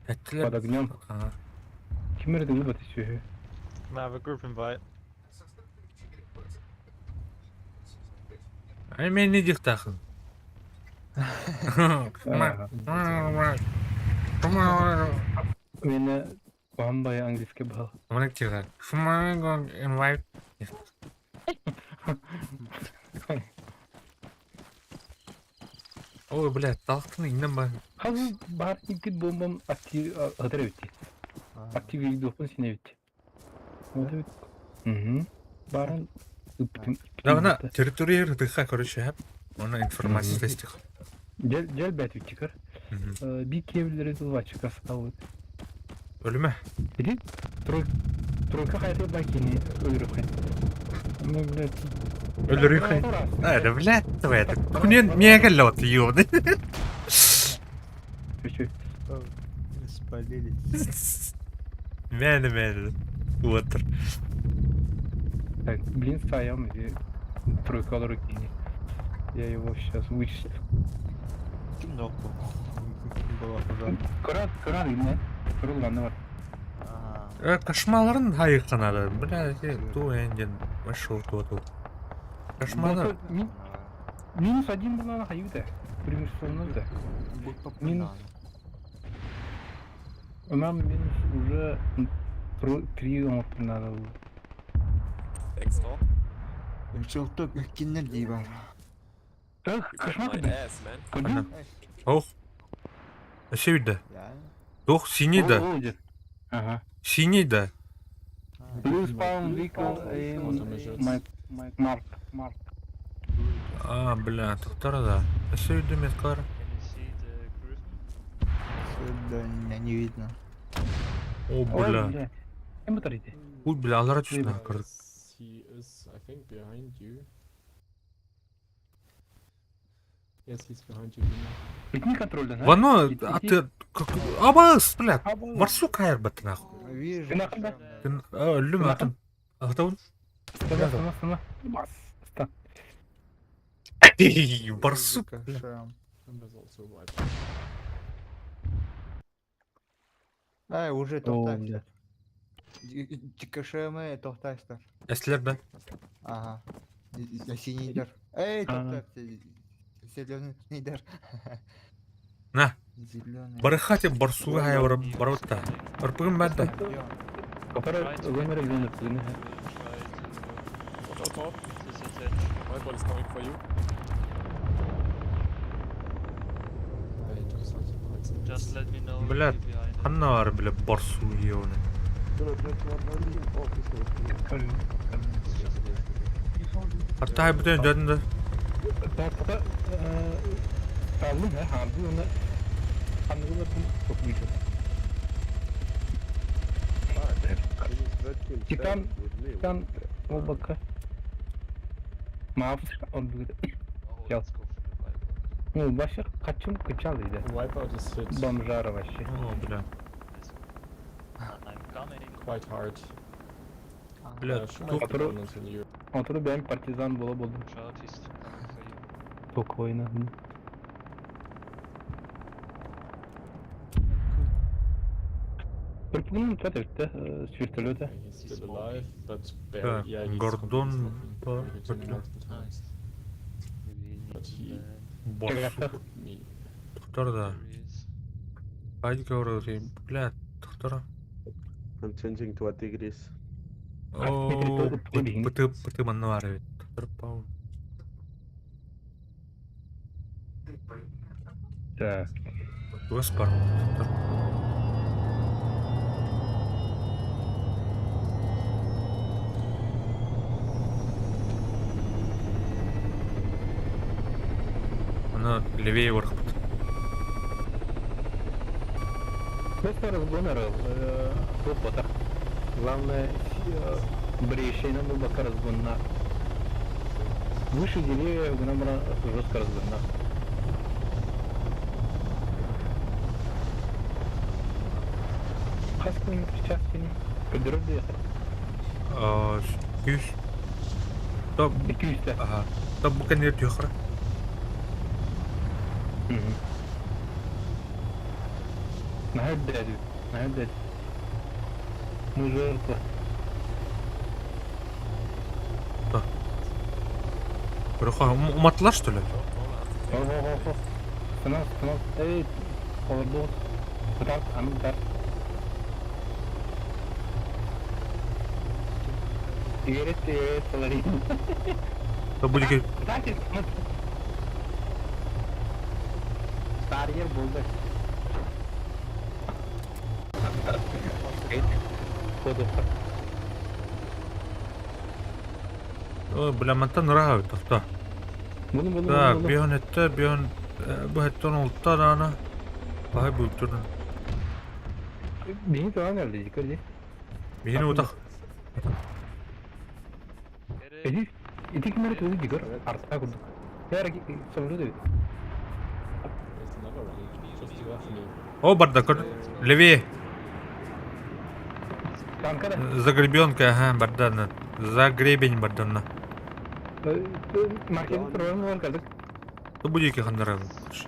Speaker 1: эттилэр.
Speaker 6: Под огнем.
Speaker 1: А,
Speaker 6: Ким эрэ ылбат сүһү.
Speaker 2: Can I have a group invite?
Speaker 1: Ай мен не диэхтаахын.
Speaker 6: Мені бамбай английский был.
Speaker 1: Маннык тихо. Invite. Ой, блядь, талахтын иннен бар.
Speaker 6: Хазы бар икит бомбам актив атыр битти. Актив видеофон сине битти. Угу. Барын ыптым.
Speaker 1: Да, она территория РДХ, короче, хап. Она информация тестих.
Speaker 6: Дел дел бәт битти көр. Би кебилери тулвачыка салып.
Speaker 1: Өлүмө.
Speaker 6: Били тройка хайты бакини өлүрүп хай. Ну, блядь.
Speaker 1: Өлүрүп хай. А, да, блядь, твоя. Күнен мега лёт, ёбаный.
Speaker 6: Чуть-чуть.
Speaker 4: Спалились.
Speaker 1: Мэне, мэне. Уотер.
Speaker 6: Так, блин, стоям и тройка руки. Я его сейчас вычислю.
Speaker 4: Кнопку. Было уже.
Speaker 6: Кырат, кырат именно. Кырылганы бар.
Speaker 1: Кошмаларын хайыкканады. Бля, ту энден вошел ту. Кошмалар.
Speaker 6: Минус один была хайыта. Преимущество да. Минус. Нам минус уже три надо было.
Speaker 3: Thanks, Tom.
Speaker 4: Чолток киннер дии бар.
Speaker 6: Эх, кошмар
Speaker 3: My ass, man.
Speaker 1: Ох. Өсө Ох, синий да.
Speaker 6: Ага.
Speaker 1: Синий да.
Speaker 6: Blue spawn vehicle in my mark. Mark.
Speaker 1: А, бля, тохтар да. Өсө үйдө меткар.
Speaker 4: Да, не видно.
Speaker 1: О, бля.
Speaker 6: Кем батарейте?
Speaker 1: Уй, бля, алара түстү көрдүк.
Speaker 10: He is, I think, behind you. Yes, he's behind you.
Speaker 6: Итни контрольда, да?
Speaker 1: Вано, а ты... Абас, бля, барсук хайыр бат нахуй.
Speaker 4: Вижу.
Speaker 1: Өлүм атын. Атабын.
Speaker 6: Сана, сана, Бас.
Speaker 1: Барсук.
Speaker 4: Ай, уже тохтайстар. КШМ тохтайстар.
Speaker 1: Эслер да?
Speaker 4: Ага. Синий дер. Эй, тохтайстар. Зеленый дер.
Speaker 1: На.
Speaker 4: Зеленый.
Speaker 1: Барыхате барсуга хайыр баротта. Арпыгын бәдді.
Speaker 6: Номер зеленый.
Speaker 3: Watch out, Tom. White is coming for you.
Speaker 9: Just let me know.
Speaker 1: Бля, ханна бар, бля, барсу ебаный. Hatta бүтэн дöndü.
Speaker 6: Тарта Аллы ха, харды оны ханныгы çok büyük. Титан, Титан, облако. Мафс, он будет. Ял. Ну, вообще, качун качал иде.
Speaker 10: Wipeout is hit.
Speaker 6: Бомжара вообще.
Speaker 1: О, бля.
Speaker 10: Quite hard.
Speaker 1: Бля,
Speaker 6: Oturup ben partizan бола болдум. Спокойно. Припомним, что это, с вертолета.
Speaker 1: Так, Гордон Барсук. Тохтар да. Айд говорю, бля, тохтар.
Speaker 8: I'm changing to a Tigris.
Speaker 1: О, пыты, пыты маннавары. Тохтар пау.
Speaker 6: Так.
Speaker 1: Туас пар. Онно левее барахпыт.
Speaker 6: Просто разгон суох Главное, брешейна булбакка разгонна. Выше деревья гына жестко разгонна. Хас километр в час сини? Көдөрөр диэхэ.
Speaker 1: Күүс. Топ.
Speaker 6: Күүстэ.
Speaker 1: Аха. Топ бу кэннигэр түһүөххэ.
Speaker 6: Наһаа үрдээдү. Наһаа үрдээдү. Мы жертва.
Speaker 1: Бырха уматтылар что ли?
Speaker 6: О-о-о-о. Остановись, остановись. Эй, олордугут. Бытарт, аны бытарт. Сигарет, сигарет, соларин.
Speaker 1: То будет
Speaker 6: Старьер болды.
Speaker 1: Ой, бля, мантан ыраах тохто.
Speaker 6: Буну буну
Speaker 1: Так,
Speaker 6: буну.
Speaker 1: бион этте, бион бу хеттон олта даана. Баһай буйуптурун.
Speaker 6: Биһи туган geldi, көрди.
Speaker 1: Биһини утах.
Speaker 6: Эди, ити кимери тугу дигер, арта курдук. Яра самолет эбит.
Speaker 10: There's another one. Just roughly.
Speaker 1: О, барда, көр. Левее.
Speaker 6: Танка да.
Speaker 1: За гребенкой, ага, барда. За гребень бардана.
Speaker 6: Маркет проблема бар кадык.
Speaker 1: То будет хандараб.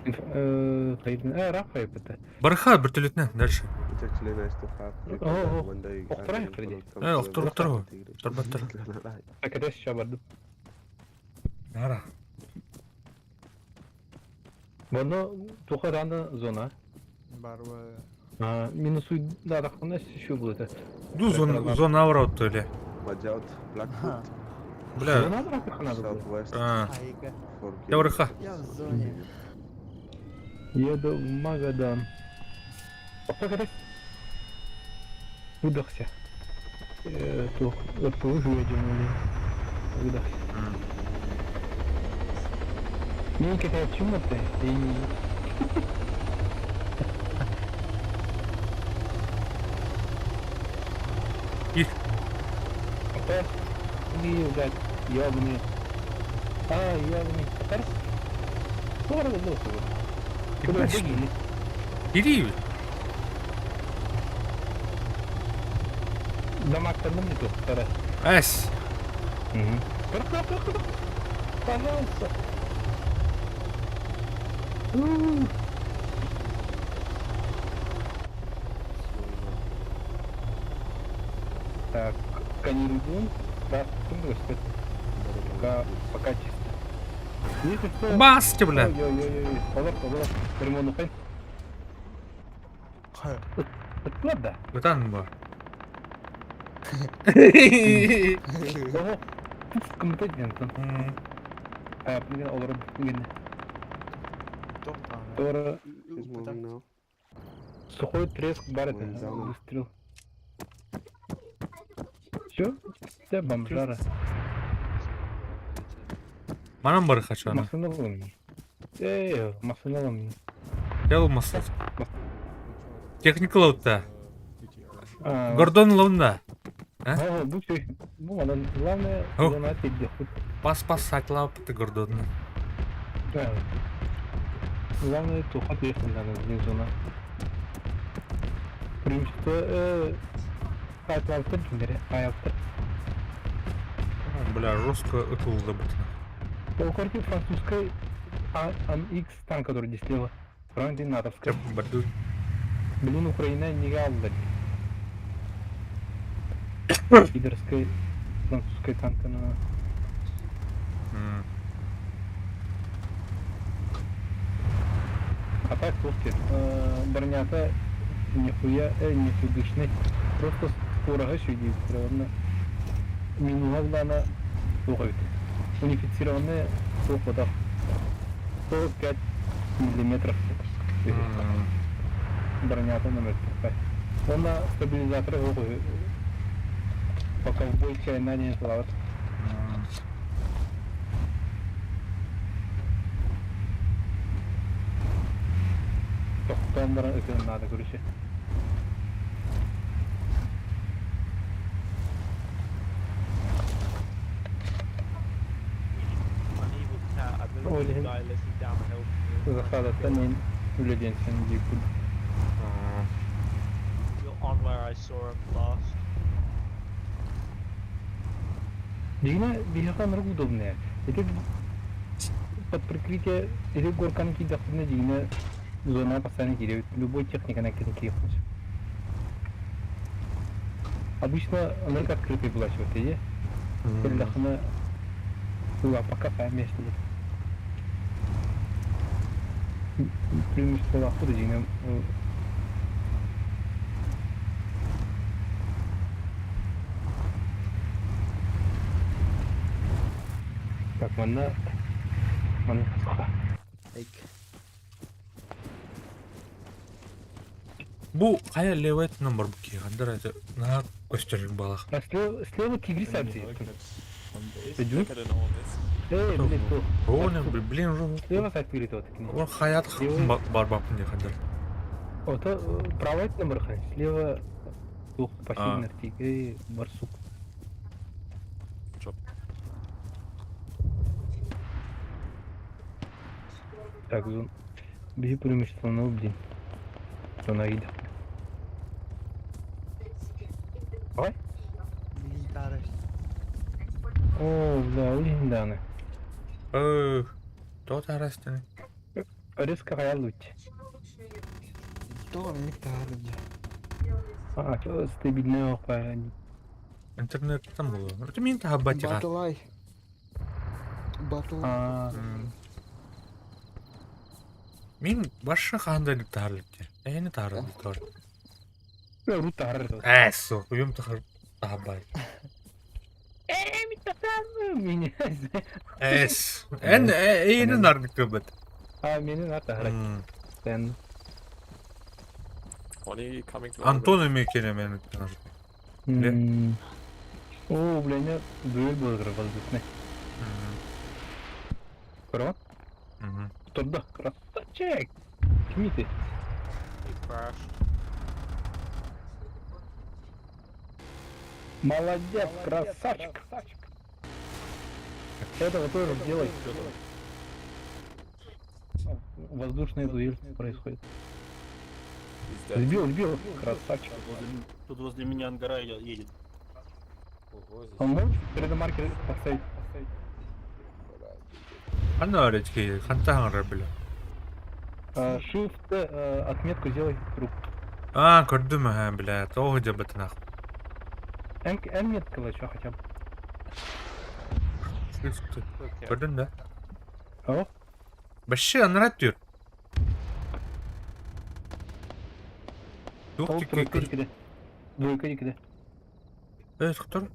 Speaker 6: Э, раф хайпыта.
Speaker 1: Барха вертолетне дальше.
Speaker 8: It's actually nice to have because
Speaker 6: Oh,
Speaker 8: then
Speaker 6: oh.
Speaker 8: one day
Speaker 6: Охторай
Speaker 8: I'm
Speaker 6: приди.
Speaker 8: gonna come
Speaker 1: Э,
Speaker 8: to
Speaker 1: охтор,
Speaker 8: the
Speaker 1: охтор.
Speaker 8: Tigre.
Speaker 1: Торбаттар.
Speaker 6: Акадеш шабарды.
Speaker 1: Нара.
Speaker 6: Бұны тухараны зона.
Speaker 5: Барва.
Speaker 6: А, минусу да тахтана şu булды.
Speaker 1: Ду зон зона аура или.
Speaker 8: Watch out, Blackfoot,
Speaker 1: Бля.
Speaker 6: Зона бракхана булды.
Speaker 8: southwest,
Speaker 1: А,
Speaker 4: Хайка.
Speaker 8: 4
Speaker 1: Я барха.
Speaker 4: Я в зоне.
Speaker 6: Еду в Магадан. Охторай. Выдохся. Э, тух, выдохся. Выдохся. Мен какая чума ты? И...
Speaker 1: Их.
Speaker 6: Опа. И, блядь, ёбаный. А, ёбаный. Теперь? Скоро выдохся. Куда беги?
Speaker 1: Иди.
Speaker 6: Дома не тут, вторая.
Speaker 1: Эс.
Speaker 6: Угу. Пожалуйста. У. Так, канирудун, да, пока, пока чисто. Если что...
Speaker 1: Басты, бля.
Speaker 6: Ой-ой-ой, олар, олар, ремонт ухай. Ладно.
Speaker 1: Бытан ба.
Speaker 6: Ого, компетентен. А, блин, олар, блин. Тора,
Speaker 8: He's moving now.
Speaker 6: сухой треск барыта,
Speaker 8: Ой, заново.
Speaker 6: выстрел. Все? Все, бомжара.
Speaker 1: Манан барха чана.
Speaker 6: Машина мне. Эй, машина мне.
Speaker 1: Я алмаса. Техника лаутта.
Speaker 6: А,
Speaker 1: Гордон лаунда. А?
Speaker 6: О, бу все. Бу анан главное,
Speaker 1: О.
Speaker 6: зона тебе.
Speaker 1: Пас пас сатлап ты Гордон.
Speaker 6: Да. Главное, тухат ехать надо, не зона. Преимущество, Айтлантыр киндере, аяптыр.
Speaker 1: Бля, жестко ытылды бытына.
Speaker 6: Ол корки французской АМХ танк, который здесь слева. Франции натовская.
Speaker 1: Барду.
Speaker 6: Блин, Украина не алды. Пидорской французской танка на... А так, слушайте, бронята нихуя никудышный. Просто скорого сюди, ровно. Минула плохо Унифицированные плохо так. 45 миллиметров. Бронята номер 5. Он на стабилизаторе Пока в бой чайна не плавает. Тохтоон баран ытыан наада короче. Ол иһин засадаттан иһин үлэлиэн син диир курдук. Дьиҥэ биһиэхэ оннук удобнее. Ити под прикрытие ити горканы киирдэхпитинэ дьиҥэ зонаҕа постоянно киирэбит. Любой техниканан кэлин киириэхпит сөп. Обычно оннук открытый была вот иди. Кэллэххинэ пока вместе. Преимущество дьиҥэ Так, манна манна суха.
Speaker 1: Бу хайа левый өттүнэн барбыт киһи хандар это наһаа көстөр балах.
Speaker 6: А слева, слева тигри садзи. Эй, блин, то.
Speaker 1: О, блин, уже.
Speaker 6: Слева садзи вот.
Speaker 1: Ол хаят барбаппын диye хандар.
Speaker 6: Ото правый номер слева тух пассивный тигри барсук.
Speaker 8: Чоп.
Speaker 6: Так, зон. Биһи преимущественно блин. Зона иде. Давай. О, бля, легендарный.
Speaker 1: Эх, тот арастын.
Speaker 6: Резко хаялуть.
Speaker 4: Тоҕо миник таһаарда дии.
Speaker 6: А, стабильный охпа.
Speaker 1: Интернеттан булуо. Это мин таһабатига.
Speaker 4: Батылай. Батылай.
Speaker 1: Мин башы хаанда дип таһарлык. Эни таһарлык тор.
Speaker 6: Рут таһар.
Speaker 1: Э, су, уйум тахар таһабай.
Speaker 6: Меня.
Speaker 1: Эс. Эн эйни нардык көбөт.
Speaker 6: А, мени нар таһар. Сен.
Speaker 8: Only coming to
Speaker 1: Антон эме келе мен.
Speaker 6: О, бля, не дуэль был воздушный. Көрө? Турда, красавчик. Кими ты? Молодец, красавчик. Этого тоже делай. Воздушная дуэль происходит. Сбил, сбил, красавчик.
Speaker 2: Тут возле меня ангара едет.
Speaker 6: Он может перед маркер поставить?
Speaker 1: Ханна аречки, ханта ханра бля.
Speaker 6: Shift отметку сделай круг.
Speaker 1: А, көрдүм ха, бля, тоҕо дьабытынах.
Speaker 6: М, М метка еще хотя бы.
Speaker 1: Көрдүн да?
Speaker 6: О?
Speaker 1: Башшы анара түр. Туох
Speaker 6: Ол
Speaker 1: тикки
Speaker 6: тройка дикиде. Двойка дикиде.
Speaker 1: Э, тоқтор.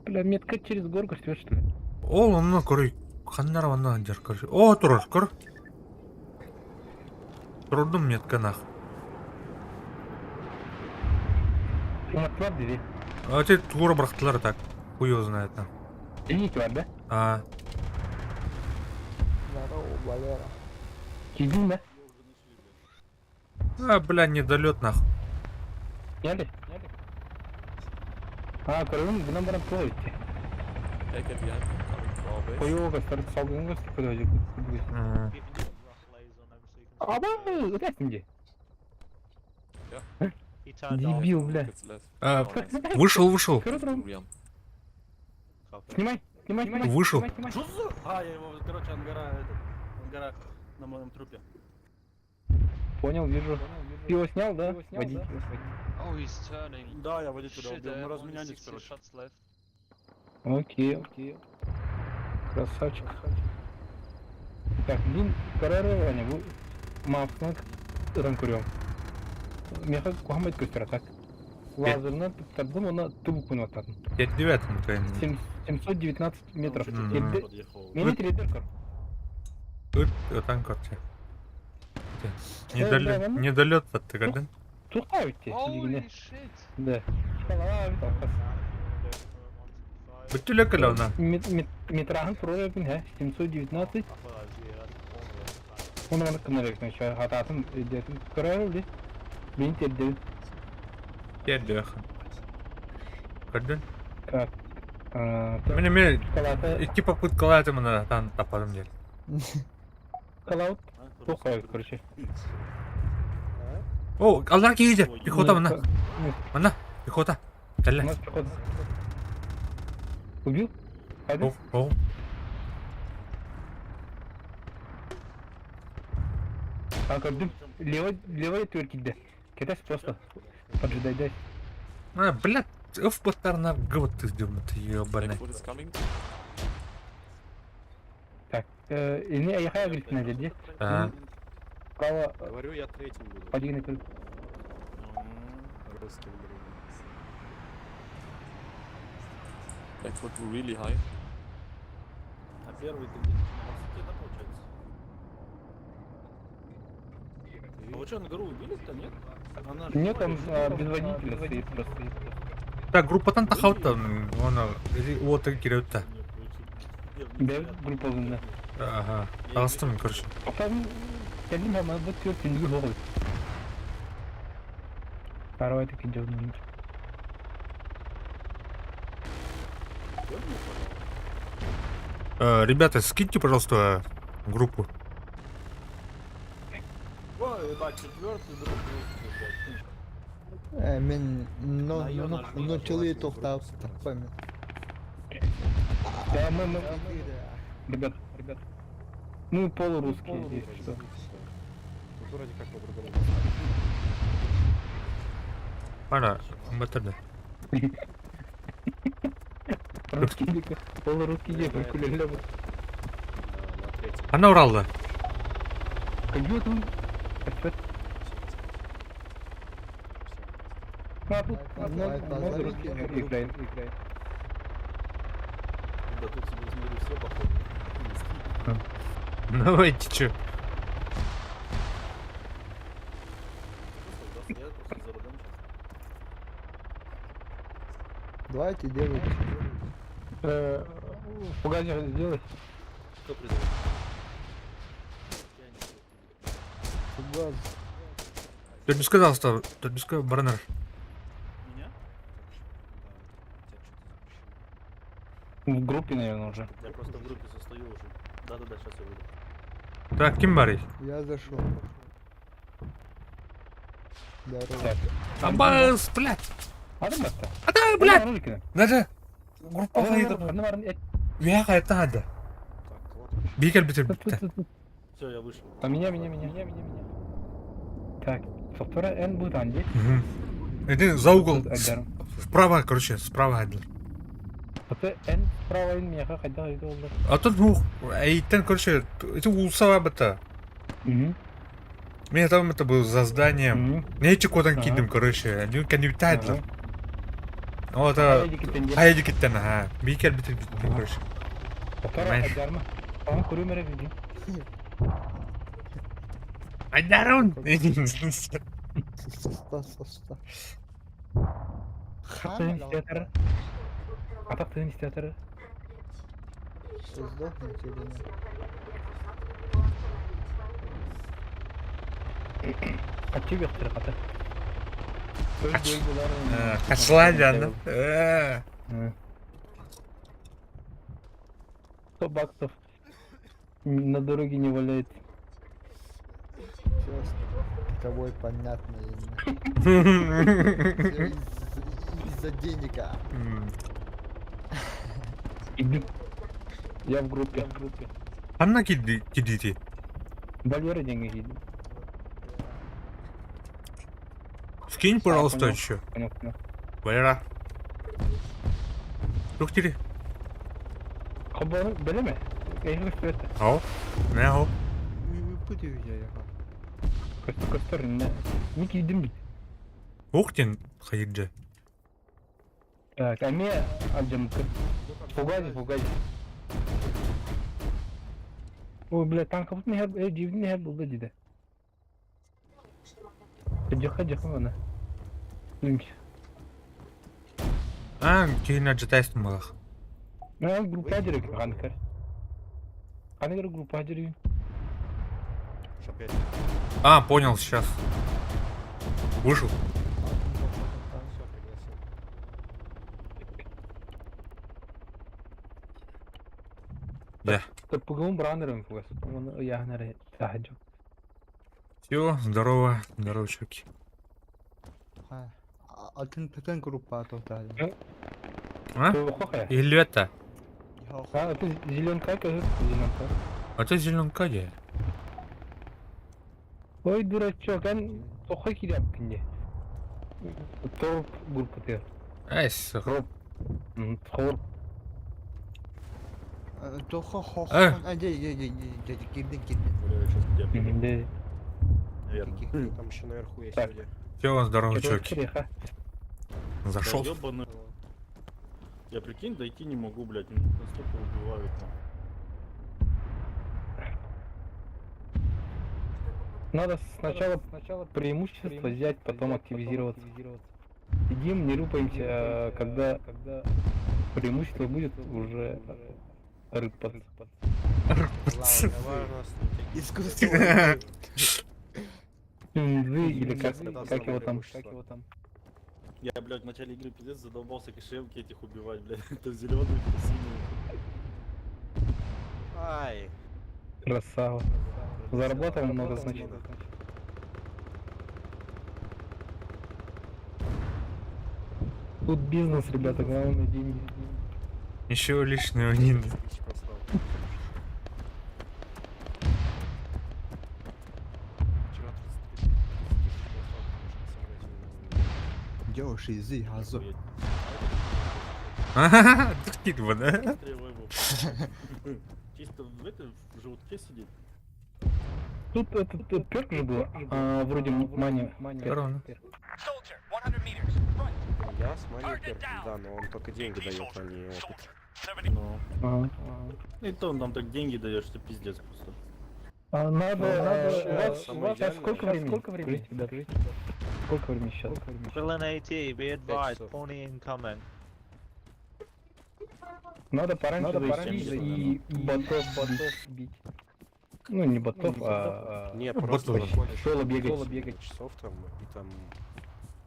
Speaker 6: Бля, метка через горку свет, что ли?
Speaker 1: Ол онно көрүй. Ханнар онно анжар көр. О, турар, көр. Турдум метка нах.
Speaker 6: Уматлар диди.
Speaker 1: А те тура бырахтылар так. Хуй его знает там.
Speaker 6: Идите бар, да?
Speaker 1: А,
Speaker 4: Здорово, Валера.
Speaker 6: Кидин, да?
Speaker 1: а бля, недолет нах.
Speaker 6: Сняли? А, көрөбүн, бынан баран тула идти.
Speaker 8: Take it behind, coming to our base.
Speaker 6: Койуга старт салгын көстү көрөжү. Аба, өтәсің де. Дебил, бля.
Speaker 8: It's left.
Speaker 1: А,
Speaker 8: Oh, nice.
Speaker 1: вышел, вышел.
Speaker 6: Көрө Снимай, снимай, снимай.
Speaker 1: Вышел.
Speaker 6: Снимай, снимай.
Speaker 2: Что за... А, я его, короче, ангара, этот, ангара на моем трупе.
Speaker 6: Понял, вижу. Ты его снял, да? Водитель.
Speaker 9: Oh, he's turning.
Speaker 2: Да, я водителя
Speaker 9: Shit,
Speaker 2: убил.
Speaker 9: I
Speaker 2: Мы
Speaker 9: have only
Speaker 2: разменялись,
Speaker 9: 60
Speaker 2: короче.
Speaker 9: shots left.
Speaker 6: Окей, окей. Красавчик. Так, блин, карарывание. Бу мафсынан ыран көрөм. Меха кухамайт көстөр так. Лазерынан туттардым, оны тубу күн аттадым.
Speaker 1: 5-9 кайын.
Speaker 6: 719 метров.
Speaker 2: Там
Speaker 6: Терде-
Speaker 2: подъехал.
Speaker 6: Мени трейдер көр.
Speaker 1: Ыт, отан корче.
Speaker 6: Э,
Speaker 1: Недолет,
Speaker 6: да,
Speaker 1: недолет аттыгардын.
Speaker 6: Тухта битти.
Speaker 9: Holy shit!
Speaker 6: Да. Шалава бит алкас.
Speaker 1: Бүттүлө кэлэ она.
Speaker 6: Метрахын прорабын, хэ? 719. Оны маннык гынар эбит хатаатын өйдөөтүм. Көрөөр били. Мин тиэрдэбин.
Speaker 1: Тиэрдиэх. Көрдүн?
Speaker 6: Так.
Speaker 1: Мин эмиэ икки попыткалаатым мына таан таппатым диэн.
Speaker 6: Калаут туох короче.
Speaker 1: О, аллар киһи пехота мына. Мына, пехота. Кэллэ.
Speaker 6: Убил?
Speaker 1: О, о.
Speaker 6: А, көрдүм. Левой, левой түөр киирдэ. Кэтэс просто. Поджидай,
Speaker 1: А, блядь, өф баттарына гыбыттыз дюммут, ебаный.
Speaker 6: Так, ini эйхая говорит деді.
Speaker 1: А.
Speaker 6: Право.
Speaker 8: Говорю, я третьим буду.
Speaker 6: Подигнет.
Speaker 8: Русским
Speaker 10: Like really high.
Speaker 2: А первый ты где-то на высоте, да, получается? А вы что, на гору убили-то, нет? Она же
Speaker 6: Нет, он без водителя стоит просто.
Speaker 1: Так, группатан тахаута, он вот кирютта.
Speaker 6: Да, группа да.
Speaker 1: Ага. Алыстым, короче.
Speaker 6: Там кэллим ама бу түөрт күндүгү хоҕуй. Второй таки дьонун.
Speaker 1: Ребята, скиньте, пожалуйста, группу.
Speaker 2: Ой, ебать, четвертый друг русский, блядь.
Speaker 4: Мин но но но чылы тохтап таппам.
Speaker 6: Да, мы, мы, ребят, ребят. Мы полурусские здесь, что.
Speaker 8: Тут вроде как вы друг друга
Speaker 1: Ана, батырды.
Speaker 6: Русский полурусский где приколюля.
Speaker 8: На третьем.
Speaker 1: Ана Уралда.
Speaker 6: Какие тут? А тут много русских играет, играет.
Speaker 2: Да тут себе смотрю, все походу.
Speaker 1: Давайте, чё.
Speaker 2: Я просто за рулем сейчас.
Speaker 4: Давайте делайте.
Speaker 6: Фугазер сделай.
Speaker 2: Кто придумал?
Speaker 4: Фугаз.
Speaker 1: Ты не сказал, что... Ты не сказал, Бранер.
Speaker 2: Меня?
Speaker 6: В группе, наверное, уже.
Speaker 2: Я просто в группе состою уже. Да-да-да, сейчас я выйду.
Speaker 1: Так, ким барый?
Speaker 4: Я зашел. Здорово.
Speaker 6: Так.
Speaker 1: Абас, блядь.
Speaker 6: Адам баста.
Speaker 1: А да, блядь. Даже группа хайда. Я хайта хада. Бикер битер битте.
Speaker 2: Все, я вышел.
Speaker 6: А меня, меня, меня, меня, меня, меня. Так, софтвера N будет Анди.
Speaker 1: Иди за угол. Справа, короче, справа один.
Speaker 6: А ты N справа N меня хотя бы
Speaker 1: А тут ну, эйтен, короче, это улсава бата.
Speaker 6: Угу.
Speaker 1: Меня там это был за зданием. Не эти кодан кидым, короче, они конъюнктайтлер. Вот, а хайди киттен, ага. Бикер битер битер, короче. Айдарун!
Speaker 4: Соста, соста.
Speaker 6: Атак тыгын истеатыр.
Speaker 4: Сдохнуть или нет?
Speaker 6: Качы бектер ката.
Speaker 1: Качла жаным.
Speaker 6: 100 баксов на дороге не валяется.
Speaker 4: Все с тобой понятно. Из-за денег.
Speaker 6: Иду. Я в группе. Я в группе.
Speaker 1: Анна кидите.
Speaker 6: Валера деньги кидит.
Speaker 1: Скинь, пожалуйста, еще.
Speaker 6: Понял, понял.
Speaker 1: Валера. Тух тири.
Speaker 6: Хабар, белеме? Эйхэ света.
Speaker 1: Ау. Не ау.
Speaker 6: Көстөр, не. Не кидим бит.
Speaker 1: Ухтин хайджа.
Speaker 6: Так, а мне аджамка. Фугази, фугази. Ой, бля, танк не хер, э, не хер был диде. Жаха, жаха она.
Speaker 1: А, кейин аджатайстым балах.
Speaker 6: Ну, группа дирек, ханкар. Ханкар группа дирек.
Speaker 8: 65.
Speaker 1: А, понял, сейчас. Вышел.
Speaker 8: Все, пригласил.
Speaker 1: Да.
Speaker 6: Пугум бранером фугас. Он я на
Speaker 1: Все, здорово, здорово, чуваки.
Speaker 4: Атын петен группа тоқтады.
Speaker 1: А? Или это?
Speaker 6: А, это зеленка, кажется, зеленка.
Speaker 1: А ты зеленка где?
Speaker 6: Ой, дурачок, ан тохой киряп кине. Торп группа ты.
Speaker 1: Ай, сука.
Speaker 6: Хор.
Speaker 4: Тоха хох.
Speaker 1: Э.
Speaker 4: А, де, де, де, де, кирдин, кирдин.
Speaker 2: Бля, сейчас где
Speaker 6: Да.
Speaker 2: Наверное.
Speaker 8: Там еще наверху есть
Speaker 6: Так.
Speaker 8: люди.
Speaker 1: Все, здорово, чуваки. Зашел.
Speaker 2: Да ёбаный. Я прикинь, дойти не могу, блядь, меня настолько убивают. нахуй.
Speaker 6: Надо сначала, сначала преимущество взять, потом активизироваться. Сидим, не рупаемся, а когда, когда преимущество будет, уже рыпаться.
Speaker 8: Давай у нас там такие-
Speaker 4: Искусство.
Speaker 6: Вы или как,
Speaker 8: Сейчас
Speaker 6: как его там?
Speaker 8: преимущество.
Speaker 6: Как его там?
Speaker 2: Я, блядь, в начале игры пиздец задолбался кошелки этих убивать, блядь. То зеленый, то синий.
Speaker 8: Ай!
Speaker 6: Красава. Зарабатывал много, значит. Тут бизнес, ребята, главное деньги.
Speaker 1: Ничего личного не надо.
Speaker 8: Тысяч послал. Вчера 33 тысяч послал, потому что сожрать.
Speaker 4: Девушка, изи, газу.
Speaker 2: Охуеть.
Speaker 1: Ага, типа, да?
Speaker 2: Быстрее выебу. Чисто в это, в желудке сидит.
Speaker 6: Тут этот перк же был, а, вроде мани.
Speaker 1: Здорово.
Speaker 8: Я с Маней перк, да, но он только деньги дает, а не опыт.
Speaker 2: Ну.
Speaker 6: Ага.
Speaker 2: И то он там так деньги дает, что пиздец просто.
Speaker 6: А надо,
Speaker 8: Ну,
Speaker 6: у вас,
Speaker 8: самое
Speaker 6: у вас
Speaker 8: идеальное-
Speaker 6: сколько времени? Сколько времени? Ребят, сколько времени сейчас?
Speaker 9: Villain AT, be advised,
Speaker 8: часов.
Speaker 9: pony incoming.
Speaker 6: Надо пораньше
Speaker 2: Надо
Speaker 6: зайти
Speaker 2: пораньше
Speaker 6: и ботов, ботов бить. Ну не ботов, а
Speaker 8: Не,
Speaker 1: Ну,
Speaker 8: просто
Speaker 1: вот
Speaker 8: заходишь
Speaker 6: соло бегать.
Speaker 8: соло бегать часов там, и там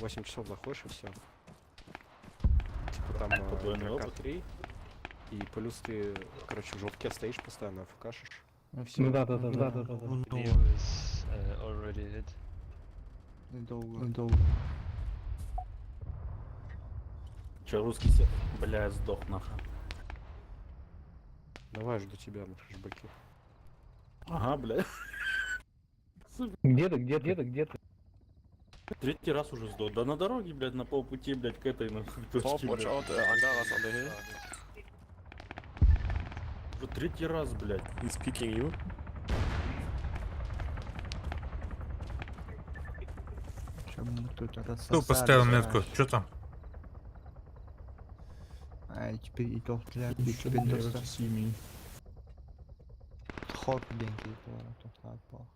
Speaker 8: 8 часов заходишь, и все. Типа там
Speaker 2: Подвойный
Speaker 8: игрока
Speaker 2: опыт.
Speaker 8: 3, и плюс ты, короче, в желтке стоишь постоянно, фкашишь.
Speaker 4: Ну все.
Speaker 6: Ну да, да, да, да, да, да. да.
Speaker 9: Leo is already hit.
Speaker 4: Недолго. Недолго.
Speaker 2: Че, русский се... Бля, я сдох нахуй.
Speaker 8: Давай жду тебя на флешбеке.
Speaker 2: Ага, бля.
Speaker 6: Где ты, где ты, где ты, где ты?
Speaker 2: Третий раз уже сдох. Да на дороге, блядь, на полпути, блядь, к этой нахуй точке, блядь.
Speaker 8: out, Angaras on the hill.
Speaker 2: Уже третий раз, блядь.
Speaker 8: He's picking you.
Speaker 4: Чем мы тут
Speaker 1: Кто поставил метку? Что там?
Speaker 4: А теперь и то,
Speaker 10: You shouldn't be able to see me.
Speaker 4: Хоп, деньги, то,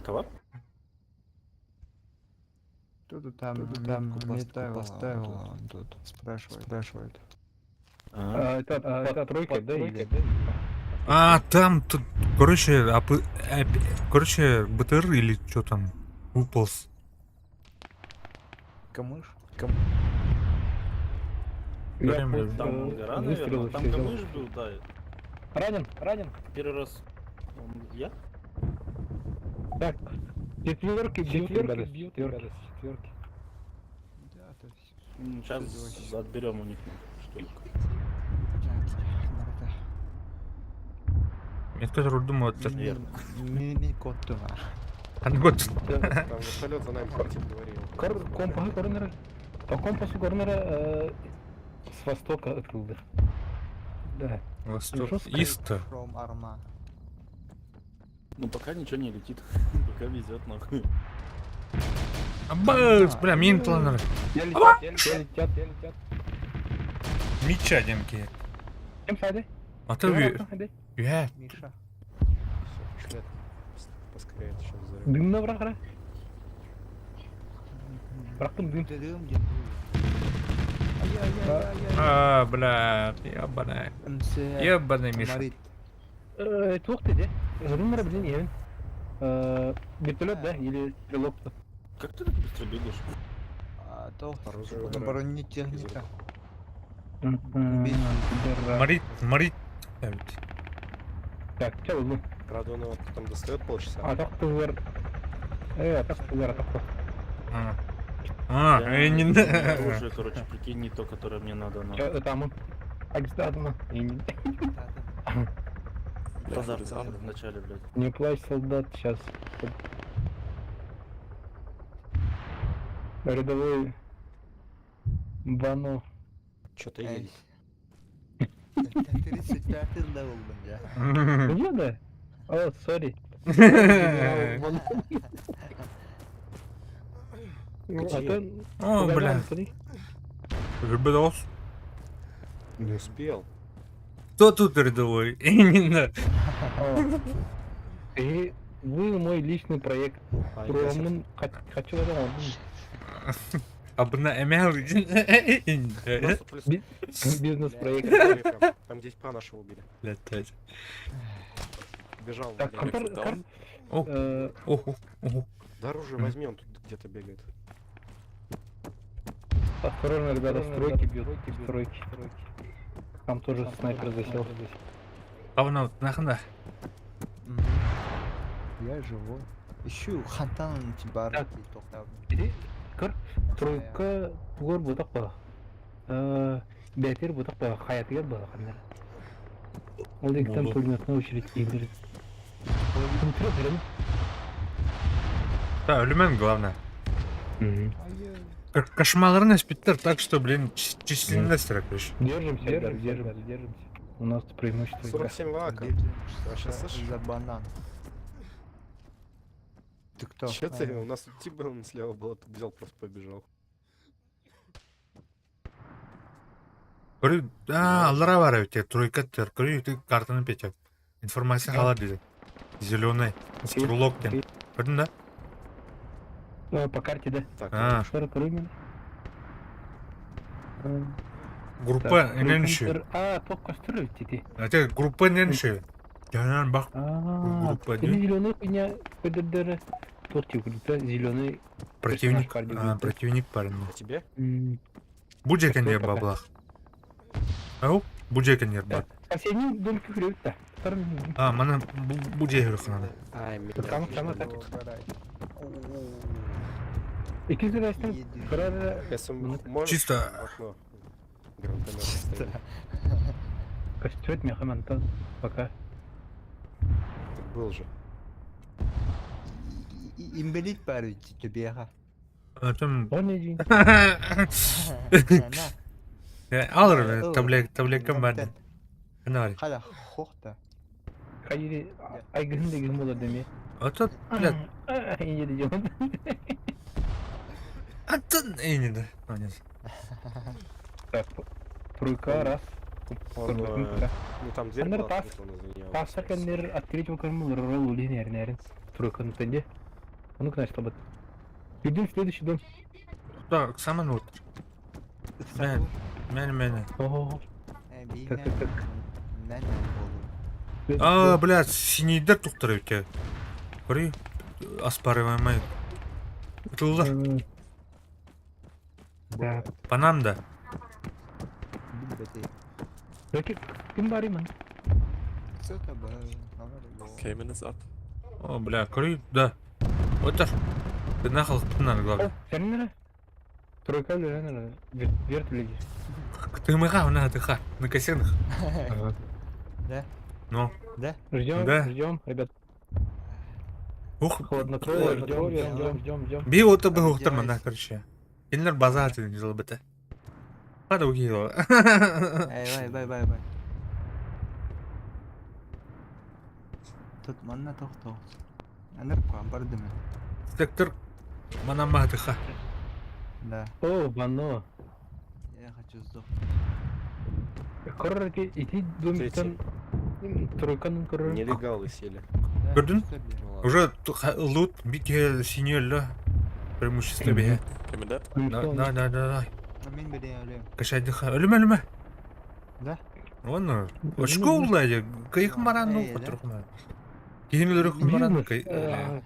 Speaker 2: Кого?
Speaker 4: Тут там, там поставил, поставил, он тут спрашивает, спрашивает.
Speaker 2: А,
Speaker 6: А, это, это тройка, да, или?
Speaker 1: А, там тут, короче, короче, БТР или что там выполз.
Speaker 4: Камыш?
Speaker 6: Я
Speaker 1: Прям
Speaker 6: после
Speaker 2: Там гора, наверное.
Speaker 6: выстрела
Speaker 2: Там
Speaker 6: всё взял.
Speaker 2: камыш был, да.
Speaker 6: Ранен, ранен.
Speaker 2: Первый раз. Я?
Speaker 6: Так, четверки бьют, ребята, бьют, ребята, четверки.
Speaker 4: Да, то есть.
Speaker 2: Сейчас отберем у них что ли.
Speaker 1: Я который думаю, это
Speaker 2: Наверное.
Speaker 4: Ми коттума.
Speaker 1: Ангот.
Speaker 8: Там вертолет за нами полетит, говори.
Speaker 6: Компас корнера. По компасу корнера с востока открылся. Да.
Speaker 1: Восток.
Speaker 6: Жестко.
Speaker 1: Иста.
Speaker 4: From Arma.
Speaker 2: Ну пока ничего не летит. Пока везет нахуй.
Speaker 1: Абас, бля, мин планер.
Speaker 6: Я летят, я летят, я летят.
Speaker 1: Меча демки.
Speaker 6: Чем сзади?
Speaker 1: А то я.
Speaker 4: Миша.
Speaker 8: Все, пошли. Поскорее, это сейчас взорвем.
Speaker 6: Дым на врага. Брактым дым.
Speaker 4: Дым, дым. Ай-яй-яй-яй-яй.
Speaker 1: А, бля, ебаная.
Speaker 4: МЦ.
Speaker 1: Ебаный Миша.
Speaker 4: Марит.
Speaker 6: Тух ты, де? Дым на блин, я. Вертолет, да? Или стрелок?
Speaker 2: Как ты так быстро бегаешь?
Speaker 4: А, то
Speaker 8: Оружие выбираю.
Speaker 4: бронетехника.
Speaker 1: Марит, Марит. Эбит.
Speaker 6: Так, что ну?
Speaker 8: Правда, он его там достает полчаса.
Speaker 6: А так ты вер... так ты вер, так
Speaker 1: А, А,
Speaker 2: Я-
Speaker 1: э, не
Speaker 2: у меня Оружие, короче, прикинь, не то, которое мне надо, но.
Speaker 6: Что там он? Агстадма.
Speaker 2: Базар в начале, блядь.
Speaker 6: Не плачь, солдат, сейчас. Рядовой Вано.
Speaker 8: Что-то
Speaker 4: Эй.
Speaker 8: едет.
Speaker 4: 35 level бля.
Speaker 6: Где да? О, sorry. Генерал Вано. А
Speaker 8: Где?
Speaker 6: то...
Speaker 1: О, бля. Рыбодос.
Speaker 8: Не успел.
Speaker 1: Кто тут рядовой? Именно.
Speaker 6: И вы мой личный проект.
Speaker 8: А, я щас-
Speaker 6: Роман, хочу это
Speaker 1: Абна эмэл.
Speaker 8: Просто плюс
Speaker 6: Бизнес-проект.
Speaker 8: прям. Там здесь па нашего убили.
Speaker 1: Блядь, блядь.
Speaker 8: Бежал.
Speaker 6: Так,
Speaker 8: блядь.
Speaker 6: контор, кар-
Speaker 1: О. Оху, оху.
Speaker 8: Да оружие
Speaker 1: Мгм.
Speaker 8: возьми, он тут где-то бегает.
Speaker 6: Осторожно, ребята, стройки бьют. Стройки. Там тоже снайпер засел.
Speaker 1: Кабына нахында.
Speaker 4: Я живой. Ищу хантан тибар
Speaker 6: Так. Иди, көр, тройка тугор бутак ба. Бәтер бутак ба, хаятыгар ба ханнар. Ол дектен
Speaker 1: Болду.
Speaker 6: пулеметная очередь игры.
Speaker 1: Да, өлүмөн главное. Кошмаларын эспиттер, так что, блин, численность короче.
Speaker 6: Держимся, ребят, держимся, держимся. У нас преимущество.
Speaker 8: 47 вака. Вообще слышишь?
Speaker 4: За банан. Ты кто?
Speaker 8: Че ты?
Speaker 4: А,
Speaker 8: У нас тут тип был он слева был, тут взял, просто побежал.
Speaker 1: Көрү, а, аллара бар эбит, тройка тер, көрү, ты картаны печет. Информация хала диде. Зеленый, стрелок ден. Көрдүң да?
Speaker 6: А, По карте, да?
Speaker 8: Так,
Speaker 1: А,
Speaker 6: 40 рублей.
Speaker 1: группа эненши.
Speaker 6: А, по кастрюль ти.
Speaker 1: Это группа эненши. Жанан бак.
Speaker 6: А,
Speaker 1: Группа
Speaker 6: ты
Speaker 1: один.
Speaker 6: зеленый хуйня, КДДР. Тот тип, да, зеленый.
Speaker 1: Противник,
Speaker 6: Персонаж
Speaker 1: а,
Speaker 6: кардио.
Speaker 1: противник парень.
Speaker 8: а тебе?
Speaker 1: Бу жекен
Speaker 6: Такой
Speaker 1: ер
Speaker 6: пока.
Speaker 1: баблах. Ау, бу жекен ер бар.
Speaker 6: Соседний домик да.
Speaker 1: А, мана бу жер ханада.
Speaker 8: Ай, меня.
Speaker 6: Там, там, так.
Speaker 4: Убирай.
Speaker 6: Ики зрастен.
Speaker 4: Еду.
Speaker 6: Карара
Speaker 8: Если
Speaker 6: Ну,
Speaker 8: можешь
Speaker 1: Чисто
Speaker 8: в окно. Гранатомет поставить.
Speaker 6: костюм мехамантон. Пока.
Speaker 8: Так был же.
Speaker 4: Имбелит пару тебе.
Speaker 1: Там
Speaker 6: Он один.
Speaker 1: Алыр таблет таблеткам бар. Ана бар.
Speaker 4: Халя хохта.
Speaker 6: Хайри айгын деген болады деме.
Speaker 1: Ото, блядь,
Speaker 6: Инде деген.
Speaker 1: атын эйнеде. Понятно.
Speaker 6: Так, тройка раз.
Speaker 8: Он, ну там дверь
Speaker 6: Андар
Speaker 8: была
Speaker 6: тас.
Speaker 8: открыта, он извинял.
Speaker 6: Пасаканер открыть кормил ролл линер нерин. Тройка на тенде. А ну-ка, значит, об Идем в следующий дом.
Speaker 1: Так, саман вот. Мен, мен, мен.
Speaker 6: О, Так, так, так.
Speaker 1: А, блядь, синийдер туктар өте. Көрүй, аспарываемай. Утулдар,
Speaker 6: Да.
Speaker 1: панамда.
Speaker 6: Peki kim var iman?
Speaker 10: Cayman is up.
Speaker 1: О, бля, көрүй, да. Отыр. Ты нахал пынар, главное.
Speaker 6: Sen nere? Тройка nere? Вертолети.
Speaker 1: Тымыха, она тыха, на кассетах.
Speaker 4: Да?
Speaker 1: Ну.
Speaker 6: Ждем,
Speaker 1: Да.
Speaker 6: ждем, ребят.
Speaker 1: Ух,
Speaker 6: Хладнокровие, ждем, ждем, ждем, ждем.
Speaker 1: Би оты бы ухтар мана, короче. Кинлер базар ты не бete. Хада ухило.
Speaker 4: Эй, бай, бай, бай, бай. Тут манна тохто. Анырка бардым.
Speaker 1: Сектор мана махтыха.
Speaker 4: Да.
Speaker 6: О, вано.
Speaker 4: Я хочу сдохнуть.
Speaker 6: Короче, иди домиктан. Тройканын короче.
Speaker 8: Нелегалы сели.
Speaker 4: Да,
Speaker 1: Көрдүн?
Speaker 4: что ли?
Speaker 8: Ну ладно.
Speaker 1: Уже лут бике синьолла преимущество бе.
Speaker 10: Cayman dead.
Speaker 1: Да, да, да, да.
Speaker 4: А Мен бере алем.
Speaker 1: Кашайдыха. Ölüme ölüme.
Speaker 4: Да?
Speaker 1: Оны. Очко улайды. Кайык маран ну
Speaker 4: Эй, да?
Speaker 1: которых. Киһини өлөрөх баран
Speaker 6: Бизнес.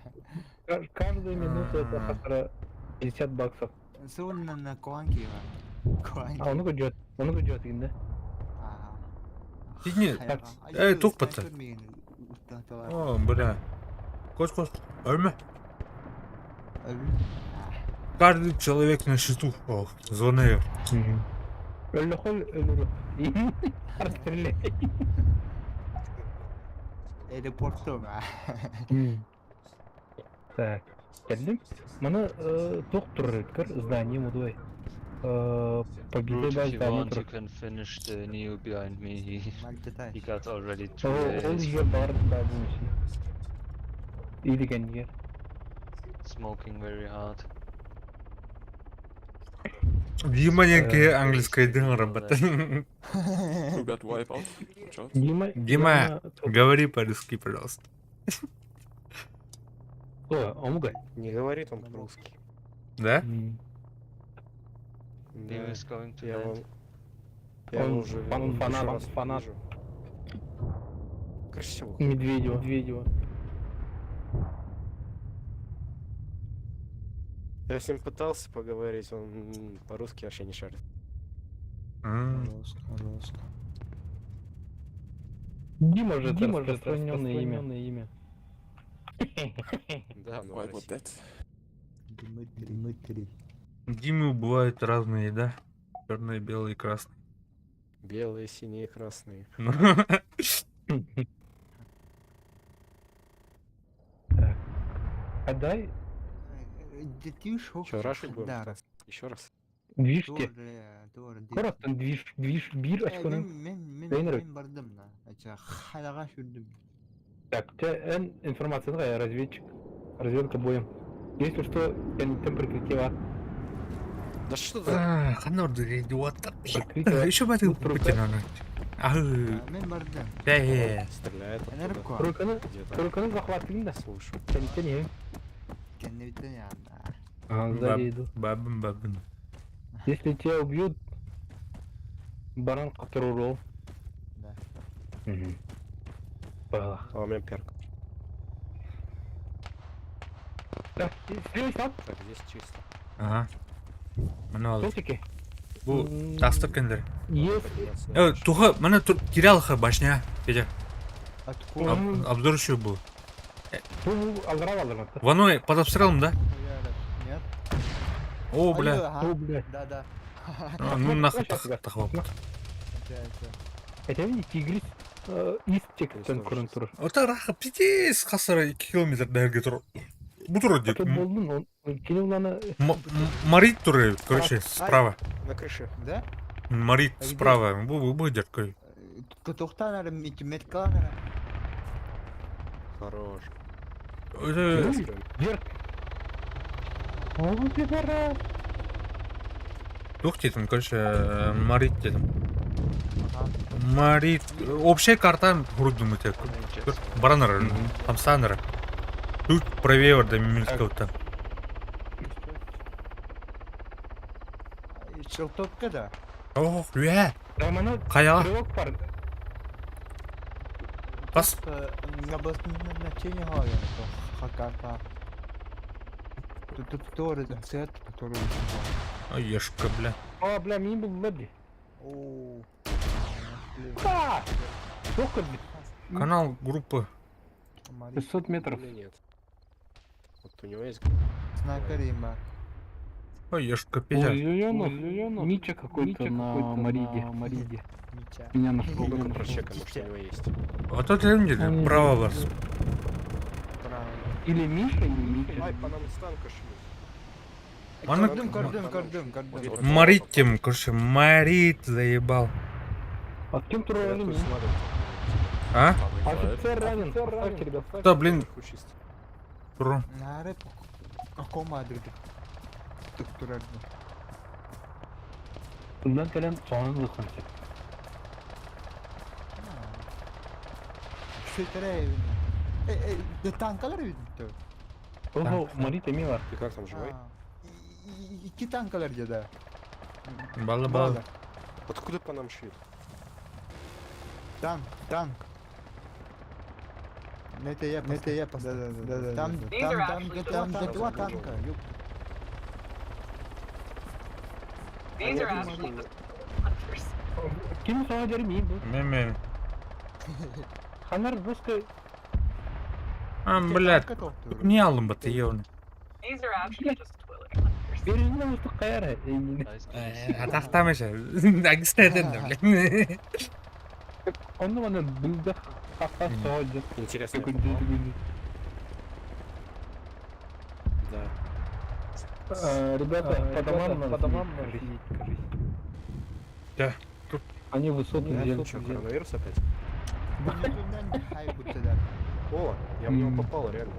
Speaker 6: Каждую минуту это хатара 50 баксов.
Speaker 4: Сонна конки.
Speaker 6: А он идет, он идет, да?
Speaker 1: Кини Эй, тух патта. О, бля. Кош, кош. Өлмө. Каждый человек на счету. Ох, звоны.
Speaker 6: Өлөхөл өлөрү. Расстреляй.
Speaker 4: Аэропорту.
Speaker 6: Так, кэллим. Маны туох турар көр здание мудой. Побитый
Speaker 9: Brute,
Speaker 6: ба
Speaker 9: if you
Speaker 6: здание
Speaker 9: want, you
Speaker 6: турар.
Speaker 9: can finish the Neo behind me. He got already
Speaker 6: Ол
Speaker 9: two
Speaker 6: ол
Speaker 9: days
Speaker 6: егер бар да бу Или геньер.
Speaker 9: smoking very hard.
Speaker 1: Дима некий английский дым работает.
Speaker 10: Who got wipe out? Watch out.
Speaker 6: Дима,
Speaker 1: Дима, говори по-русски, пожалуйста.
Speaker 6: О, омуга.
Speaker 8: Не говорит он по-русски.
Speaker 1: Да?
Speaker 9: Neo
Speaker 8: Да.
Speaker 9: is going to
Speaker 8: Я
Speaker 9: land.
Speaker 8: вам... Я
Speaker 6: Он
Speaker 8: его уже
Speaker 6: фанат,
Speaker 8: еще раз
Speaker 6: фанат.
Speaker 8: вижу. Короче, всё,
Speaker 6: Медведева. Медведева.
Speaker 8: Я с ним пытался поговорить, он по-русски вообще не шарит.
Speaker 6: Дима же это распространенное имя.
Speaker 8: Да, но в
Speaker 10: Wipe out
Speaker 8: России.
Speaker 10: dead.
Speaker 4: Дмитрий.
Speaker 1: Димы бывают разные, да? Черные, белые, красные.
Speaker 8: Белые, синие, красные.
Speaker 6: Так. А дай
Speaker 8: Че, рашить будем пытаться? Еще раз.
Speaker 6: движки. Коротко движ, движ, бир очконы. Тренер. Так, у тебя Н информация, давай, я разведчик. Разведка боем. Если что, я не тем прикрытие.
Speaker 8: Да что за...
Speaker 1: Ханорды идиот.
Speaker 6: Прикрытие.
Speaker 1: Еще бы ты потянула. Ах,
Speaker 8: Стреляет оттуда.
Speaker 6: Руканы,
Speaker 8: Где-то.
Speaker 6: руканы захватили, да?
Speaker 8: Слышу.
Speaker 6: Тяни, Ага, сзади иду.
Speaker 1: Бабын, бабын.
Speaker 6: Если тебя убьют, баран который урол.
Speaker 4: Да.
Speaker 6: Угу. Пала.
Speaker 8: А у меня перк.
Speaker 6: Так, слева сам.
Speaker 8: Так, здесь чисто.
Speaker 1: Ага. Мына ал.
Speaker 6: Толтики.
Speaker 1: Бу тастыр кендер.
Speaker 6: Есть.
Speaker 1: Э, туха, мына тур киралха башня. Федя.
Speaker 4: Откуда?
Speaker 1: Обзор еще был.
Speaker 6: Алдрал, алдрал.
Speaker 1: Ваной под обстрелом, да?
Speaker 4: Нет?
Speaker 1: О, бля.
Speaker 6: О, бля.
Speaker 4: Да, да.
Speaker 1: А, Ну нахуй тахвап.
Speaker 6: Это не тигрис. Истек конкурентур.
Speaker 1: Ота раха пиздец хасара 2 километр дәрге тур. Бу тур
Speaker 6: А тут болдун, он келе
Speaker 1: Марит тур, короче, справа.
Speaker 8: На крыше.
Speaker 4: Да?
Speaker 1: Марит справа. Бу бу деркой.
Speaker 8: Хорош.
Speaker 6: Вверх. О, пидорас.
Speaker 1: Тух дедим, короче, Марит дедим. Марит. Общая карта грудум это. Баранар, Хамсанар. Тут правее до Минского-то.
Speaker 4: Шелтопка да?
Speaker 1: Ох, үе.
Speaker 6: Романо,
Speaker 1: Каяла.
Speaker 6: стрелок пар.
Speaker 1: Бас.
Speaker 4: Обозначение говорят, карта. Тут тоже цвет, который...
Speaker 1: Ешка, бля.
Speaker 6: А, бля, мин был лэбли.
Speaker 4: О.
Speaker 6: А! Сколько, бля?
Speaker 1: Канал группы.
Speaker 6: 600 метров.
Speaker 8: Или нет? Вот у него есть...
Speaker 4: Снайпер има.
Speaker 1: Ой, ешка, пиздец.
Speaker 6: Мича какой-то на Мариде.
Speaker 4: Мича.
Speaker 6: Меня нашел.
Speaker 8: Ну-ка прочекай, может у него есть.
Speaker 1: А тут я не право вас.
Speaker 4: Право.
Speaker 6: Или Миша, или Мича.
Speaker 8: Ай, по нам с танка шьют.
Speaker 1: Маны-
Speaker 4: Кордым, кордым, кордым, кордым.
Speaker 1: Марит тем, короче, Марит заебал.
Speaker 6: А с кем турали?
Speaker 1: А?
Speaker 6: Офицер ранен. Оставьте, ребят.
Speaker 1: Да, блин.
Speaker 8: Наверху чисто.
Speaker 1: Туру.
Speaker 4: Наре по какому адресу? Структура.
Speaker 6: Bundan кэлэн соңун лыханчы.
Speaker 4: Что это? Танкалар видно?
Speaker 6: Ого, Марита мила.
Speaker 8: Ты как там, живой?
Speaker 4: Iki танкалар где-то.
Speaker 1: Бала бала.
Speaker 8: Откуда по нам шьют?
Speaker 4: Танк, танк. На это я, на это я да, да, да, да. Там, там, там, где там, где два танка, ёпта.
Speaker 6: Ким сона дермин бу.
Speaker 1: Мен.
Speaker 6: Ханар русской
Speaker 1: А, блядь. Не алым баты ёвны.
Speaker 6: бережно устук каяр.
Speaker 9: Nice guys.
Speaker 1: Атахтамыша. Агистеден, блядь.
Speaker 6: Онну мана булда хаха соодья.
Speaker 8: Интересно, я попал? Да.
Speaker 6: Ребята, по домам надо
Speaker 2: по домам
Speaker 6: сидеть,
Speaker 2: надо
Speaker 6: кажись.
Speaker 1: Да,
Speaker 6: Они высотные взяли.
Speaker 8: Что, коронавирус опять?
Speaker 4: Хай будто да.
Speaker 8: О, я в него попал, реально.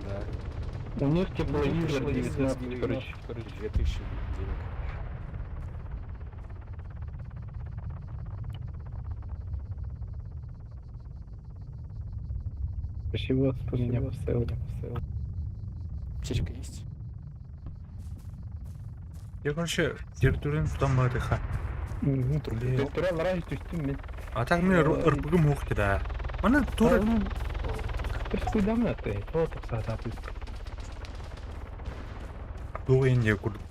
Speaker 8: Да.
Speaker 6: У них тепловизор 19, короче.
Speaker 8: 2000 денег.
Speaker 6: Спасибо, что меня поставил.
Speaker 8: Аптечка есть?
Speaker 1: Я, короче, территорияны тутан барыха.
Speaker 6: Тура ларай түстүм мен.
Speaker 1: А так мен РПГ мух да. Мана тура
Speaker 6: Перскуйдамна ты, то так
Speaker 1: Дуэнье курдук.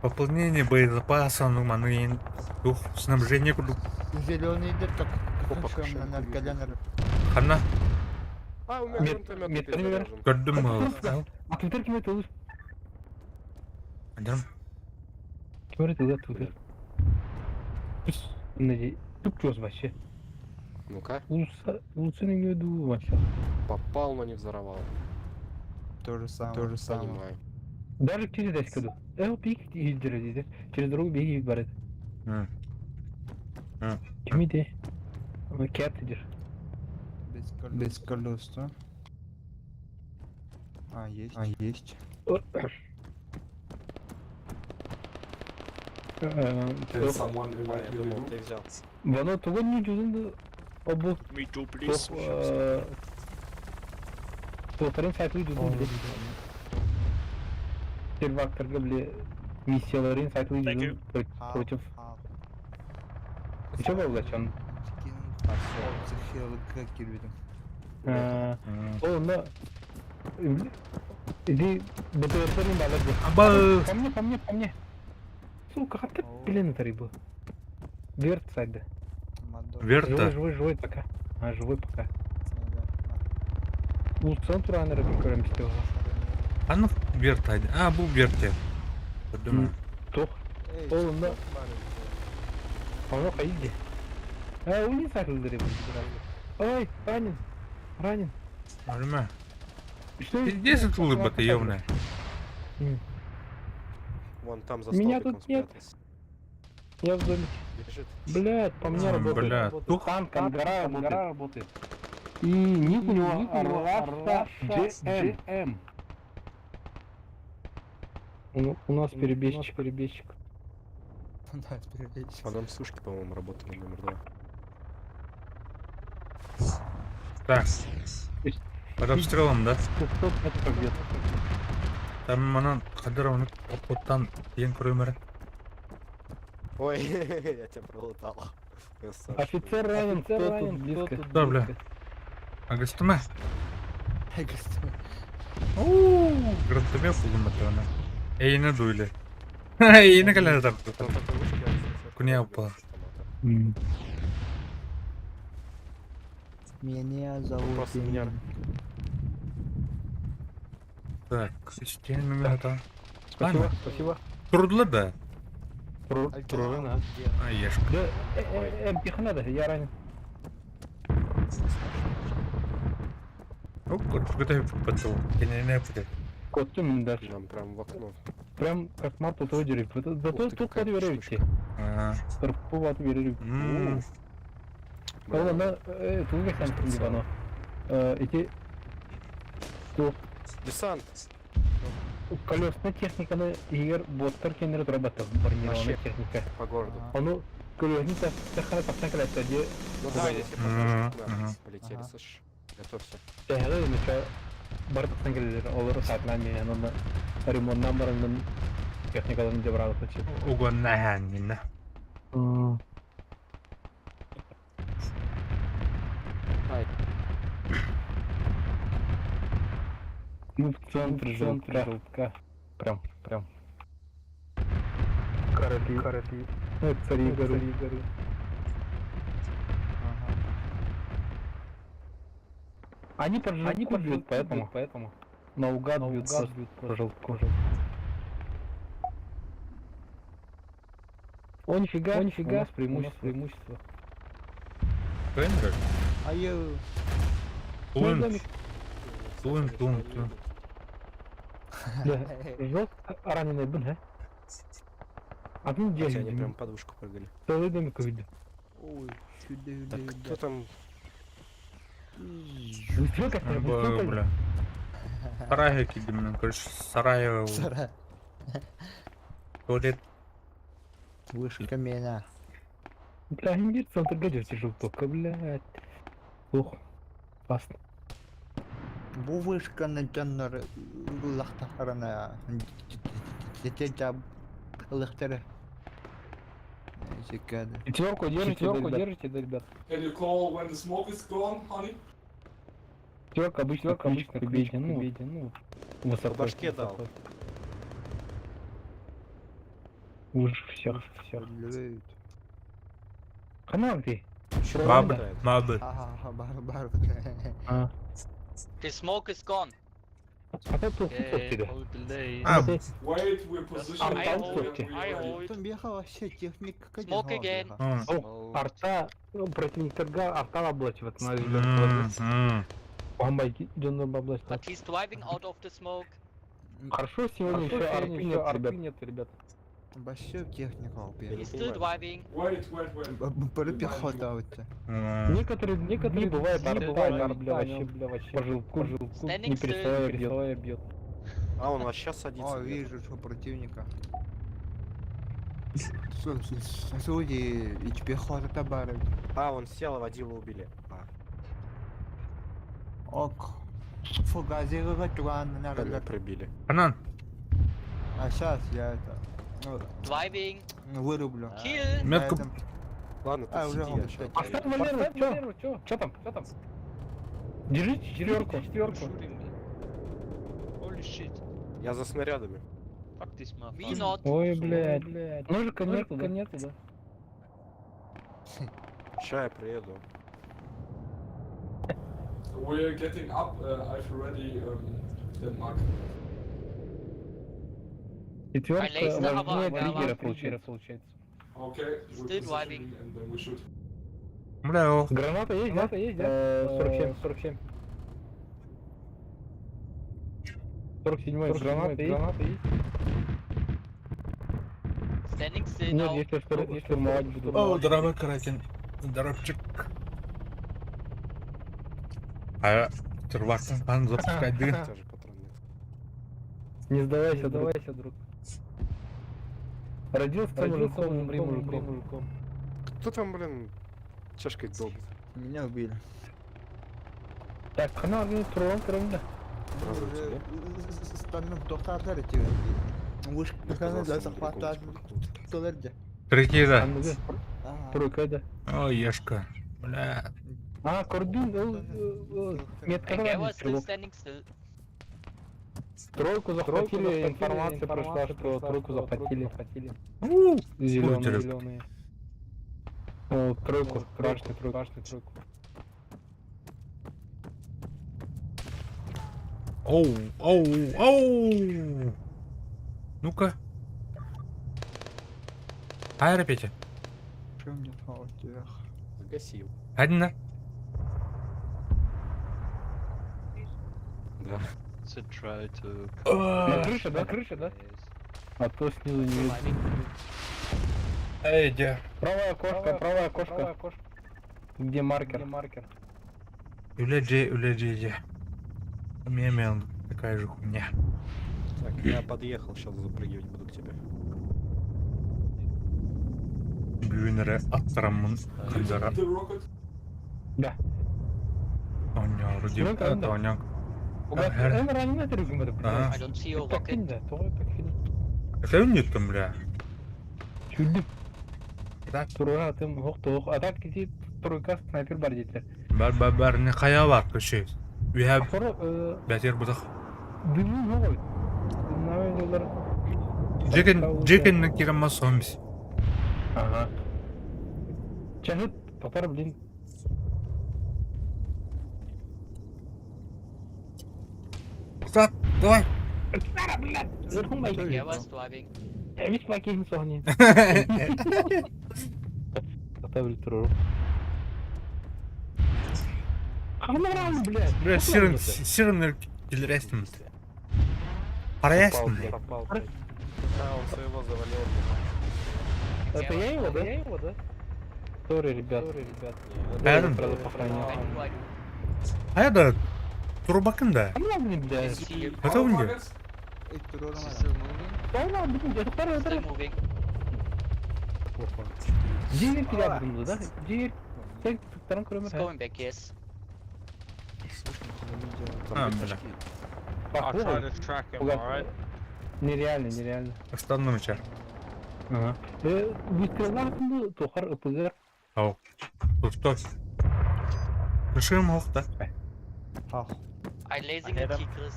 Speaker 1: Пополнение боезапаса, ну маны дух снабжение курдук.
Speaker 4: Зеленый идет как
Speaker 8: Опа,
Speaker 4: как на нарколенер.
Speaker 1: Ханна
Speaker 8: А, у меня
Speaker 6: Мет-
Speaker 8: гранатомет
Speaker 6: мет-
Speaker 8: опять заряжен.
Speaker 1: көрдүм мал.
Speaker 6: А твиттер ким это улус?
Speaker 1: Адрам.
Speaker 6: Ким это улус твиттер? Нади, туп чёс вообще.
Speaker 8: Ну-ка.
Speaker 6: Улуса, улусы не веду вообще.
Speaker 8: Попал, но не взорвал.
Speaker 4: То же самое. То же самое.
Speaker 8: Понимаю.
Speaker 6: Даже через десять Эл пик издер Через другу беги барет. Ким иди? Кет идешь.
Speaker 4: Без колес. Без колес, да? А, есть. А, есть.
Speaker 8: А, я думал, ты взял.
Speaker 6: Вано туган не жүзүндө обу
Speaker 3: Me too, please.
Speaker 6: Туохтарын сайтылы жүзүн биле. Сервакторга биле миссияларын сайтылы
Speaker 3: Thank
Speaker 6: жүзүн против. Ничего было чон. О, но иди БТР-тарын балар.
Speaker 1: Аба.
Speaker 6: По мне, по мне, по мне. Сука, как ты, блин, это рыба. Верт сайда.
Speaker 1: Верта.
Speaker 6: Живой, живой, живой пока. А, живой пока. Улусан турааны рыбын көрөм истеп
Speaker 1: Аны верта. А, бу верте. Көрдүм.
Speaker 6: Тох. Ол онда Аны кайды. А, ул не сакылды рыбын. Ой, ранен. Ранен.
Speaker 1: Нормально.
Speaker 6: Что?
Speaker 1: Пиздец это улыбка, ты ёбаная.
Speaker 8: Вон там за
Speaker 6: Меня
Speaker 8: столбиком
Speaker 6: тут нет.
Speaker 8: спрятался.
Speaker 6: Я в домике.
Speaker 8: Бежит.
Speaker 6: Блядь, по мне работает.
Speaker 1: Бля, тух.
Speaker 6: Танк, ангара работает. И ник у него Арваса GM. У нас перебежчик, перебежчик.
Speaker 4: Да, перебежчик.
Speaker 8: По нам сушки, по-моему, работали номер два.
Speaker 1: Так. Под обстрелом, да?
Speaker 6: 100 метров где-то.
Speaker 1: Там манан кадыр оны оттан ең көрөмөрө.
Speaker 8: Ой, я тебя пролутал. Красавчик.
Speaker 6: Офицер ранен, кто тут близко?
Speaker 1: Да, бля. Агастыма.
Speaker 4: Агастыма.
Speaker 1: Ооо, гранатомет булдум атына. Эйне дуйле. Эйне калар тапты.
Speaker 8: Там такой вышки, я офицер
Speaker 1: Куне
Speaker 8: убил
Speaker 1: упал.
Speaker 8: с автомата.
Speaker 4: Меня зовут
Speaker 8: Просто меня.
Speaker 1: Так, система это.
Speaker 6: Спасибо, спасибо.
Speaker 1: Трудно да?
Speaker 6: Трудно,
Speaker 1: А, ешка.
Speaker 6: Да, МПХ надо, я ранен.
Speaker 1: Оп, куда подсел. Не, не,
Speaker 6: Костюм даже.
Speaker 8: Нам прям в окно.
Speaker 6: Прям как мапу то дерев. Зато
Speaker 8: Ух ты,
Speaker 6: тут
Speaker 8: какая
Speaker 6: веревки.
Speaker 1: А.
Speaker 6: Тарпу веревки. Ол ана туга сән дивано. Эти
Speaker 8: Десант.
Speaker 6: Колесная техниканы егер боттар кенер дробаты бронированная техника.
Speaker 8: По городу.
Speaker 6: Ону колесный техника тапсан келеді де.
Speaker 8: Ну да, если потом полетели, слышишь? Готовься.
Speaker 6: Тэһэлэ мүчө бар тапсан келеді. Олар сатынан мен оны ремонттан барынын техникаларын деп барады.
Speaker 1: Угонна ханина.
Speaker 6: Мы в центре желтка. Прям, прям. Короли. Короли. Ну, это цари горы. Цари горы.
Speaker 4: Ага.
Speaker 6: Они по желтку Они по бьют, поэтому, поэтому. Наугад бьют, просто бьют по желтку. О, нифига, О, нифига, у нас преимущество. преимущество.
Speaker 1: Кендрик?
Speaker 4: А я...
Speaker 1: Тун,
Speaker 6: домик.
Speaker 1: тун, тун, тун.
Speaker 6: Да. Жестко раненый был, да? Один
Speaker 8: Хотя
Speaker 6: день.
Speaker 8: они прям под вышку прыгали.
Speaker 6: Целый домик увидел.
Speaker 4: Ой, сюда,
Speaker 8: Так
Speaker 4: сюда,
Speaker 8: кто там?
Speaker 6: Быстрее как-то, быстрее.
Speaker 1: Бля. Сарая кидим, короче, сарая,
Speaker 4: Сара.
Speaker 1: туалет.
Speaker 4: Вышка меня.
Speaker 6: Бля, не центр гадёте желток, блядь. Ух, опасно.
Speaker 4: Бу вышканы дьоннор ыллахтахарана дьэ ылыхтары. Зикады.
Speaker 6: Четверку держите,
Speaker 2: Четверку
Speaker 6: да, держите, да, ребят.
Speaker 3: Can you call when the smoke is gone, honey?
Speaker 6: Четверка обычно, Четверка обычно к беде, ну, беде, ну, высоко.
Speaker 8: По башке дал.
Speaker 6: Выше всех, всех.
Speaker 4: Блядь.
Speaker 6: Канал ты.
Speaker 1: Баб,
Speaker 8: летает.
Speaker 1: бабы.
Speaker 4: Ага, бар бар.
Speaker 6: А,
Speaker 11: The smoke is gone.
Speaker 6: а то тут
Speaker 9: Okay,
Speaker 6: тебе.
Speaker 9: hold delay.
Speaker 1: А,
Speaker 3: Wait, we're positioning.
Speaker 11: I
Speaker 6: Арта
Speaker 11: hold,
Speaker 3: and
Speaker 6: it,
Speaker 3: we
Speaker 11: I
Speaker 3: ready.
Speaker 11: hold.
Speaker 4: Там бегал вообще техника
Speaker 11: Smoke again.
Speaker 1: а.
Speaker 9: Smoke.
Speaker 6: Арта, ну, противник торга, арта облачивает на
Speaker 1: М, м.
Speaker 6: Бомбайки, дённо облачивает.
Speaker 11: But he's driving out of the smoke.
Speaker 6: Хорошо, сегодня
Speaker 2: Хорошо,
Speaker 6: еще
Speaker 2: сегодня
Speaker 6: арты
Speaker 2: ещё
Speaker 6: нет,
Speaker 2: арты
Speaker 6: ребят.
Speaker 2: нет, ребят.
Speaker 4: Вообще техника
Speaker 8: Я не
Speaker 11: He's still
Speaker 8: понимаю.
Speaker 11: driving.
Speaker 3: Wait, wait, wait.
Speaker 4: Бары пехота вот.
Speaker 6: Некоторые, некоторые бывает
Speaker 2: дни
Speaker 6: арта,
Speaker 2: бывает
Speaker 6: бля,
Speaker 2: арта,
Speaker 6: вообще,
Speaker 2: ну,
Speaker 6: бля, вообще, по желтку, желтку,
Speaker 11: Standing
Speaker 6: не
Speaker 11: still.
Speaker 6: переставая бьет. бьет.
Speaker 8: А, он вообще садится.
Speaker 4: О,
Speaker 8: где-то.
Speaker 4: вижу, что противника. Судьи, и пехота бары.
Speaker 8: А, он сел, а водилу убили. А,
Speaker 4: Ок. Фугазировать
Speaker 8: меня
Speaker 4: надо.
Speaker 8: пробили.
Speaker 1: Анан,
Speaker 4: А сейчас я это ну,
Speaker 11: Driving.
Speaker 4: вырублю.
Speaker 11: Kill.
Speaker 4: На
Speaker 1: метку
Speaker 4: этом.
Speaker 8: Ладно, ты
Speaker 4: А, уже
Speaker 8: сиди,
Speaker 4: он
Speaker 8: я щас
Speaker 4: опять.
Speaker 6: Поставь
Speaker 8: поеду.
Speaker 6: Валеру,
Speaker 2: Поставь
Speaker 6: чё?
Speaker 2: Валеру, чё?
Speaker 6: Чё там? Чё там? Держите четверку. Четверку.
Speaker 9: Shooting me. Holy shit.
Speaker 8: Я за снарядами.
Speaker 9: Fuck this
Speaker 11: Me
Speaker 9: motherfucker.
Speaker 11: not.
Speaker 6: Ой, блядь. Ножика нету, да? нету, да?
Speaker 8: Ща я приеду.
Speaker 3: We're getting up. I've already Denmark.
Speaker 6: Четверка
Speaker 11: Алейс,
Speaker 6: важнее
Speaker 11: давай,
Speaker 6: триггера
Speaker 11: давай.
Speaker 6: получается.
Speaker 3: Okay, we're
Speaker 11: Still
Speaker 3: positioning
Speaker 11: driving.
Speaker 3: and then we shoot.
Speaker 1: Бля, ох.
Speaker 6: Граната есть, да? есть, да? 47, 47. 47 граната есть? Граната есть?
Speaker 11: Standing still
Speaker 6: Нет,
Speaker 11: now.
Speaker 6: если штурмовать буду.
Speaker 1: О, дорогой Каракин. Дарапчик. А, Тервактен пан запускать
Speaker 8: У
Speaker 1: дым.
Speaker 8: тебя же патрон нет.
Speaker 6: Не сдавайся, сдавайся, друг. Родился мужиком, умри мужиком.
Speaker 8: Кто там, блин, чашкой долбит?
Speaker 4: Меня убили.
Speaker 6: Так, канал, турон, турон, да.
Speaker 8: Сразу тебе.
Speaker 4: Стану доктор тебе. Вышка
Speaker 8: Оказался
Speaker 4: да
Speaker 8: на
Speaker 4: захватать.
Speaker 8: другом, типа, каком-то.
Speaker 4: Толерде.
Speaker 1: Прикинь, да.
Speaker 6: Тройка, да.
Speaker 1: О, ешка. Бля.
Speaker 6: А, Кордун, метка
Speaker 11: I was still
Speaker 6: стрелок.
Speaker 11: standing still.
Speaker 6: Тройку захватили, информация пришла, что тройку захватили.
Speaker 1: У,
Speaker 6: Зеленые,
Speaker 1: Пуртеры.
Speaker 6: зеленые. О, тройку, страшный тройку, страшный тройку.
Speaker 1: Оу, оу, оу. Ну-ка. Айра, Петя.
Speaker 4: Что мне вверх?
Speaker 8: Загасил.
Speaker 1: Одна.
Speaker 8: Да.
Speaker 9: So try to
Speaker 6: На крыше, да? Крыша, да?
Speaker 9: Yes.
Speaker 6: А то снизу не видно.
Speaker 1: Эй, где?
Speaker 6: Правая окошко, правая окошко. Где маркер? Где маркер?
Speaker 1: Үледжи, үледжи, где? У меня мел такая же хуйня.
Speaker 8: Так, я подъехал, сейчас запрыгивать буду к тебе.
Speaker 1: Бүгүнэрэ аттараммын кындара
Speaker 3: The rocket.
Speaker 1: оонньоору диэн
Speaker 6: Ну, да.
Speaker 1: оонньоон Ага.
Speaker 6: Эн ранена трюгум это,
Speaker 1: Ага.
Speaker 11: I don't see your rocket.
Speaker 6: Да, то это фигня.
Speaker 1: Это не там, бля.
Speaker 6: Чудо.
Speaker 1: Так.
Speaker 6: Туруга тым хох тох. А так ити тройка снайпер бар дейтер.
Speaker 1: Бар бар бар не хая бар көшө. We have
Speaker 6: Ахора
Speaker 1: бәтер бутах.
Speaker 6: Дымы новый. Дымновой доллар.
Speaker 1: Джекен, Джекен кирамма сомис.
Speaker 6: Ага. Чахыт, татар, блин.
Speaker 1: Стоп, давай.
Speaker 11: Yeah, was driving.
Speaker 6: Эмис макин сони. Татар туру. Хамаран, блядь.
Speaker 1: Бля, сирен, сирен киллерестим. Параястим.
Speaker 2: Попал, блядь.
Speaker 8: Да, он своего завалил.
Speaker 6: Это я его, да? Я его, да? Сори, ребят. Сори, ребят.
Speaker 1: Бәрін.
Speaker 6: Сразу похоронил.
Speaker 11: When do I do?
Speaker 1: Хайда, турбакын да.
Speaker 6: Хамаран, блин, блядь.
Speaker 11: Is he
Speaker 1: Это у него.
Speaker 9: Is he still moving?
Speaker 6: Да, блин, я второй,
Speaker 11: Still
Speaker 6: второй.
Speaker 11: moving.
Speaker 6: Дверь рядом, да? Дверь. Так, втором кроме.
Speaker 11: It's going back, yes.
Speaker 1: А, бля.
Speaker 6: Похоже. Нереально, нереально.
Speaker 1: Останным чар.
Speaker 6: Ага. Выстрелах тухар ПГР.
Speaker 1: Ау. Тут Кышым охта.
Speaker 11: I lazing a Tigris.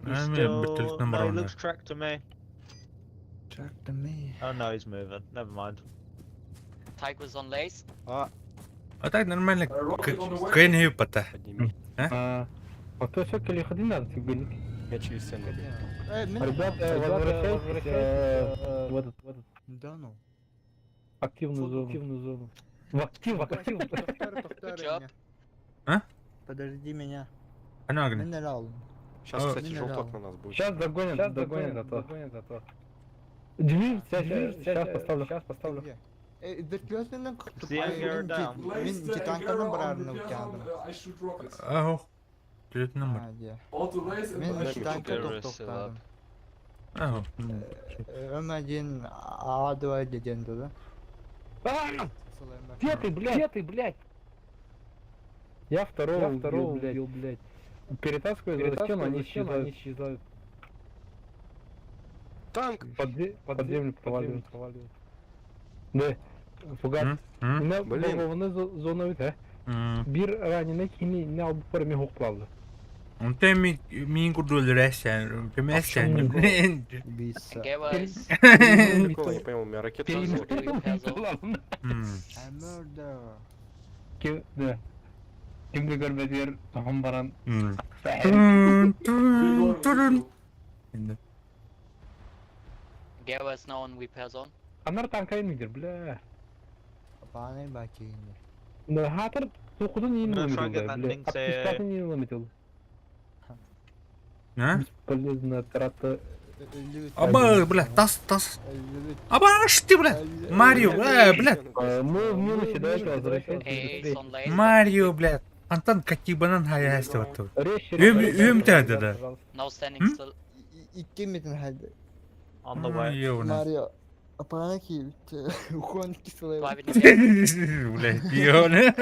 Speaker 3: He's
Speaker 1: Эми
Speaker 3: still...
Speaker 1: бітілік
Speaker 3: No, he
Speaker 1: номер
Speaker 3: looks tracked to me.
Speaker 4: Track to me.
Speaker 3: Oh no, he's moving. Never mind.
Speaker 11: Tigris on lace.
Speaker 1: А так нормально. Кэнью пата.
Speaker 8: Подними.
Speaker 6: А то все ходи надо, тебе.
Speaker 8: Я через стену бегу.
Speaker 6: Ребята, возвращайтесь в этот,
Speaker 4: Да ну.
Speaker 6: активную зону. Активную зону. В актив, в актив.
Speaker 11: Good job.
Speaker 1: А?
Speaker 4: Подожди меня.
Speaker 1: Ана агни.
Speaker 4: Минерал.
Speaker 8: Сейчас,
Speaker 1: А.
Speaker 8: кстати,
Speaker 4: Минерал.
Speaker 8: желток на нас будет.
Speaker 6: Сейчас догонят, сейчас догонят, зато. Догонят, зато. Дверь, сейчас, сейчас поставлю, сейчас поставлю.
Speaker 4: Где? Вертолетный
Speaker 3: The anger down.
Speaker 4: Мин танканы барарны үткәндем.
Speaker 1: Ау. Билет номер.
Speaker 4: А, де. Мин танка
Speaker 9: Terrorist still up.
Speaker 4: тоқтадым.
Speaker 1: Ау.
Speaker 4: М1 А2 деденді, да?
Speaker 6: А, Где ты, блядь? Где ты, блядь? Я второго, я второго убил, блядь. Перетаскиваю за стену, они исчезают. Они исчезают.
Speaker 8: Танк!
Speaker 6: Под, под землю проваливают. Да. Фугас.
Speaker 1: М?
Speaker 6: Ne
Speaker 8: Блин.
Speaker 6: balonu zona öte.
Speaker 1: М.
Speaker 6: Bir ranine kini ne aldı para mi hoklaldı.
Speaker 1: Он те ми ми курдулересен, пемесен.
Speaker 4: Убийца.
Speaker 11: Gera is
Speaker 8: Прикол, я не понял, у меня ракета
Speaker 11: Перейди.
Speaker 8: желтая.
Speaker 4: I murder.
Speaker 6: Kim de. Kimde görmediğer hambaran.
Speaker 11: Gera is now on repair zone.
Speaker 6: Anar tankayı mıdır bile?
Speaker 4: Bana bakayım.
Speaker 6: Ne hatır tokudun iyi
Speaker 3: I'm gonna
Speaker 6: mi
Speaker 3: try get that
Speaker 6: bile?
Speaker 3: Lynx,
Speaker 6: Atmışlatın iyi mi
Speaker 1: А?
Speaker 6: Бесполезная трата.
Speaker 1: Аба, бля, тас, тас. Аба, ты, бля. Марио, бля.
Speaker 6: Мы в минусе, давайте возвращайтесь.
Speaker 11: AA is
Speaker 6: быстрее.
Speaker 11: on lace.
Speaker 1: Марио, бля. Антон, какие банан хаясты вот тут.
Speaker 6: Резче,
Speaker 1: Үм-
Speaker 6: резче,
Speaker 1: үм тәді, да.
Speaker 6: пожалуйста.
Speaker 11: Now standing
Speaker 1: М?
Speaker 11: still.
Speaker 4: İki metin hadi.
Speaker 3: On the way.
Speaker 1: Ёбана.
Speaker 4: Mario. Апана ki Juan ki
Speaker 11: Driving again.
Speaker 1: Бля, ёбана.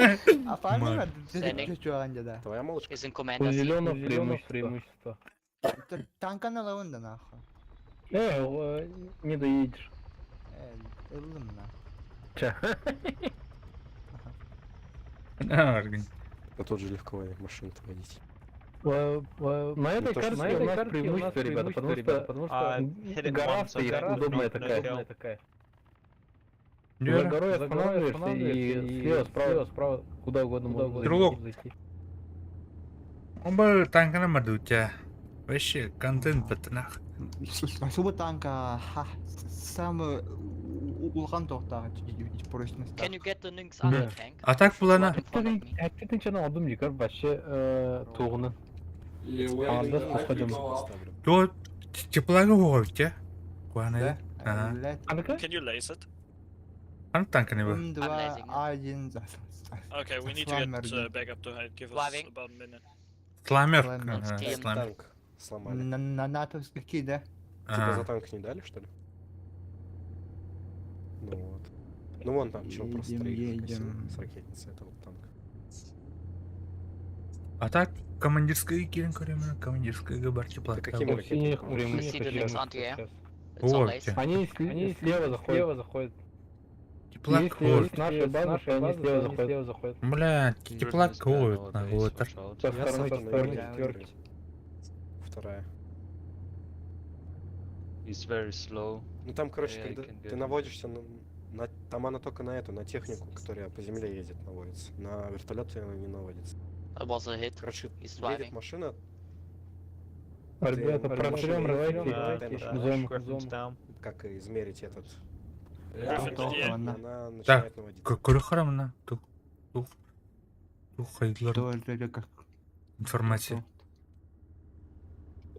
Speaker 4: Апана
Speaker 1: Mario.
Speaker 4: var.
Speaker 11: Standing.
Speaker 4: Şu да.
Speaker 8: Твоя молочка?
Speaker 11: Is in commander
Speaker 6: У
Speaker 11: seat.
Speaker 6: зеленого преимущество.
Speaker 4: Танканы алабын да нахуй.
Speaker 6: Не доедешь.
Speaker 4: Ылым на.
Speaker 6: Ча.
Speaker 8: Да тут же легко машину-то водить.
Speaker 6: На этой
Speaker 8: то, что
Speaker 6: карте
Speaker 8: на
Speaker 6: у
Speaker 8: этой
Speaker 6: нас
Speaker 2: карте у нас
Speaker 6: преимущество, ребята, потому что
Speaker 3: I hit it
Speaker 6: гора
Speaker 3: once,
Speaker 6: стоит
Speaker 3: okay, but
Speaker 6: удобная
Speaker 3: no
Speaker 6: такая.
Speaker 3: kill.
Speaker 6: За горой останавливаешься и слева, справа, справа, куда угодно можно
Speaker 1: Стрелок.
Speaker 6: зайти.
Speaker 1: Он бы танкана мадутя. Вообще, контент патнах.
Speaker 4: Спасибо танка. Ха. Самый улхан тоқтағы прочность.
Speaker 11: Can you get the Nynx under tank?
Speaker 1: А так булана.
Speaker 11: Right in front of me.
Speaker 6: Hakikaten aldım yukarı başı tuğunu. Анда спускадым.
Speaker 1: То теплага говте. Куана. Ага.
Speaker 6: Анка?
Speaker 2: Can you lace it?
Speaker 1: Ан танканы бы.
Speaker 4: М2 А1
Speaker 2: Okay, we need to get back up to height. Give us
Speaker 11: Driving.
Speaker 2: about a minute.
Speaker 1: Сламер.
Speaker 4: Сламер.
Speaker 1: Ага,
Speaker 11: Steam.
Speaker 1: Сламер.
Speaker 8: Танк сломали.
Speaker 4: На натовский, да?
Speaker 8: Тебе за
Speaker 1: Ага.
Speaker 8: танк не дали, что ли? Ну вот. Ну вон там чел просто
Speaker 4: Едем,
Speaker 8: троих закосил
Speaker 4: едем.
Speaker 8: с ракетницы этого танка.
Speaker 1: А так командирская кирин коремена, командирская габар тепла.
Speaker 8: Да какими
Speaker 6: У синих
Speaker 8: ракетами?
Speaker 6: преимущество
Speaker 11: See the Nynx anti-air.
Speaker 6: сейчас.
Speaker 11: It's on
Speaker 1: Вот
Speaker 11: lace.
Speaker 1: те.
Speaker 6: Они слева заходят. Слева заходят.
Speaker 1: Тепла
Speaker 6: Если с нашей базы, то они слева заходят.
Speaker 1: Бля, тепла
Speaker 9: Is behind our
Speaker 1: на
Speaker 9: base,
Speaker 1: вот.
Speaker 9: watch out.
Speaker 6: Со
Speaker 8: Я
Speaker 6: стороны
Speaker 8: сам
Speaker 6: со стороны
Speaker 4: да.
Speaker 6: четверки.
Speaker 8: Вторая.
Speaker 9: He's very slow.
Speaker 8: Ну там, короче,
Speaker 9: AI
Speaker 8: когда
Speaker 9: can
Speaker 8: ты
Speaker 9: get him.
Speaker 8: наводишься на, там она только на эту, на технику, которая по земле ездит, наводится. На вертолеты она не наводится.
Speaker 11: That was a hit.
Speaker 8: Короче,
Speaker 11: He's
Speaker 8: едет
Speaker 11: driving.
Speaker 8: машина,
Speaker 6: Ребята,
Speaker 8: ты
Speaker 6: просрем,
Speaker 8: машину
Speaker 6: давайте
Speaker 8: давайте
Speaker 6: в зону, в зону.
Speaker 8: Как измерить этот.
Speaker 3: Griffin,
Speaker 4: Тоқ,
Speaker 3: yeah.
Speaker 8: И
Speaker 4: ана.
Speaker 8: она начинает наводиться.
Speaker 1: Көрө харамна. Тух. Тух. Тух хайдылар
Speaker 4: То это как.
Speaker 1: информация.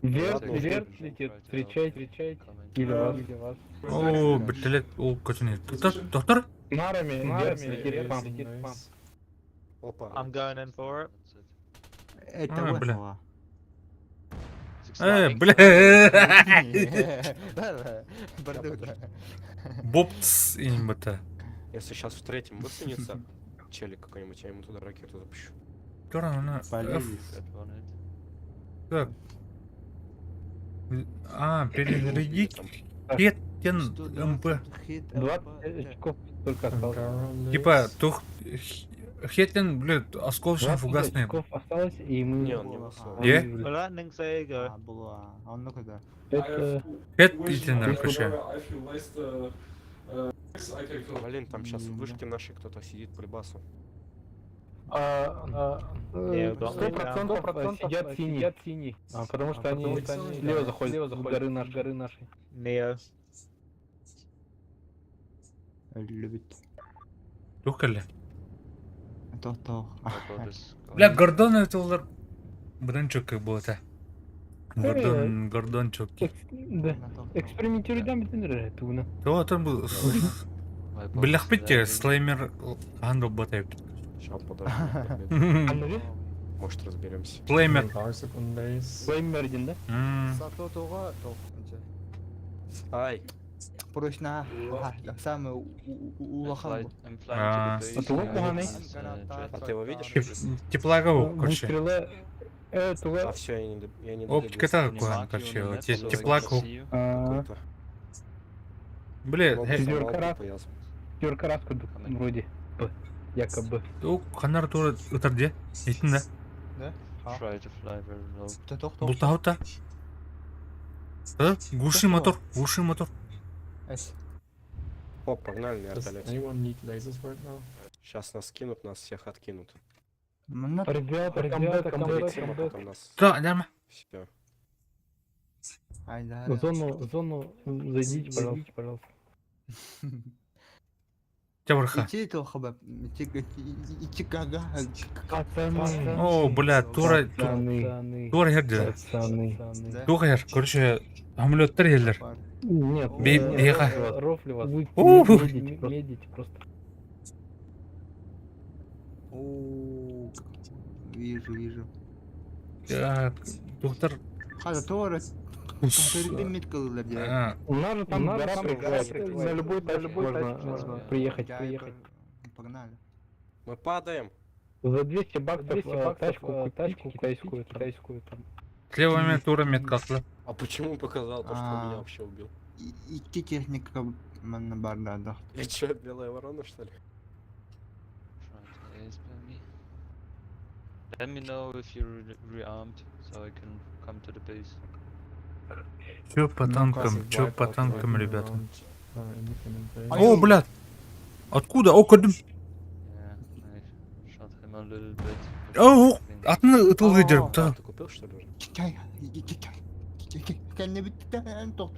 Speaker 6: Верт,
Speaker 8: Ладно, уже
Speaker 6: верт
Speaker 9: побежал.
Speaker 6: летит,
Speaker 9: Right,
Speaker 6: встречайте,
Speaker 9: yeah.
Speaker 6: встречайте.
Speaker 9: Coming.
Speaker 6: Или вас, или вас.
Speaker 1: О, бітелет ол көтүнэ. Доктор, доктор.
Speaker 6: Нарами, верт летит, пам, летит, пам.
Speaker 10: Nice.
Speaker 8: Опа.
Speaker 2: I'm going in for it.
Speaker 9: That's it.
Speaker 4: Это
Speaker 1: А, бля.
Speaker 4: вот.
Speaker 9: He's
Speaker 1: Э,
Speaker 9: flying.
Speaker 1: бля.
Speaker 4: Да, да.
Speaker 1: Бопс имбата.
Speaker 8: Если сейчас в третьем высунется челик какой-нибудь, я ему туда ракету запущу.
Speaker 1: Тура ана. F.
Speaker 4: Полез.
Speaker 9: That one hit.
Speaker 1: Так. А, перезарядить.
Speaker 8: Там
Speaker 1: Хеттен МП.
Speaker 6: 20 очков только осталось.
Speaker 10: Angara on
Speaker 1: Типа,
Speaker 10: base.
Speaker 1: тух... Хеттен, блядь, осколочно
Speaker 6: 20
Speaker 1: фугасные.
Speaker 6: очков осталось, и мы...
Speaker 8: Не, он не высовывается.
Speaker 1: Е?
Speaker 6: выиграли.
Speaker 2: Well, that Ning's
Speaker 4: А, была. А ну куда?
Speaker 6: Это...
Speaker 1: Хет итинер, короче.
Speaker 8: Блин, там сейчас в
Speaker 4: М,
Speaker 8: вышке нашей кто-то сидит по басу.
Speaker 2: Yeah, got
Speaker 6: Сто
Speaker 2: me down.
Speaker 6: процентов сидят синие. Сидят синие. А, потому что они слева заходят, слева заходят горы нашей. Горы нашей.
Speaker 2: Neo.
Speaker 4: Любит.
Speaker 1: Тух кэллэ.
Speaker 4: То то.
Speaker 9: I got this
Speaker 1: Бля,
Speaker 9: going.
Speaker 1: Гордон это олар... Быдан чөккө болот. Гордон, Гордон чөккө.
Speaker 6: Да. Экспериментируйдан бүтүн тугуна.
Speaker 1: То там был...
Speaker 9: My box is
Speaker 1: Билэхпит
Speaker 9: landing.
Speaker 1: слаймер хан работает.
Speaker 8: Сейчас подожди.
Speaker 6: Анны
Speaker 8: Может разберемся.
Speaker 1: Слаймер.
Speaker 10: Barsup on base.
Speaker 6: Слаймер один, да?
Speaker 4: Сато тога то.
Speaker 8: Ай,
Speaker 4: Прочно. Самый
Speaker 9: I'm,
Speaker 4: улахан.
Speaker 9: I'm flying
Speaker 1: А.
Speaker 9: to the base.
Speaker 6: А ты лук
Speaker 9: now.
Speaker 6: куганы?
Speaker 9: It's, jet.
Speaker 8: А ты его видишь?
Speaker 1: Теплага, короче.
Speaker 6: Выстрелы...
Speaker 8: А
Speaker 6: Туга...
Speaker 8: все, я не, я не
Speaker 1: Оптика
Speaker 8: добегу.
Speaker 1: так,
Speaker 9: Can you mark you on
Speaker 1: короче,
Speaker 9: the map so I can
Speaker 1: теплаку.
Speaker 9: see you?
Speaker 6: А,
Speaker 8: Какой-то.
Speaker 1: Бля,
Speaker 8: Лоб
Speaker 1: э,
Speaker 8: сломал,
Speaker 6: Пятерка.
Speaker 8: тупо я
Speaker 6: Пятерка раз вроде. Б. Якобы.
Speaker 1: О, ханар тура ытар де. Итин да.
Speaker 9: Try to fly very low.
Speaker 4: То то то.
Speaker 1: Бултаута. Э, глуши мотор, глуши мотор.
Speaker 4: Эс.
Speaker 8: О, погнали на
Speaker 10: Does
Speaker 8: вертолете.
Speaker 10: anyone need lasers right now?
Speaker 8: Сейчас нас кинут, нас всех откинут.
Speaker 4: Мна.
Speaker 6: Ребята, ребята, камбэк,
Speaker 8: Полетим, а
Speaker 6: камбэк.
Speaker 8: потом нас...
Speaker 1: Да, норма.
Speaker 8: Все.
Speaker 4: Ай, да.
Speaker 6: В зону, в зону зайдите, пожалуйста, пожалуйста.
Speaker 1: Тябарха.
Speaker 4: Ити то хаба. Ити ити кага.
Speaker 6: Пацаны.
Speaker 1: О, бля, тура,
Speaker 6: Пацаны.
Speaker 1: тура херде.
Speaker 6: Пацаны.
Speaker 1: Тура хер, короче, самолеттер херлер.
Speaker 6: Нет,
Speaker 1: Бе- бега.
Speaker 6: Рофли вас. Вы
Speaker 1: Уху.
Speaker 6: медите просто. Медите просто.
Speaker 4: О, вижу, вижу.
Speaker 1: Так, доктор.
Speaker 4: Хада тора.
Speaker 1: А,
Speaker 6: У нас же там
Speaker 10: У нас
Speaker 6: гора
Speaker 10: же там
Speaker 6: прикрывает.
Speaker 10: гора
Speaker 6: На любой тачке
Speaker 10: любой
Speaker 6: можно,
Speaker 10: тачке
Speaker 6: можно приехать, приехать.
Speaker 4: Погнали.
Speaker 8: Мы падаем.
Speaker 6: За 200 баксов,
Speaker 10: 200 баксов,
Speaker 6: тачку,
Speaker 10: тачку
Speaker 6: купить китайскую, китайскую там.
Speaker 1: Слева меня тура меткасла.
Speaker 8: А почему показал то, что он меня
Speaker 4: А.
Speaker 8: вообще убил?
Speaker 4: Ити техника манна барда да.
Speaker 8: Я чё, белая ворона, что ли?
Speaker 9: Trying to ace by me. Let me know if you're rearmed so I can come to the base.
Speaker 1: Чё по танкам,
Speaker 10: Classic
Speaker 1: чё по
Speaker 10: wipeout
Speaker 1: танкам,
Speaker 10: right
Speaker 1: ребята?
Speaker 10: around, Independent Base.
Speaker 1: О, блядь. Откуда? О, кодым.
Speaker 9: Yeah, I shot him a little bit. but
Speaker 1: О,
Speaker 9: I think
Speaker 1: атын ытылгы
Speaker 8: А,
Speaker 1: дерп, да.
Speaker 8: ты купил, что ли, уже?
Speaker 4: Чай. Чай. Кәне битте тох.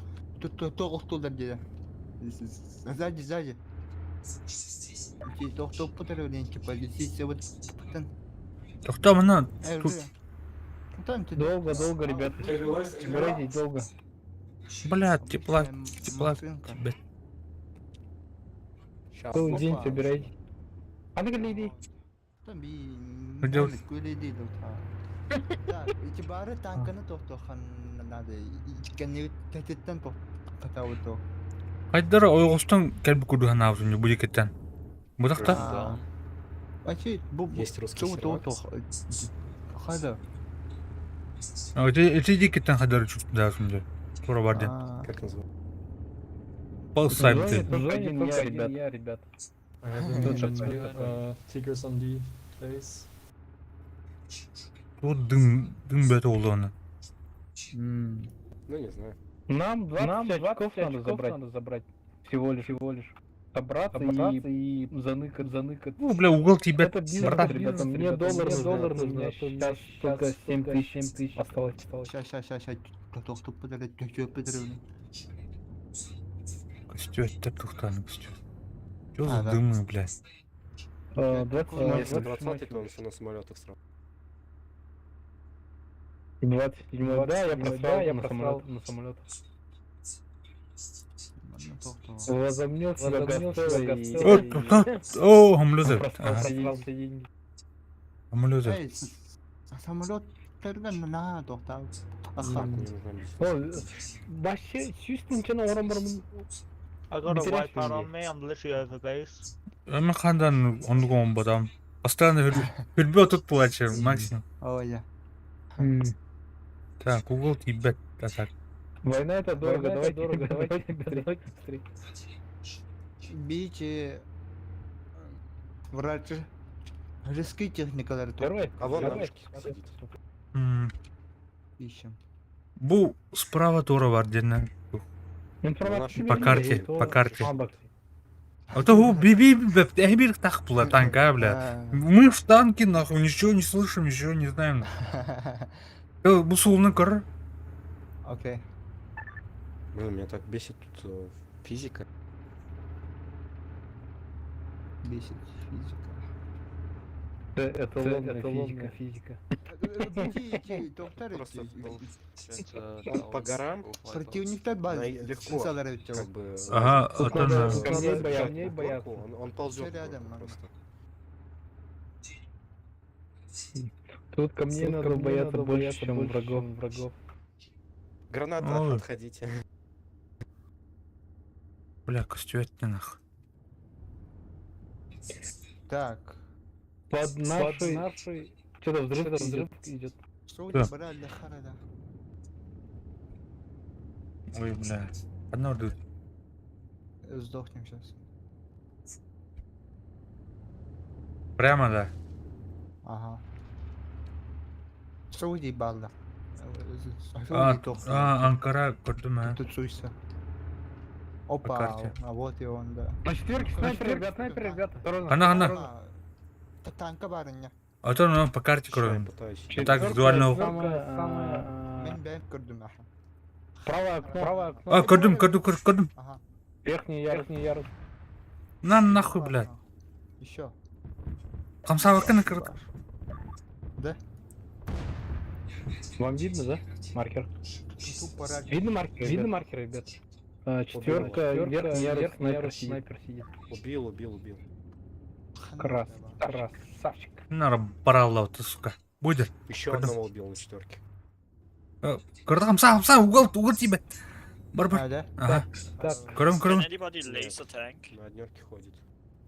Speaker 4: Тох тох деді. Сзади, сзади. Тох тох потер типа здесь вот там.
Speaker 1: Тохто мына. Тут.
Speaker 4: Там ты
Speaker 6: Долго, долго, ребята. Собирайтесь долго.
Speaker 1: Бля, тепла, тепла. Тебе.
Speaker 8: Сейчас.
Speaker 6: Целый день собирайтесь. А ты гляди.
Speaker 4: Там би.
Speaker 1: Где-
Speaker 4: Да, эти бары танканы тохтохан надо. Кәне тәтеттен тохтау.
Speaker 1: Хайдара ойгостон кэлбик курдухан аабытын бу дикеттен. Бутакта.
Speaker 9: down.
Speaker 4: Вообще, бу
Speaker 8: Есть русский
Speaker 4: тох
Speaker 8: сервак.
Speaker 4: тох. Хада.
Speaker 1: Эти эти дикеттен хайдара чувствую Тура барден.
Speaker 8: Как называется?
Speaker 1: Пол
Speaker 6: В
Speaker 1: сайбты.
Speaker 6: зоне только один я, ребят. Я, ребят.
Speaker 10: I have
Speaker 6: Тут
Speaker 10: a
Speaker 6: же
Speaker 10: Tigers on the base.
Speaker 1: Тут дым дым бөтө болду аны.
Speaker 8: Ну, не знаю.
Speaker 6: Нам 20 очков надо забрать. Надо забрать. Всего лишь. Всего лишь. Собраться, и заныкать, заныкать.
Speaker 1: Ну, бля, угол тебя,
Speaker 6: Это бизнес,
Speaker 1: братан.
Speaker 6: ребята, мне доллар, доллар нужен, а то сейчас только 7 тысяч, 7 тысяч осталось. осталось.
Speaker 4: Ща, ща, ща, ща. Тохту пыдыры, төхтү пыдыры.
Speaker 1: Костюм, это тухтан, костюм. Чё
Speaker 4: А,
Speaker 1: за
Speaker 4: да.
Speaker 1: дымы, блядь?
Speaker 6: 27,
Speaker 8: Если 20 то он все на самолетах сразу.
Speaker 6: 27, да, я просрал, я просрал на самолет. Возомнил себя Гастелло и...
Speaker 1: О, тухтан, о, хамлюзер.
Speaker 6: Просрал,
Speaker 1: Ага,
Speaker 6: просрал все деньги.
Speaker 1: хамлюзер.
Speaker 4: Эй, самолет тэрген на тохтау.
Speaker 8: Так,
Speaker 4: Аха.
Speaker 8: мне нужна медицина.
Speaker 6: О, вообще, сүүстүнчэн орон бармын.
Speaker 2: I got a
Speaker 6: Интересно
Speaker 2: wipeout
Speaker 6: мне.
Speaker 2: on me, I'm literally over base.
Speaker 1: Мен хандан ондугон бодам. Постоянно хүрбө тут плачем, максимум.
Speaker 4: Ой, я.
Speaker 1: Так, угол тебя, а так.
Speaker 6: Война это дорого, давайте, дорого, давайте, давайте быстрее.
Speaker 4: Бейте врач. Риски техникалар тут
Speaker 6: Давай,
Speaker 8: А вон на
Speaker 6: давай.
Speaker 8: вышке сидит.
Speaker 1: М,
Speaker 4: ищем.
Speaker 1: Бу справа тура бар деден.
Speaker 6: Информация
Speaker 1: По карте, по карте.
Speaker 6: А, бак.
Speaker 1: А то гу би би би так була танка, бля.
Speaker 4: А.
Speaker 1: Мы в танке, нахуй, ничего не слышим, ничего не знаем. Бу суолуна көр.
Speaker 4: Окей.
Speaker 8: Блин, меня так бесит тут физика.
Speaker 4: Бесит физика.
Speaker 6: Это ломная физика.
Speaker 8: Просто
Speaker 9: Get,
Speaker 8: Он по
Speaker 9: down,
Speaker 8: горам
Speaker 9: go wipeout.
Speaker 4: Противник баз.
Speaker 8: Легко, как бы...
Speaker 1: Ага,
Speaker 6: Тут
Speaker 1: а то
Speaker 6: надо
Speaker 1: на...
Speaker 6: камней
Speaker 8: Бежать
Speaker 6: бояться,
Speaker 8: на
Speaker 6: камней
Speaker 8: горку,
Speaker 6: бояться.
Speaker 8: Он ползет
Speaker 4: Всё рядом, нормально.
Speaker 8: просто.
Speaker 6: Тут камней
Speaker 10: Тут
Speaker 6: надо
Speaker 10: камней
Speaker 6: бояться
Speaker 10: надо
Speaker 6: больше,
Speaker 10: бояться
Speaker 6: чем
Speaker 10: больше,
Speaker 6: врагов.
Speaker 10: чем врагов.
Speaker 8: Граната,
Speaker 1: Ой.
Speaker 8: отходите.
Speaker 1: Бля, костюет не нахуй.
Speaker 4: Так.
Speaker 6: Под нашей... Что-то взрыв, взрыв идет.
Speaker 4: Что у
Speaker 1: Да.
Speaker 4: тебя брали харада?
Speaker 1: Ой, бля. Одна орду.
Speaker 4: Сдохнем сейчас.
Speaker 1: Прямо, да.
Speaker 4: Ага. Сауди балда.
Speaker 1: А, а, Анкара, көрдүм, а.
Speaker 4: Тут суйся. Опа,
Speaker 1: карте.
Speaker 4: а вот и он, да.
Speaker 6: На четверке снайпер, ребят, снайпер, ребят. Осторожно.
Speaker 1: Ана, ана.
Speaker 4: А, Танка барыня.
Speaker 1: А то ну, по карте
Speaker 8: Ща я
Speaker 1: көрөм.
Speaker 8: пытаюсь.
Speaker 1: Так, визуально.
Speaker 6: Самое, самое...
Speaker 4: Мен бэм көрдүм, аха.
Speaker 6: Правое окно, правое окно.
Speaker 1: А, көрдүм, көрдүм, көрдүм, көрдүм.
Speaker 4: Ага.
Speaker 6: Верхний ярус, верхний ярус.
Speaker 1: На нахуй, блядь.
Speaker 4: Еще.
Speaker 1: Хамсавакын көрдүм.
Speaker 4: Да?
Speaker 6: Вам видно, да? Маркер.
Speaker 4: Тупо ради.
Speaker 6: Видно маркер? Видно маркер, ребят? Четверка, верхний ярус, снайпер сидит. Снайпер сидит.
Speaker 8: Убил, убил, убил.
Speaker 6: Крас, красавчик.
Speaker 1: Нара баралла, ты, сука. Будет.
Speaker 8: Еще
Speaker 1: Көрдүм.
Speaker 8: одного убил на четверке.
Speaker 1: Көрдүм, хамса, хамса, угол, угол тебе. Бар, бар.
Speaker 4: А, да?
Speaker 1: Ага.
Speaker 6: Так,
Speaker 1: Көрөм, көрөм.
Speaker 2: anybody laser tank?
Speaker 8: На однерке ходит.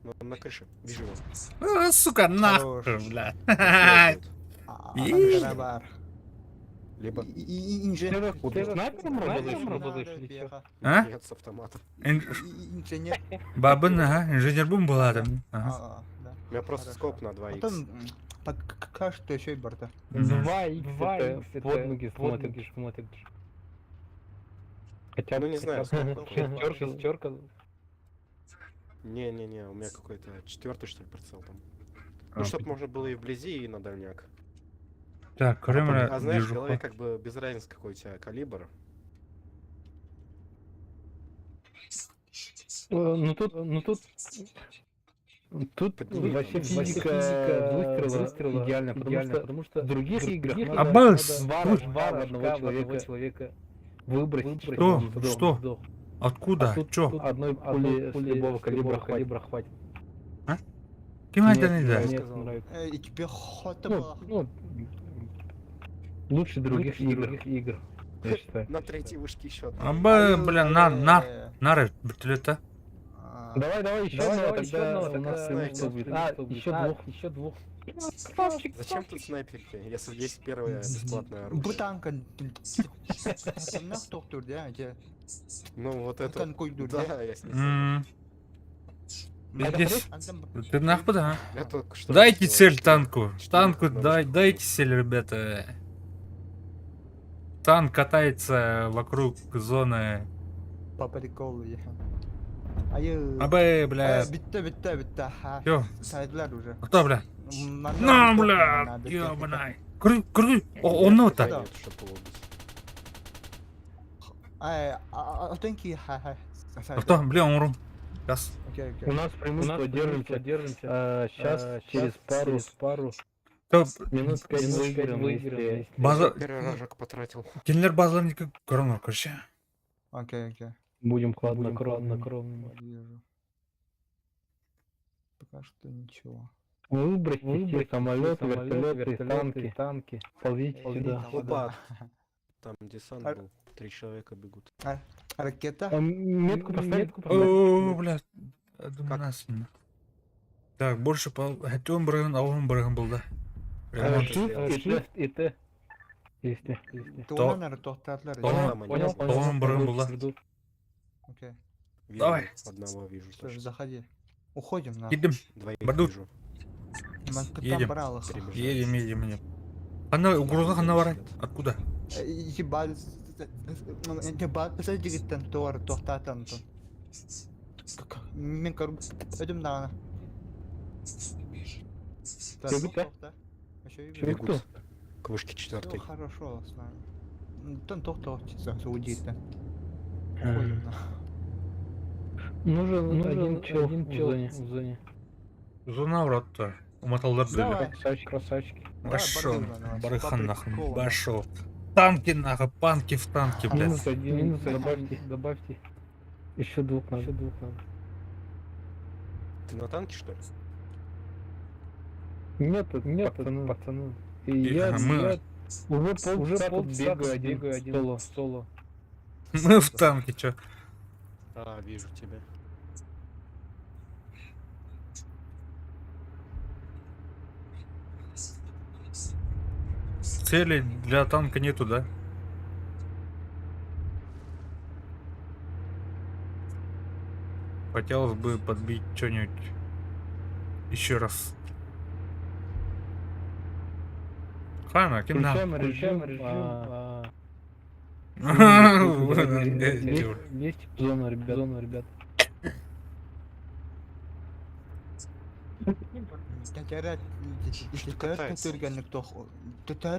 Speaker 8: Но он на крыше. Вижу его.
Speaker 1: А, сука, нахуй,
Speaker 4: Хорош.
Speaker 1: бля.
Speaker 8: Делает.
Speaker 4: А,
Speaker 1: И-
Speaker 4: Анкара бар.
Speaker 8: Либо
Speaker 4: Инженер.
Speaker 6: ты снайпером работаешь, работаешь или чё?
Speaker 1: А?
Speaker 8: нет с автомата.
Speaker 4: Инженер.
Speaker 1: Бабын, ага, инженер бум была там. Ага.
Speaker 4: А, да.
Speaker 8: У меня просто
Speaker 4: Хорошо.
Speaker 8: скоп на 2х.
Speaker 4: Потом пока что еще и борта.
Speaker 6: 2 х это под ноги смотрит, смотрит. Хотя
Speaker 8: Ну, не знаю,
Speaker 6: хотя бы
Speaker 8: сколько.
Speaker 6: шестерка, шестерка.
Speaker 8: Не-не-не, у меня какой-то четвертый, что ли, прицел там.
Speaker 1: А,
Speaker 8: Ну, чтоб можно было и вблизи, и на дальняк.
Speaker 1: Так, көрөм,
Speaker 8: А знаешь, в
Speaker 1: вижу.
Speaker 8: голове как бы без разницы, какой у тебя калибр.
Speaker 6: Ну тут, ну тут, тут
Speaker 8: Подними
Speaker 6: вообще
Speaker 8: там.
Speaker 6: физика выстрела идеально, потому что в других играх надо
Speaker 1: Аббас,
Speaker 6: два
Speaker 1: слушай.
Speaker 6: рожка в одного человека выбросить,
Speaker 1: Что?
Speaker 6: чтобы он сдох,
Speaker 1: Что?
Speaker 6: сдох.
Speaker 1: Откуда?
Speaker 6: А тут,
Speaker 1: Чё?
Speaker 6: тут одной пули с любого калибра хватит.
Speaker 1: Ким
Speaker 6: Мне
Speaker 1: айтан
Speaker 6: это
Speaker 1: иде?
Speaker 6: мне нравится.
Speaker 4: И тебе охота
Speaker 6: Ну,
Speaker 4: была.
Speaker 6: ну, лучше других игр, я считаю.
Speaker 8: На третьей вышке еще одна.
Speaker 1: Аба, бля, на, на, нары, вертолета.
Speaker 4: А,
Speaker 6: Давай, давай, еще
Speaker 10: Давай,
Speaker 6: одного,
Speaker 10: давай, еще
Speaker 6: тогда
Speaker 10: одного,
Speaker 6: у нас
Speaker 10: тогда
Speaker 6: преимущество будет. А, еще двух, еще двух. Красавчик,
Speaker 8: Зачем тут снайперки, если есть первое бесплатное оружие?
Speaker 4: Бутанка. Доктор, да, где?
Speaker 8: Ну вот это...
Speaker 4: Танкой дур, да?
Speaker 8: Да, я с ней
Speaker 1: М. Здесь. Ты нахуй, да?
Speaker 8: Я только что
Speaker 1: Дайте
Speaker 8: сделал.
Speaker 1: цель танку.
Speaker 8: Четыре
Speaker 1: Танку
Speaker 8: кнопочки.
Speaker 1: дай, дайте цель, ребята. Танк катается вокруг зоны.
Speaker 4: По приколу я. Айы.
Speaker 1: Абэ, бля.
Speaker 4: Битте, битте, битте.
Speaker 1: Всё.
Speaker 4: Сайдылар уже.
Speaker 1: Кто, бля? На, бля, ёбаный. Кры, кры, он вот так.
Speaker 8: Нет, чтоб его убить.
Speaker 4: Ай, а ха, ха.
Speaker 1: Кто, бля, умру. Сейчас.
Speaker 4: Окей, окей.
Speaker 6: У нас преимущество, держимся, держимся. Сейчас через пару
Speaker 1: То
Speaker 6: минут 5 выиграем, выиграем.
Speaker 1: база...
Speaker 8: Первый рожок потратил.
Speaker 1: Кинилер базаларын екі көрөңөр, короче.
Speaker 4: Окей, окей.
Speaker 6: Будем хладнокровными.
Speaker 4: Вижу. Пока что ничего.
Speaker 6: Выбросьте все самолеты, вертолеты, танки, танки. Ползите сюда.
Speaker 8: Опа! Там десант был. Три человека бегут.
Speaker 4: Ракета?
Speaker 6: А, метку поставь, метку поставь.
Speaker 1: О, бля. Думаю, нас. Так, больше по... Хотел барган, а он барган был, да. Ремонт.
Speaker 6: Shift и Т, и Т. Есть, есть.
Speaker 4: Туğan tohtatlar.
Speaker 1: Понял,
Speaker 6: Понял,
Speaker 1: По-моему, барган был, да.
Speaker 6: Жду.
Speaker 4: Окей.
Speaker 8: Вижу,
Speaker 1: Давай.
Speaker 8: Одного вижу.
Speaker 4: Всё,
Speaker 8: точно.
Speaker 4: заходи. Уходим на.
Speaker 1: Едем.
Speaker 8: Двоих
Speaker 1: Бардут.
Speaker 8: вижу.
Speaker 1: Едем.
Speaker 4: Брал их.
Speaker 8: Перебежали.
Speaker 1: Едем, едем, едем. Ана, угроза хана бар. Откуда?
Speaker 4: Ебать, ебать, сәдигиттен туар тоқтатан тон. Мен көр өдім дағана.
Speaker 6: Бегут, да?
Speaker 8: Бегут. К вышке четвертой.
Speaker 4: Хорошо, с нами. Тон тоқтау удиттен. Уходим на.
Speaker 6: Нужен один чел в зоне.
Speaker 1: Зона вратта. Уматалдар
Speaker 4: Давай.
Speaker 1: били.
Speaker 6: Красавчики, красавчики.
Speaker 1: Башо.
Speaker 4: Да,
Speaker 1: Барыхан
Speaker 4: по
Speaker 1: нахуй.
Speaker 4: приколу.
Speaker 1: Башо. Танки нахуй, панки в танке, блядь.
Speaker 6: Минус один, минус добавьте, добавьте. Еще двух надо. Еще двух надо.
Speaker 8: Ты на танке, что ли?
Speaker 6: Нет, тут, нет, пацаны, пацаны. И
Speaker 1: И,
Speaker 6: я,
Speaker 1: а мы-
Speaker 6: я уже пол, уже полчаса бегаю один, бегаю один соло, соло.
Speaker 1: Мы в танке, чё?
Speaker 8: А, вижу тебя.
Speaker 1: Цели для танка нету, да? Хотелось бы подбить что-нибудь еще раз. Хана, кем на?
Speaker 6: Включаем режим, режим. Есть зона, ребят, зона, ребят.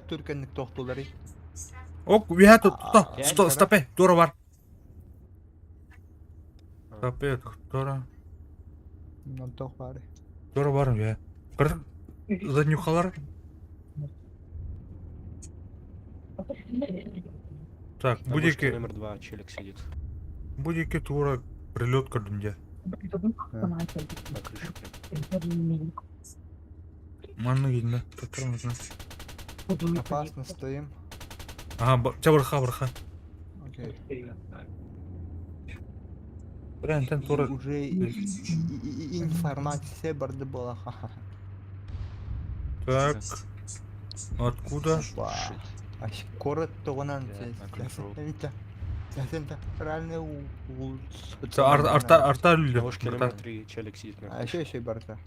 Speaker 4: Түргенлік тоқтулары.
Speaker 1: Ок, я тут, стоп, стоп, стопе, тура бар. Стопе, тура.
Speaker 4: Тоқ бар.
Speaker 1: Тура бар, я. Бір заднюхалар. Так,
Speaker 8: На вышке
Speaker 1: будики,
Speaker 8: номер два челик сидит.
Speaker 1: будики тура прилет көрдүм
Speaker 8: На крыше прям.
Speaker 1: Манны видно. Тоқтар
Speaker 4: Опасно стоим.
Speaker 1: Ага, чабырха, барха.
Speaker 4: Окей.
Speaker 1: Прям там тура.
Speaker 4: Уже информация барды была.
Speaker 1: Так. Откуда?
Speaker 4: Город тоғынан
Speaker 1: Арта, арта
Speaker 8: На
Speaker 1: люльде.
Speaker 8: вышке номер три челик сидит на
Speaker 4: А еще еще барта.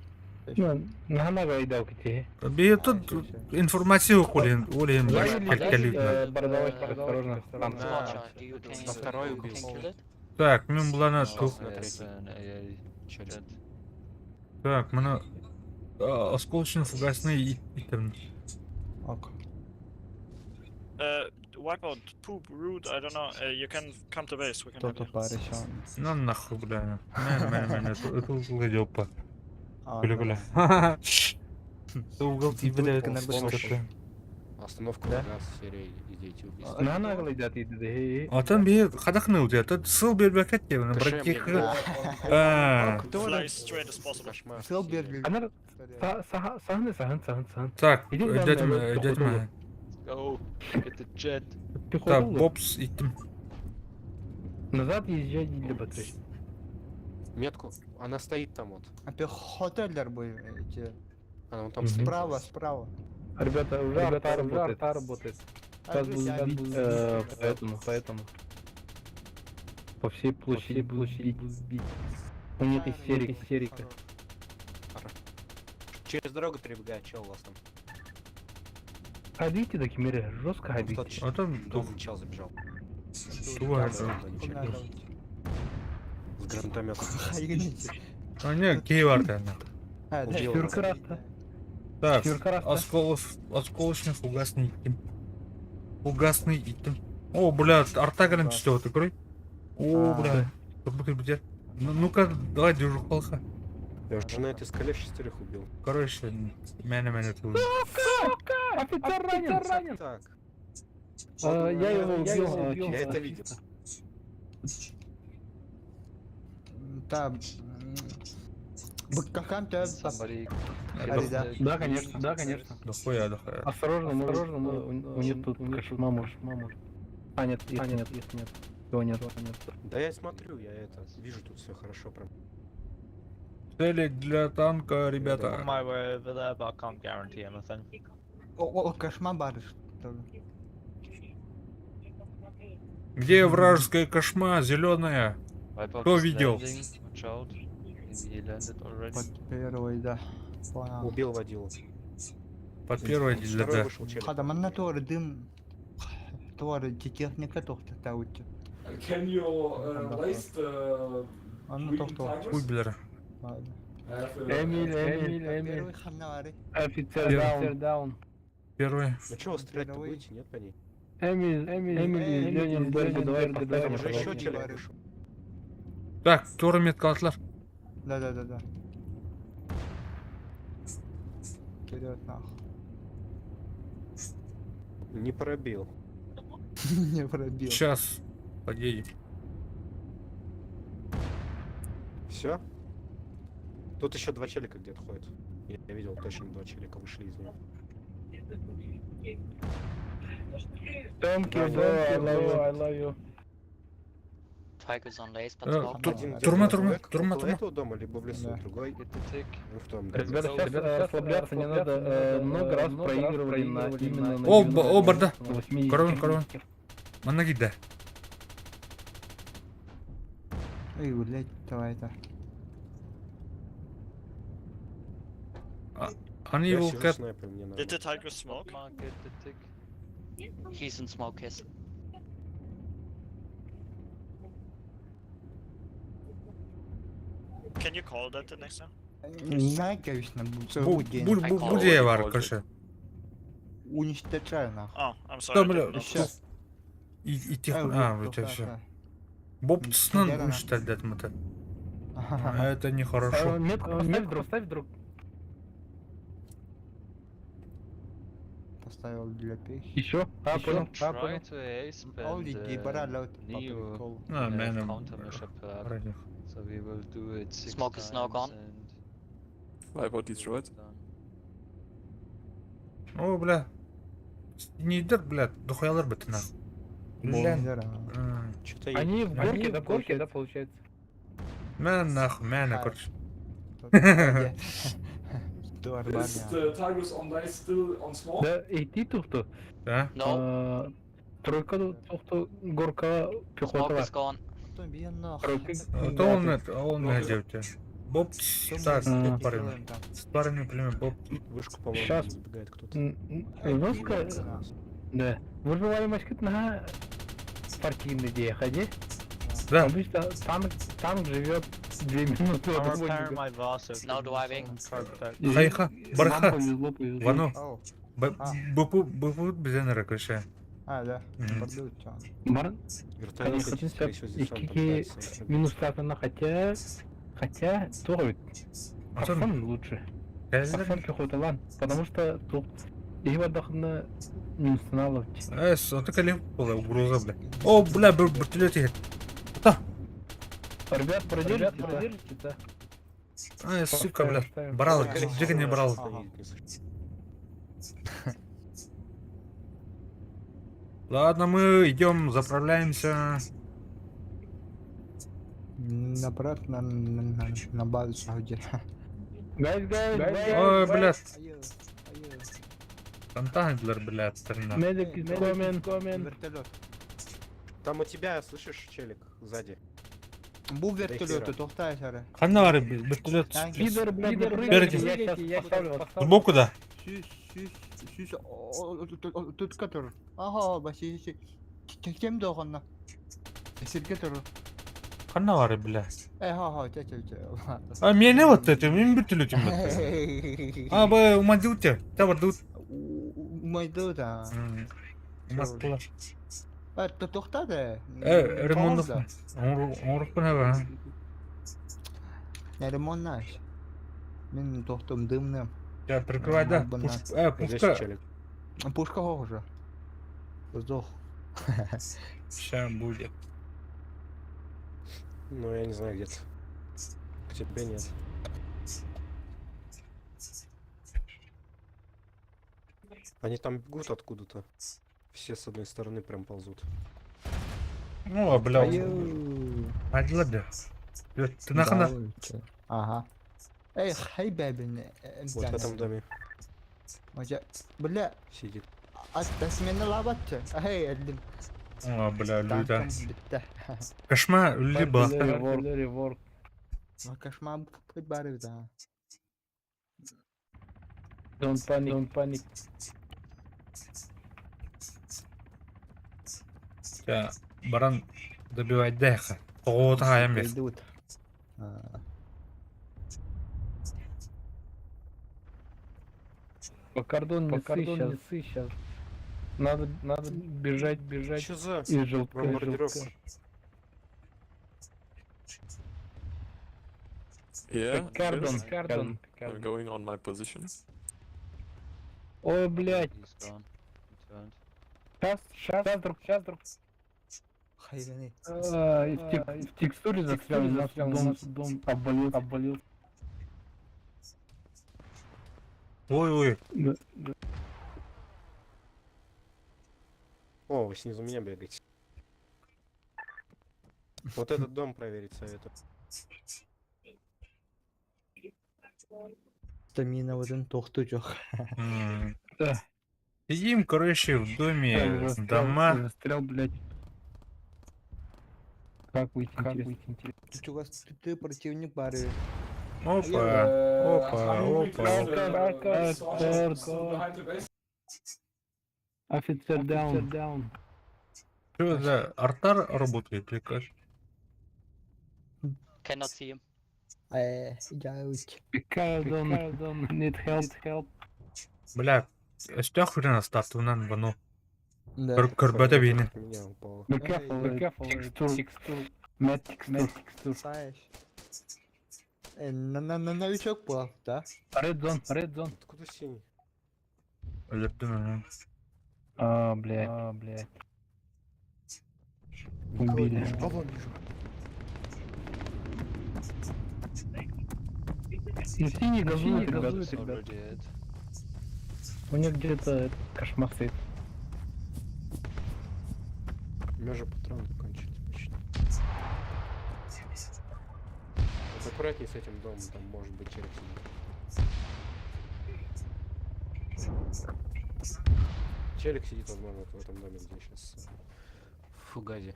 Speaker 6: Нахамага айдау кете.
Speaker 1: Би тут информация олен, олен
Speaker 6: Осторожно, осторожно.
Speaker 8: На второй убил.
Speaker 1: Так, мен булана тух.
Speaker 8: На третий. Челик.
Speaker 1: Так, мына осколочно фугасный итем.
Speaker 4: Ок.
Speaker 12: Wipe out poop root, I don't know. You can come to base, we can help
Speaker 4: Кто-то
Speaker 12: you.
Speaker 4: пар еще.
Speaker 1: Ну нахуй, бля. Мэн, мэн, мэн, это угол Бля, бля. Угол ти, бля,
Speaker 8: Остановка
Speaker 4: Да?
Speaker 8: врага серия из 9 убийств.
Speaker 6: Нана глядят иди.
Speaker 1: Атын би хадахны удя, тут сыл бербекет те,
Speaker 8: КШ
Speaker 1: братих.
Speaker 8: мне
Speaker 1: А.
Speaker 12: Fly straight as possible.
Speaker 8: Кошмар.
Speaker 4: Сыл
Speaker 8: серия.
Speaker 4: бербек.
Speaker 6: Анар сахны сахын сахын сахын.
Speaker 1: Так,
Speaker 6: Иди
Speaker 1: дядьма, дядьма.
Speaker 9: Go, get the jet.
Speaker 1: Так, бобс иттим.
Speaker 6: Назад езжай для батареи.
Speaker 8: Метку. Она стоит там вот.
Speaker 4: А пехотеллер будет эти.
Speaker 8: Она вон там стоит.
Speaker 4: Справа, справа.
Speaker 6: Ребята, уже арта работает. Арта работает. Сейчас будут бить, поэтому. По всей площади будут бить. У них истерика, истерика.
Speaker 8: Через дорогу перебегает чел у вас там.
Speaker 6: Ходите до Кемере, жестко ходите.
Speaker 1: А там
Speaker 8: Дом чел забежал.
Speaker 1: Туга это.
Speaker 8: С гранатометом.
Speaker 1: А не, кей бар да.
Speaker 6: Четверка раста.
Speaker 1: Так,
Speaker 6: Четверка раста.
Speaker 1: осколочный фугасный итим. Фугасный итим. О, бля, арта кэлэн түстэ вот такой. О, бля. Тут Ну, ну-ка, давай держу халха.
Speaker 8: Я уже на этой скале шестерых убил.
Speaker 1: Короче, мене тут.
Speaker 6: Офицер ранен!
Speaker 8: Так.
Speaker 6: Я его убил.
Speaker 8: Я это видел.
Speaker 4: Да. Какам тебя...
Speaker 9: Somebody
Speaker 4: Да,
Speaker 6: Да, конечно, да, конечно.
Speaker 1: Дохуя, дохуя.
Speaker 6: Осторожно, осторожно, у них тут кошма может, может. А, нет, их нет, их нет. Его нет, его нет.
Speaker 8: Да я смотрю, я это вижу тут все хорошо прям.
Speaker 1: Цели для танка, ребята.
Speaker 12: My way over there, but I can't guarantee anything.
Speaker 4: О, кошма барыш, что ли?
Speaker 1: Где вражеская кошма зеленая? Кто видел?
Speaker 9: landing. Watch out. Maybe he landed already.
Speaker 4: Под первый, да. Понял.
Speaker 8: Убил водилу.
Speaker 1: Под первой
Speaker 8: Второй
Speaker 1: да.
Speaker 8: вышел челик.
Speaker 4: Хада, манна туары дым... Туары техника тохта таути.
Speaker 3: Can you place the
Speaker 4: Анна тохта.
Speaker 1: Хуй, бля.
Speaker 4: Ладно.
Speaker 6: Эмиль, Эмиль, Эмиль.
Speaker 4: Первый ханнары.
Speaker 6: Офицер даун. даун.
Speaker 1: Первый.
Speaker 8: Ну чё, стрелять-то будете, нет по ней?
Speaker 6: Эмиль, Эмиль, Эмиль, Ленин, Берга, давай
Speaker 8: Там
Speaker 6: поставим.
Speaker 8: уже еще челик вышел.
Speaker 1: Так, тура меткалатлар.
Speaker 4: Да, да, да, да. Вперед нахуй.
Speaker 8: Не пробил.
Speaker 4: Не пробил.
Speaker 1: Сейчас. Подъедем.
Speaker 8: Все? Тут еще два челика где-то ходят. Я видел, точно два челика вышли из него.
Speaker 6: Thank you, bro, I love you, I love you.
Speaker 11: Tigers on lace, but
Speaker 1: Э,
Speaker 11: smoke.
Speaker 1: тут
Speaker 8: Один где-то
Speaker 1: турма,
Speaker 8: около
Speaker 1: турма,
Speaker 8: около
Speaker 1: турма, турма.
Speaker 8: этого дома, либо в лесу,
Speaker 4: Да.
Speaker 8: другой
Speaker 9: Get the tick.
Speaker 8: в том, да.
Speaker 6: Ребята, сейчас расслабляться не надо. Много раз проигрывали на именно на
Speaker 1: О,
Speaker 6: 90,
Speaker 1: о, барда.
Speaker 6: на 80.
Speaker 1: Корон, корон. Манна да.
Speaker 4: Эй, блядь, давай это.
Speaker 1: Они
Speaker 8: Я
Speaker 1: его
Speaker 8: сижу
Speaker 1: кат.
Speaker 8: снайпером, мне надо.
Speaker 12: Did the tiger smoke?
Speaker 9: Mark, get the tick.
Speaker 11: He's in smoke, yes.
Speaker 12: Can you call that the next time?
Speaker 4: На, конечно,
Speaker 1: Бу,
Speaker 4: день.
Speaker 1: бу, бу, буде бар, короче.
Speaker 4: Уничтожай нахуй.
Speaker 12: Oh, I'm sorry.
Speaker 1: Да,
Speaker 12: I
Speaker 1: бля,
Speaker 12: didn't notice.
Speaker 4: Щас.
Speaker 1: И, и тех... А, у тебя все. Боб снан уничтожать это. Это нехорошо.
Speaker 6: Метку поставь, друг, поставь, друг.
Speaker 4: Поставил для пищи.
Speaker 6: Еще? А, понял, а,
Speaker 9: Try
Speaker 6: понял.
Speaker 9: to A spam
Speaker 4: Оли,
Speaker 9: the
Speaker 4: баралот по
Speaker 9: Neo
Speaker 4: приколу.
Speaker 1: А,
Speaker 9: and
Speaker 1: мене.
Speaker 9: countermeasure perk.
Speaker 1: Ранних.
Speaker 9: So we will do it six
Speaker 11: Smoke is now
Speaker 9: times
Speaker 11: gone.
Speaker 9: and
Speaker 10: Wipeout destroyed.
Speaker 9: done.
Speaker 1: О, бля. Не идет, бля, дохуялар бы ты нахуй. Бля. М,
Speaker 8: Что-то
Speaker 6: Они в горке, да, горке, да, получается?
Speaker 1: Мэн нахуй, мэн, короче.
Speaker 3: Is the Tigris on lace still on smoke?
Speaker 6: Да, и ты тухту.
Speaker 1: Да?
Speaker 11: No,
Speaker 6: Тройка тухту, горка, пехота.
Speaker 11: smoke is gone.
Speaker 6: Тройка.
Speaker 1: То он это, он не делает. Боб, так,
Speaker 6: А.
Speaker 1: парень. С парами племя Боб.
Speaker 8: Вышку, по-моему,
Speaker 6: Щас.
Speaker 8: забегает кто-то.
Speaker 6: Жестко. Да. Выживали мачкет на спортивный день, ходи.
Speaker 1: Да.
Speaker 6: Обычно танк живет 2 минуты.
Speaker 12: I'm
Speaker 6: от
Speaker 12: repairing
Speaker 6: водника.
Speaker 12: my Vasa.
Speaker 11: Now driving.
Speaker 1: Хайха,
Speaker 6: Нам
Speaker 1: барха.
Speaker 6: повезло, повезло.
Speaker 1: Вано.
Speaker 4: Ау.
Speaker 1: Б- Бпу, бпу, безенера, короче.
Speaker 4: А, да.
Speaker 1: Мгм.
Speaker 4: Бордю, чё.
Speaker 6: Бар-
Speaker 8: Вертолет,
Speaker 6: Конечно,
Speaker 8: скорее всего, здесь он там
Speaker 6: какие
Speaker 8: пытается.
Speaker 6: минус на хотя тоже
Speaker 1: А то-
Speaker 6: Арсон лучше.
Speaker 1: Кәлләр.
Speaker 6: Арсон пехота лан, потому что тут его отдохна минус налов.
Speaker 1: Эс, это калим была угроза, бля. О, бля, вертолет едет. Да.
Speaker 6: Ребят, продержите, продержите, да.
Speaker 1: Ай, сука, бля.
Speaker 6: Поставим.
Speaker 1: Брал,
Speaker 8: Скорее всего,
Speaker 1: дико не брал.
Speaker 8: стоит, не слышно.
Speaker 1: Ладно, мы идем, заправляемся.
Speaker 4: Обратно на базу где.
Speaker 6: Guys, guys, guys,
Speaker 1: Ой, блядь. Там танклер, блядь, старина.
Speaker 6: Medic is coming, coming.
Speaker 4: Вертолет.
Speaker 8: Там у тебя, слышишь, челик, сзади.
Speaker 4: Бу
Speaker 8: Да
Speaker 4: вертолету,
Speaker 8: хера.
Speaker 4: тохтай, сары.
Speaker 1: Ханна вертолет.
Speaker 6: Пидор, блядь, не
Speaker 1: Спереди.
Speaker 6: прыгайте, я сейчас поставлю вас.
Speaker 1: Сбоку, да.
Speaker 4: Сюсь, сюсь. Сүүс отутка турар. Аха, баси кем доҕонно. Сиргэ турар.
Speaker 1: Ханна бары, бля?
Speaker 4: Э, ха, ха, чэ, чэ, чэ.
Speaker 1: А, меня вот это, мен бүтүлүтүм бит. А, б, умадил те. Та бардут.
Speaker 4: Умайды да.
Speaker 1: Уматтылар.
Speaker 4: Э, тохта да.
Speaker 1: Э, ремонт. Оңрукпун аба.
Speaker 4: Ремонт наш. Мин тохтум дымным.
Speaker 1: Я прикрывай, да. Пушка.
Speaker 4: Пушка уже. Сдох.
Speaker 1: Сейчас будет.
Speaker 8: Ну, я не знаю, где ты. К тебе нет. Они там бегут откуда-то. Все с одной стороны прям ползут.
Speaker 1: Ну, а, бля. Адила, бля. Ты нахана?
Speaker 4: Ага. Эй, хай бэбин.
Speaker 8: Вот в этом доме.
Speaker 4: Бля.
Speaker 8: Сидит.
Speaker 4: Аттасмени лабатчы. Эй, элдим.
Speaker 1: А, бля, люда. Кошма, либо.
Speaker 4: Кошма бары, да.
Speaker 6: Don't panic, don't panic.
Speaker 1: Баран добивать деха. Тоҕуота хаайан бер.
Speaker 6: По кордон не ссы сейчас. Надо, надо бежать, бежать.
Speaker 8: Что за
Speaker 6: из желтка, из
Speaker 8: бомбардировка?
Speaker 6: желтка.
Speaker 10: Yeah,
Speaker 6: Cardon,
Speaker 10: yes.
Speaker 6: Cardon,
Speaker 10: I'm going on my position.
Speaker 6: Ой, блядь.
Speaker 9: He's gone. He turned.
Speaker 6: Сейчас, сейчас, друг, сейчас, друг.
Speaker 4: Хайвени.
Speaker 6: В текстуре застрял, застрял, дом, дом обвалил, обвалил.
Speaker 1: Ой-ой.
Speaker 6: Да, да.
Speaker 8: О, вы снизу меня бегаете. Вот этот дом проверить советую.
Speaker 4: Стамина один тохту жок.
Speaker 6: Да.
Speaker 1: Сидим, короче, в доме,
Speaker 6: Застрял,
Speaker 1: дома.
Speaker 6: Застрял, блядь. Как выйти, как выйти, интересно.
Speaker 4: Тут у вас ты противник бары.
Speaker 1: Опа, опа, опа.
Speaker 6: Офицер down. down.
Speaker 1: Что за артар работает или как?
Speaker 11: Cannot see him.
Speaker 4: Э, я уч.
Speaker 6: Cardon, need help, help.
Speaker 1: Бля, өстөөх хүрен астартынан бұны.
Speaker 4: Да.
Speaker 1: Көрбөтө бейні.
Speaker 8: Меня упало.
Speaker 6: Be careful, be careful. Текстур, текстур. Мед текстур, текстур.
Speaker 4: Знаешь. Э, на на на новичок был, да?
Speaker 6: Red zone, red zone.
Speaker 8: Откуда синий?
Speaker 1: Өлөрдүм.
Speaker 6: А, блядь. А, блядь. Убили.
Speaker 8: А, вон вижу.
Speaker 6: Ну, синий газует, ребят.
Speaker 9: Already dead.
Speaker 6: У них где-то кошмар стоит.
Speaker 8: У меня же патроны кончились почти. Вот аккуратней с этим домом, там может быть череп сидит. Челик сидит, возможно, вот в этом доме, где сейчас в фугазе.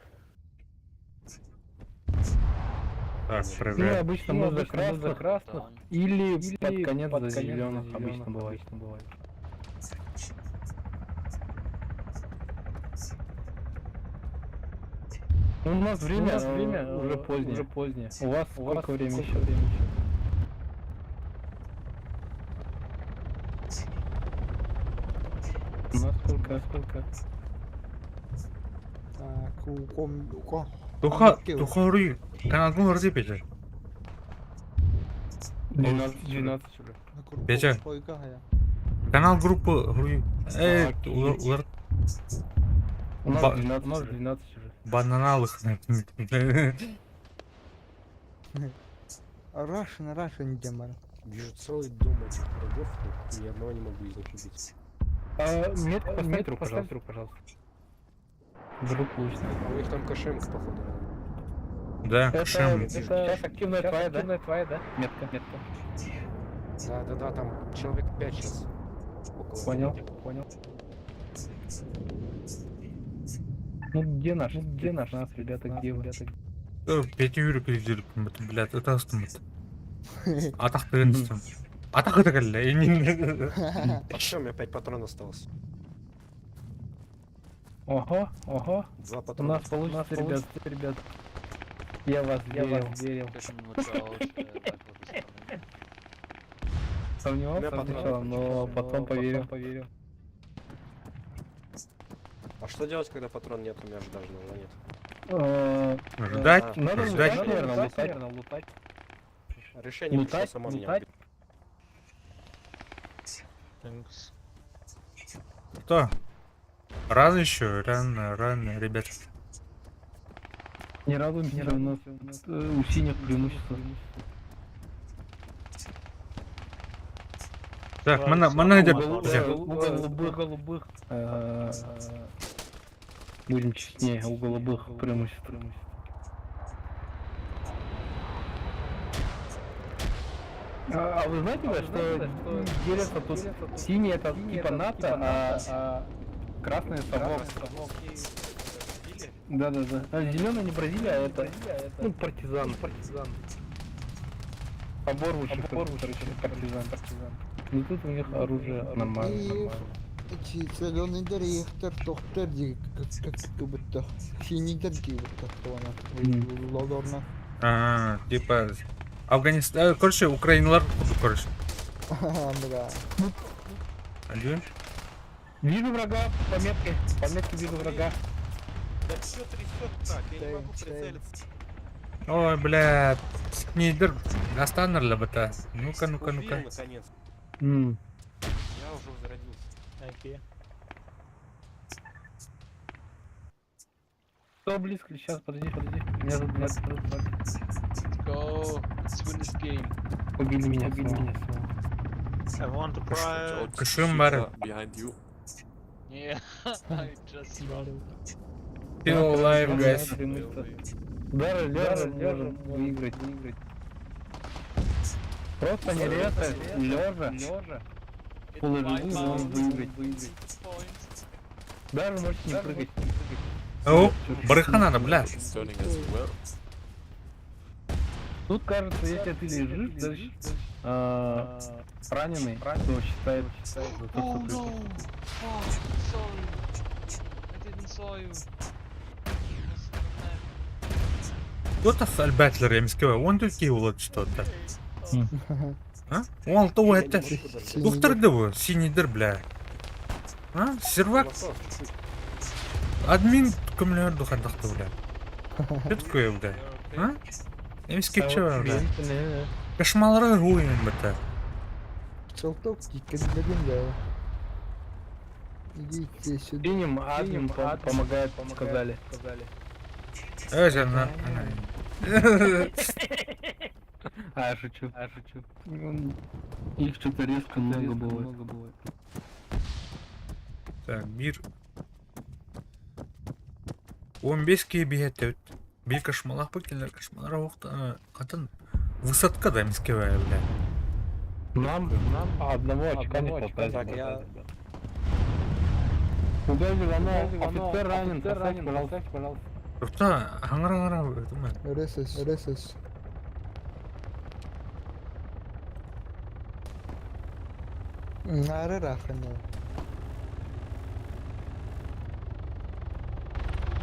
Speaker 1: Так,
Speaker 6: Ну,
Speaker 1: проверяем.
Speaker 6: обычно мы за красных, красных или под конец за зеленых обычно бывает. Ну, у нас время, у нас время уже позднее. Уже позднее. У вас сколько времени еще? У нас сколько, сколько?
Speaker 4: Так, у ком, у ком.
Speaker 1: Туха, туха рүй. Каналгын үрді пече.
Speaker 6: 12, 12 уже.
Speaker 1: Пече. Канал группы рүй. Э, улар
Speaker 6: У нас 12, у нас 12 уже.
Speaker 1: бананалых.
Speaker 4: Рашен, Рашен, демон.
Speaker 8: Вижу целый дом этих врагов, но ни одного не могу из них убить.
Speaker 6: А, метку поставь, друг, пожалуйста. Друг, пожалуйста. Вдруг получится.
Speaker 8: А у них там кошемка, походу.
Speaker 1: Да,
Speaker 6: Это,
Speaker 1: кошем.
Speaker 6: это сейчас активная твоя, да? Активная твоя, да? Метка, метка.
Speaker 8: Да, да, да, там человек 5 сейчас. Около.
Speaker 6: Понял, понял. Ну где наш? Ну, где наш? Нас, ребята, где вы? Ребята?
Speaker 1: Пети үрі күділіп, блядь, это астым. Атақ тігіністім. Атака кэллэ.
Speaker 8: А всё, у меня 5 патронов осталось.
Speaker 6: Ого, ого.
Speaker 8: Два
Speaker 6: У
Speaker 8: патрона.
Speaker 6: нас получится, ребят, ребят. Я вас верил, верил.
Speaker 9: Kishin, watch out. Rifle is coming.
Speaker 6: Сомневался
Speaker 8: У меня патронов
Speaker 6: сначала, но потом поверил, поверил.
Speaker 8: А что делать, когда патрон нет? У меня же даже ножа нет.
Speaker 1: Ждать,
Speaker 6: Надо
Speaker 1: ждать.
Speaker 6: лутать, наверное, лутать, лутать.
Speaker 8: Решение пришло
Speaker 6: Лутать,
Speaker 8: само меня.
Speaker 6: лутать.
Speaker 9: Thanks.
Speaker 1: Что? Рано еще, рано, рано, ребят.
Speaker 6: Не радуемся, у нас у синих преимущество.
Speaker 1: Так, мана, мана
Speaker 6: У
Speaker 1: где?
Speaker 6: голубых, голубых. Будем честнее, у голубых преимущество. А вы знаете, да, что делятся тут синий это типа НАТО, а красный совок. Да, да, да. А зеленый не Бразилия, а это ну партизан. Партизан. Оборвыши, короче, партизан. Партизан. Ну тут у них оружие нормально.
Speaker 4: И эти зеленый рехтер, доктор, как как будто синий будто она лодорна.
Speaker 1: А, типа Афганистан, короче, Украиналар, короче.
Speaker 4: Да.
Speaker 1: Алло?
Speaker 6: Вижу врага по метке. По метке вижу врага.
Speaker 3: Да все трясет так, я не могу прицелиться.
Speaker 1: Ой, бля, снайдер, останерля бата. Ну-ка, ну-ка,
Speaker 3: Убил,
Speaker 1: ну-ка.
Speaker 3: наконец.
Speaker 6: М.
Speaker 3: Я уже возродился.
Speaker 2: Окей.
Speaker 6: Кто близко? Сейчас, подожди, подожди. Меня тут 22.
Speaker 9: Let's go. Let's win this game.
Speaker 6: Убили меня, убили меня.
Speaker 12: I want to prize.
Speaker 1: Кышым бар.
Speaker 10: Behind you.
Speaker 9: Yeah, I just
Speaker 1: Still alive, guys.
Speaker 6: Даже лежа можем выиграть, выиграть. Просто не резко, лежа, лежа. Полулежу, можем выиграть, выиграть.
Speaker 9: points.
Speaker 6: Даже можете не прыгать.
Speaker 1: О, барыха надо, бля.
Speaker 10: Is turning as well.
Speaker 6: Тут кажется, если ты лежишь, даже раненый, то считает за то, что
Speaker 9: Oh
Speaker 6: ты
Speaker 9: no! Fuck, sorry. I didn't saw you. I was on the map.
Speaker 1: Кто-то альбатлер, я сказал, он тут кивал что-то. А? Он то это. Доктор да синий дыр, бля. А? Сервак, админ көмләр духандакты, бля. Что такое, бля? А? Эмске чё, бля? Кошмалары руин, бля.
Speaker 4: Челток диккенлеген да. Идите сюда.
Speaker 6: Синим админ помогает, сказали.
Speaker 1: Эй, жена.
Speaker 6: А, я шучу, а, я шучу. Их что-то резко много было.
Speaker 1: Так, бир. 15 ке бихет Bir кошмалах бу келер кошмалар вакыт катын высадка да эмске бля.
Speaker 6: Нам, нам одного очка не хватает.
Speaker 8: Так, я...
Speaker 6: Убежи, офицер ранен, поставь, пожалуйста, пожалуйста.
Speaker 1: Рухта, аңара аңара думаю.
Speaker 4: РСС, РСС. Нары рахана.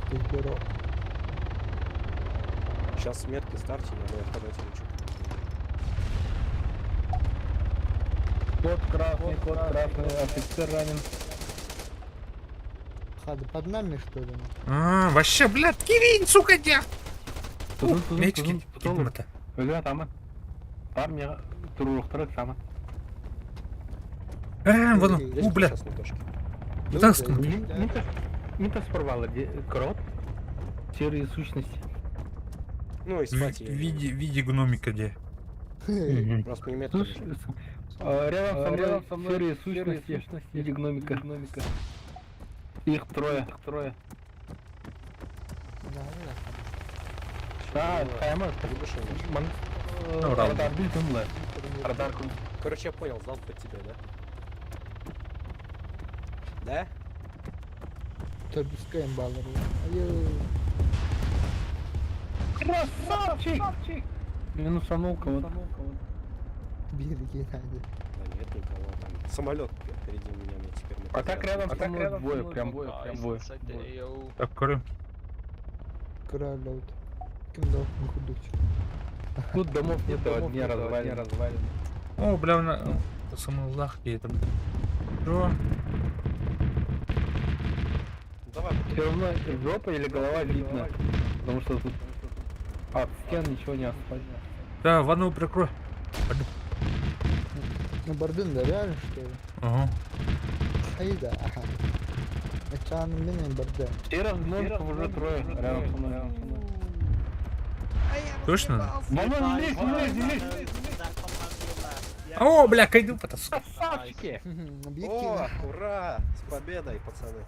Speaker 4: Ты херо.
Speaker 8: Сейчас метки ставьте, я на вертолете лечу.
Speaker 6: Код красный, офицер ранен.
Speaker 4: Хада под нами что ли?
Speaker 1: А, вообще, блядь, кирин, сука, дя. Мечки, китмата.
Speaker 6: Өлө тама. Армия туруктары сама.
Speaker 1: Вон, у, бля.
Speaker 8: Сейчас на точке.
Speaker 1: Так,
Speaker 6: Мита спорвала крот. Серые сущности.
Speaker 8: Ну и спать
Speaker 1: В виде, виде гномика где.
Speaker 8: Просто мне метки
Speaker 6: Слушай, рядом со мной серые сущности в виде гномика. Их трое. Их трое. Да, Хаймер.
Speaker 1: Радар.
Speaker 6: Радар.
Speaker 8: Короче, я понял, залп под тебя, да? Да?
Speaker 4: Тобискаем баллару.
Speaker 6: Красавчик! Минусанул кого-то.
Speaker 4: Бир геннадий.
Speaker 8: Да нет никого там. Самолет впереди меня, мне теперь на
Speaker 6: А так
Speaker 8: пизду
Speaker 6: рядом
Speaker 8: летит.
Speaker 6: со мной двое, прям
Speaker 9: Guys
Speaker 6: двое.
Speaker 9: inside the AO.
Speaker 1: Так, көрүм.
Speaker 4: Королёт. Ким да курдук.
Speaker 6: Тут домов нет, одни развалины.
Speaker 1: О, бля, на... Самолах где-то. Что?
Speaker 8: Давай,
Speaker 6: Все равно жопа или голова видно. Потому что тут от стен ничего не осталось.
Speaker 1: Да, ванну прикрой.
Speaker 4: Ну бардын да реально что ли?
Speaker 1: Ага.
Speaker 4: Хайда. Ачан менен барды.
Speaker 6: Все размножков уже трое рядом со мной.
Speaker 1: Точно?
Speaker 6: Вон, не лезь, не лезь, не лезь!
Speaker 1: О, бля, кайду потаску.
Speaker 6: Красавчики!
Speaker 8: О, ура! С победой, пацаны.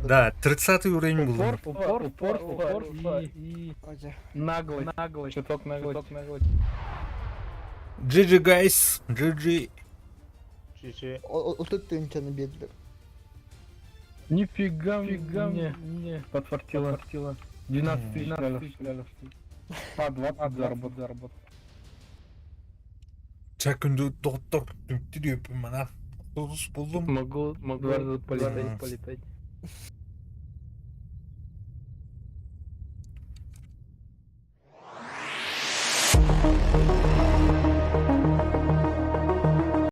Speaker 1: Да, 30 уровень был.
Speaker 6: Упорство, упорство, и наглость. Наглость. Чуток наглость. наглость.
Speaker 1: GG, guys. GG.
Speaker 4: Отут тынчаны беддер.
Speaker 6: Нифига, фига мне, мне подфартило. Подфартило. 12 тысяч лялев. По 20 заработал. заработал.
Speaker 1: Ча күндү доктор түптү мана. Тоғыз болдум.
Speaker 6: Могу, могу дважды полетать, полетать.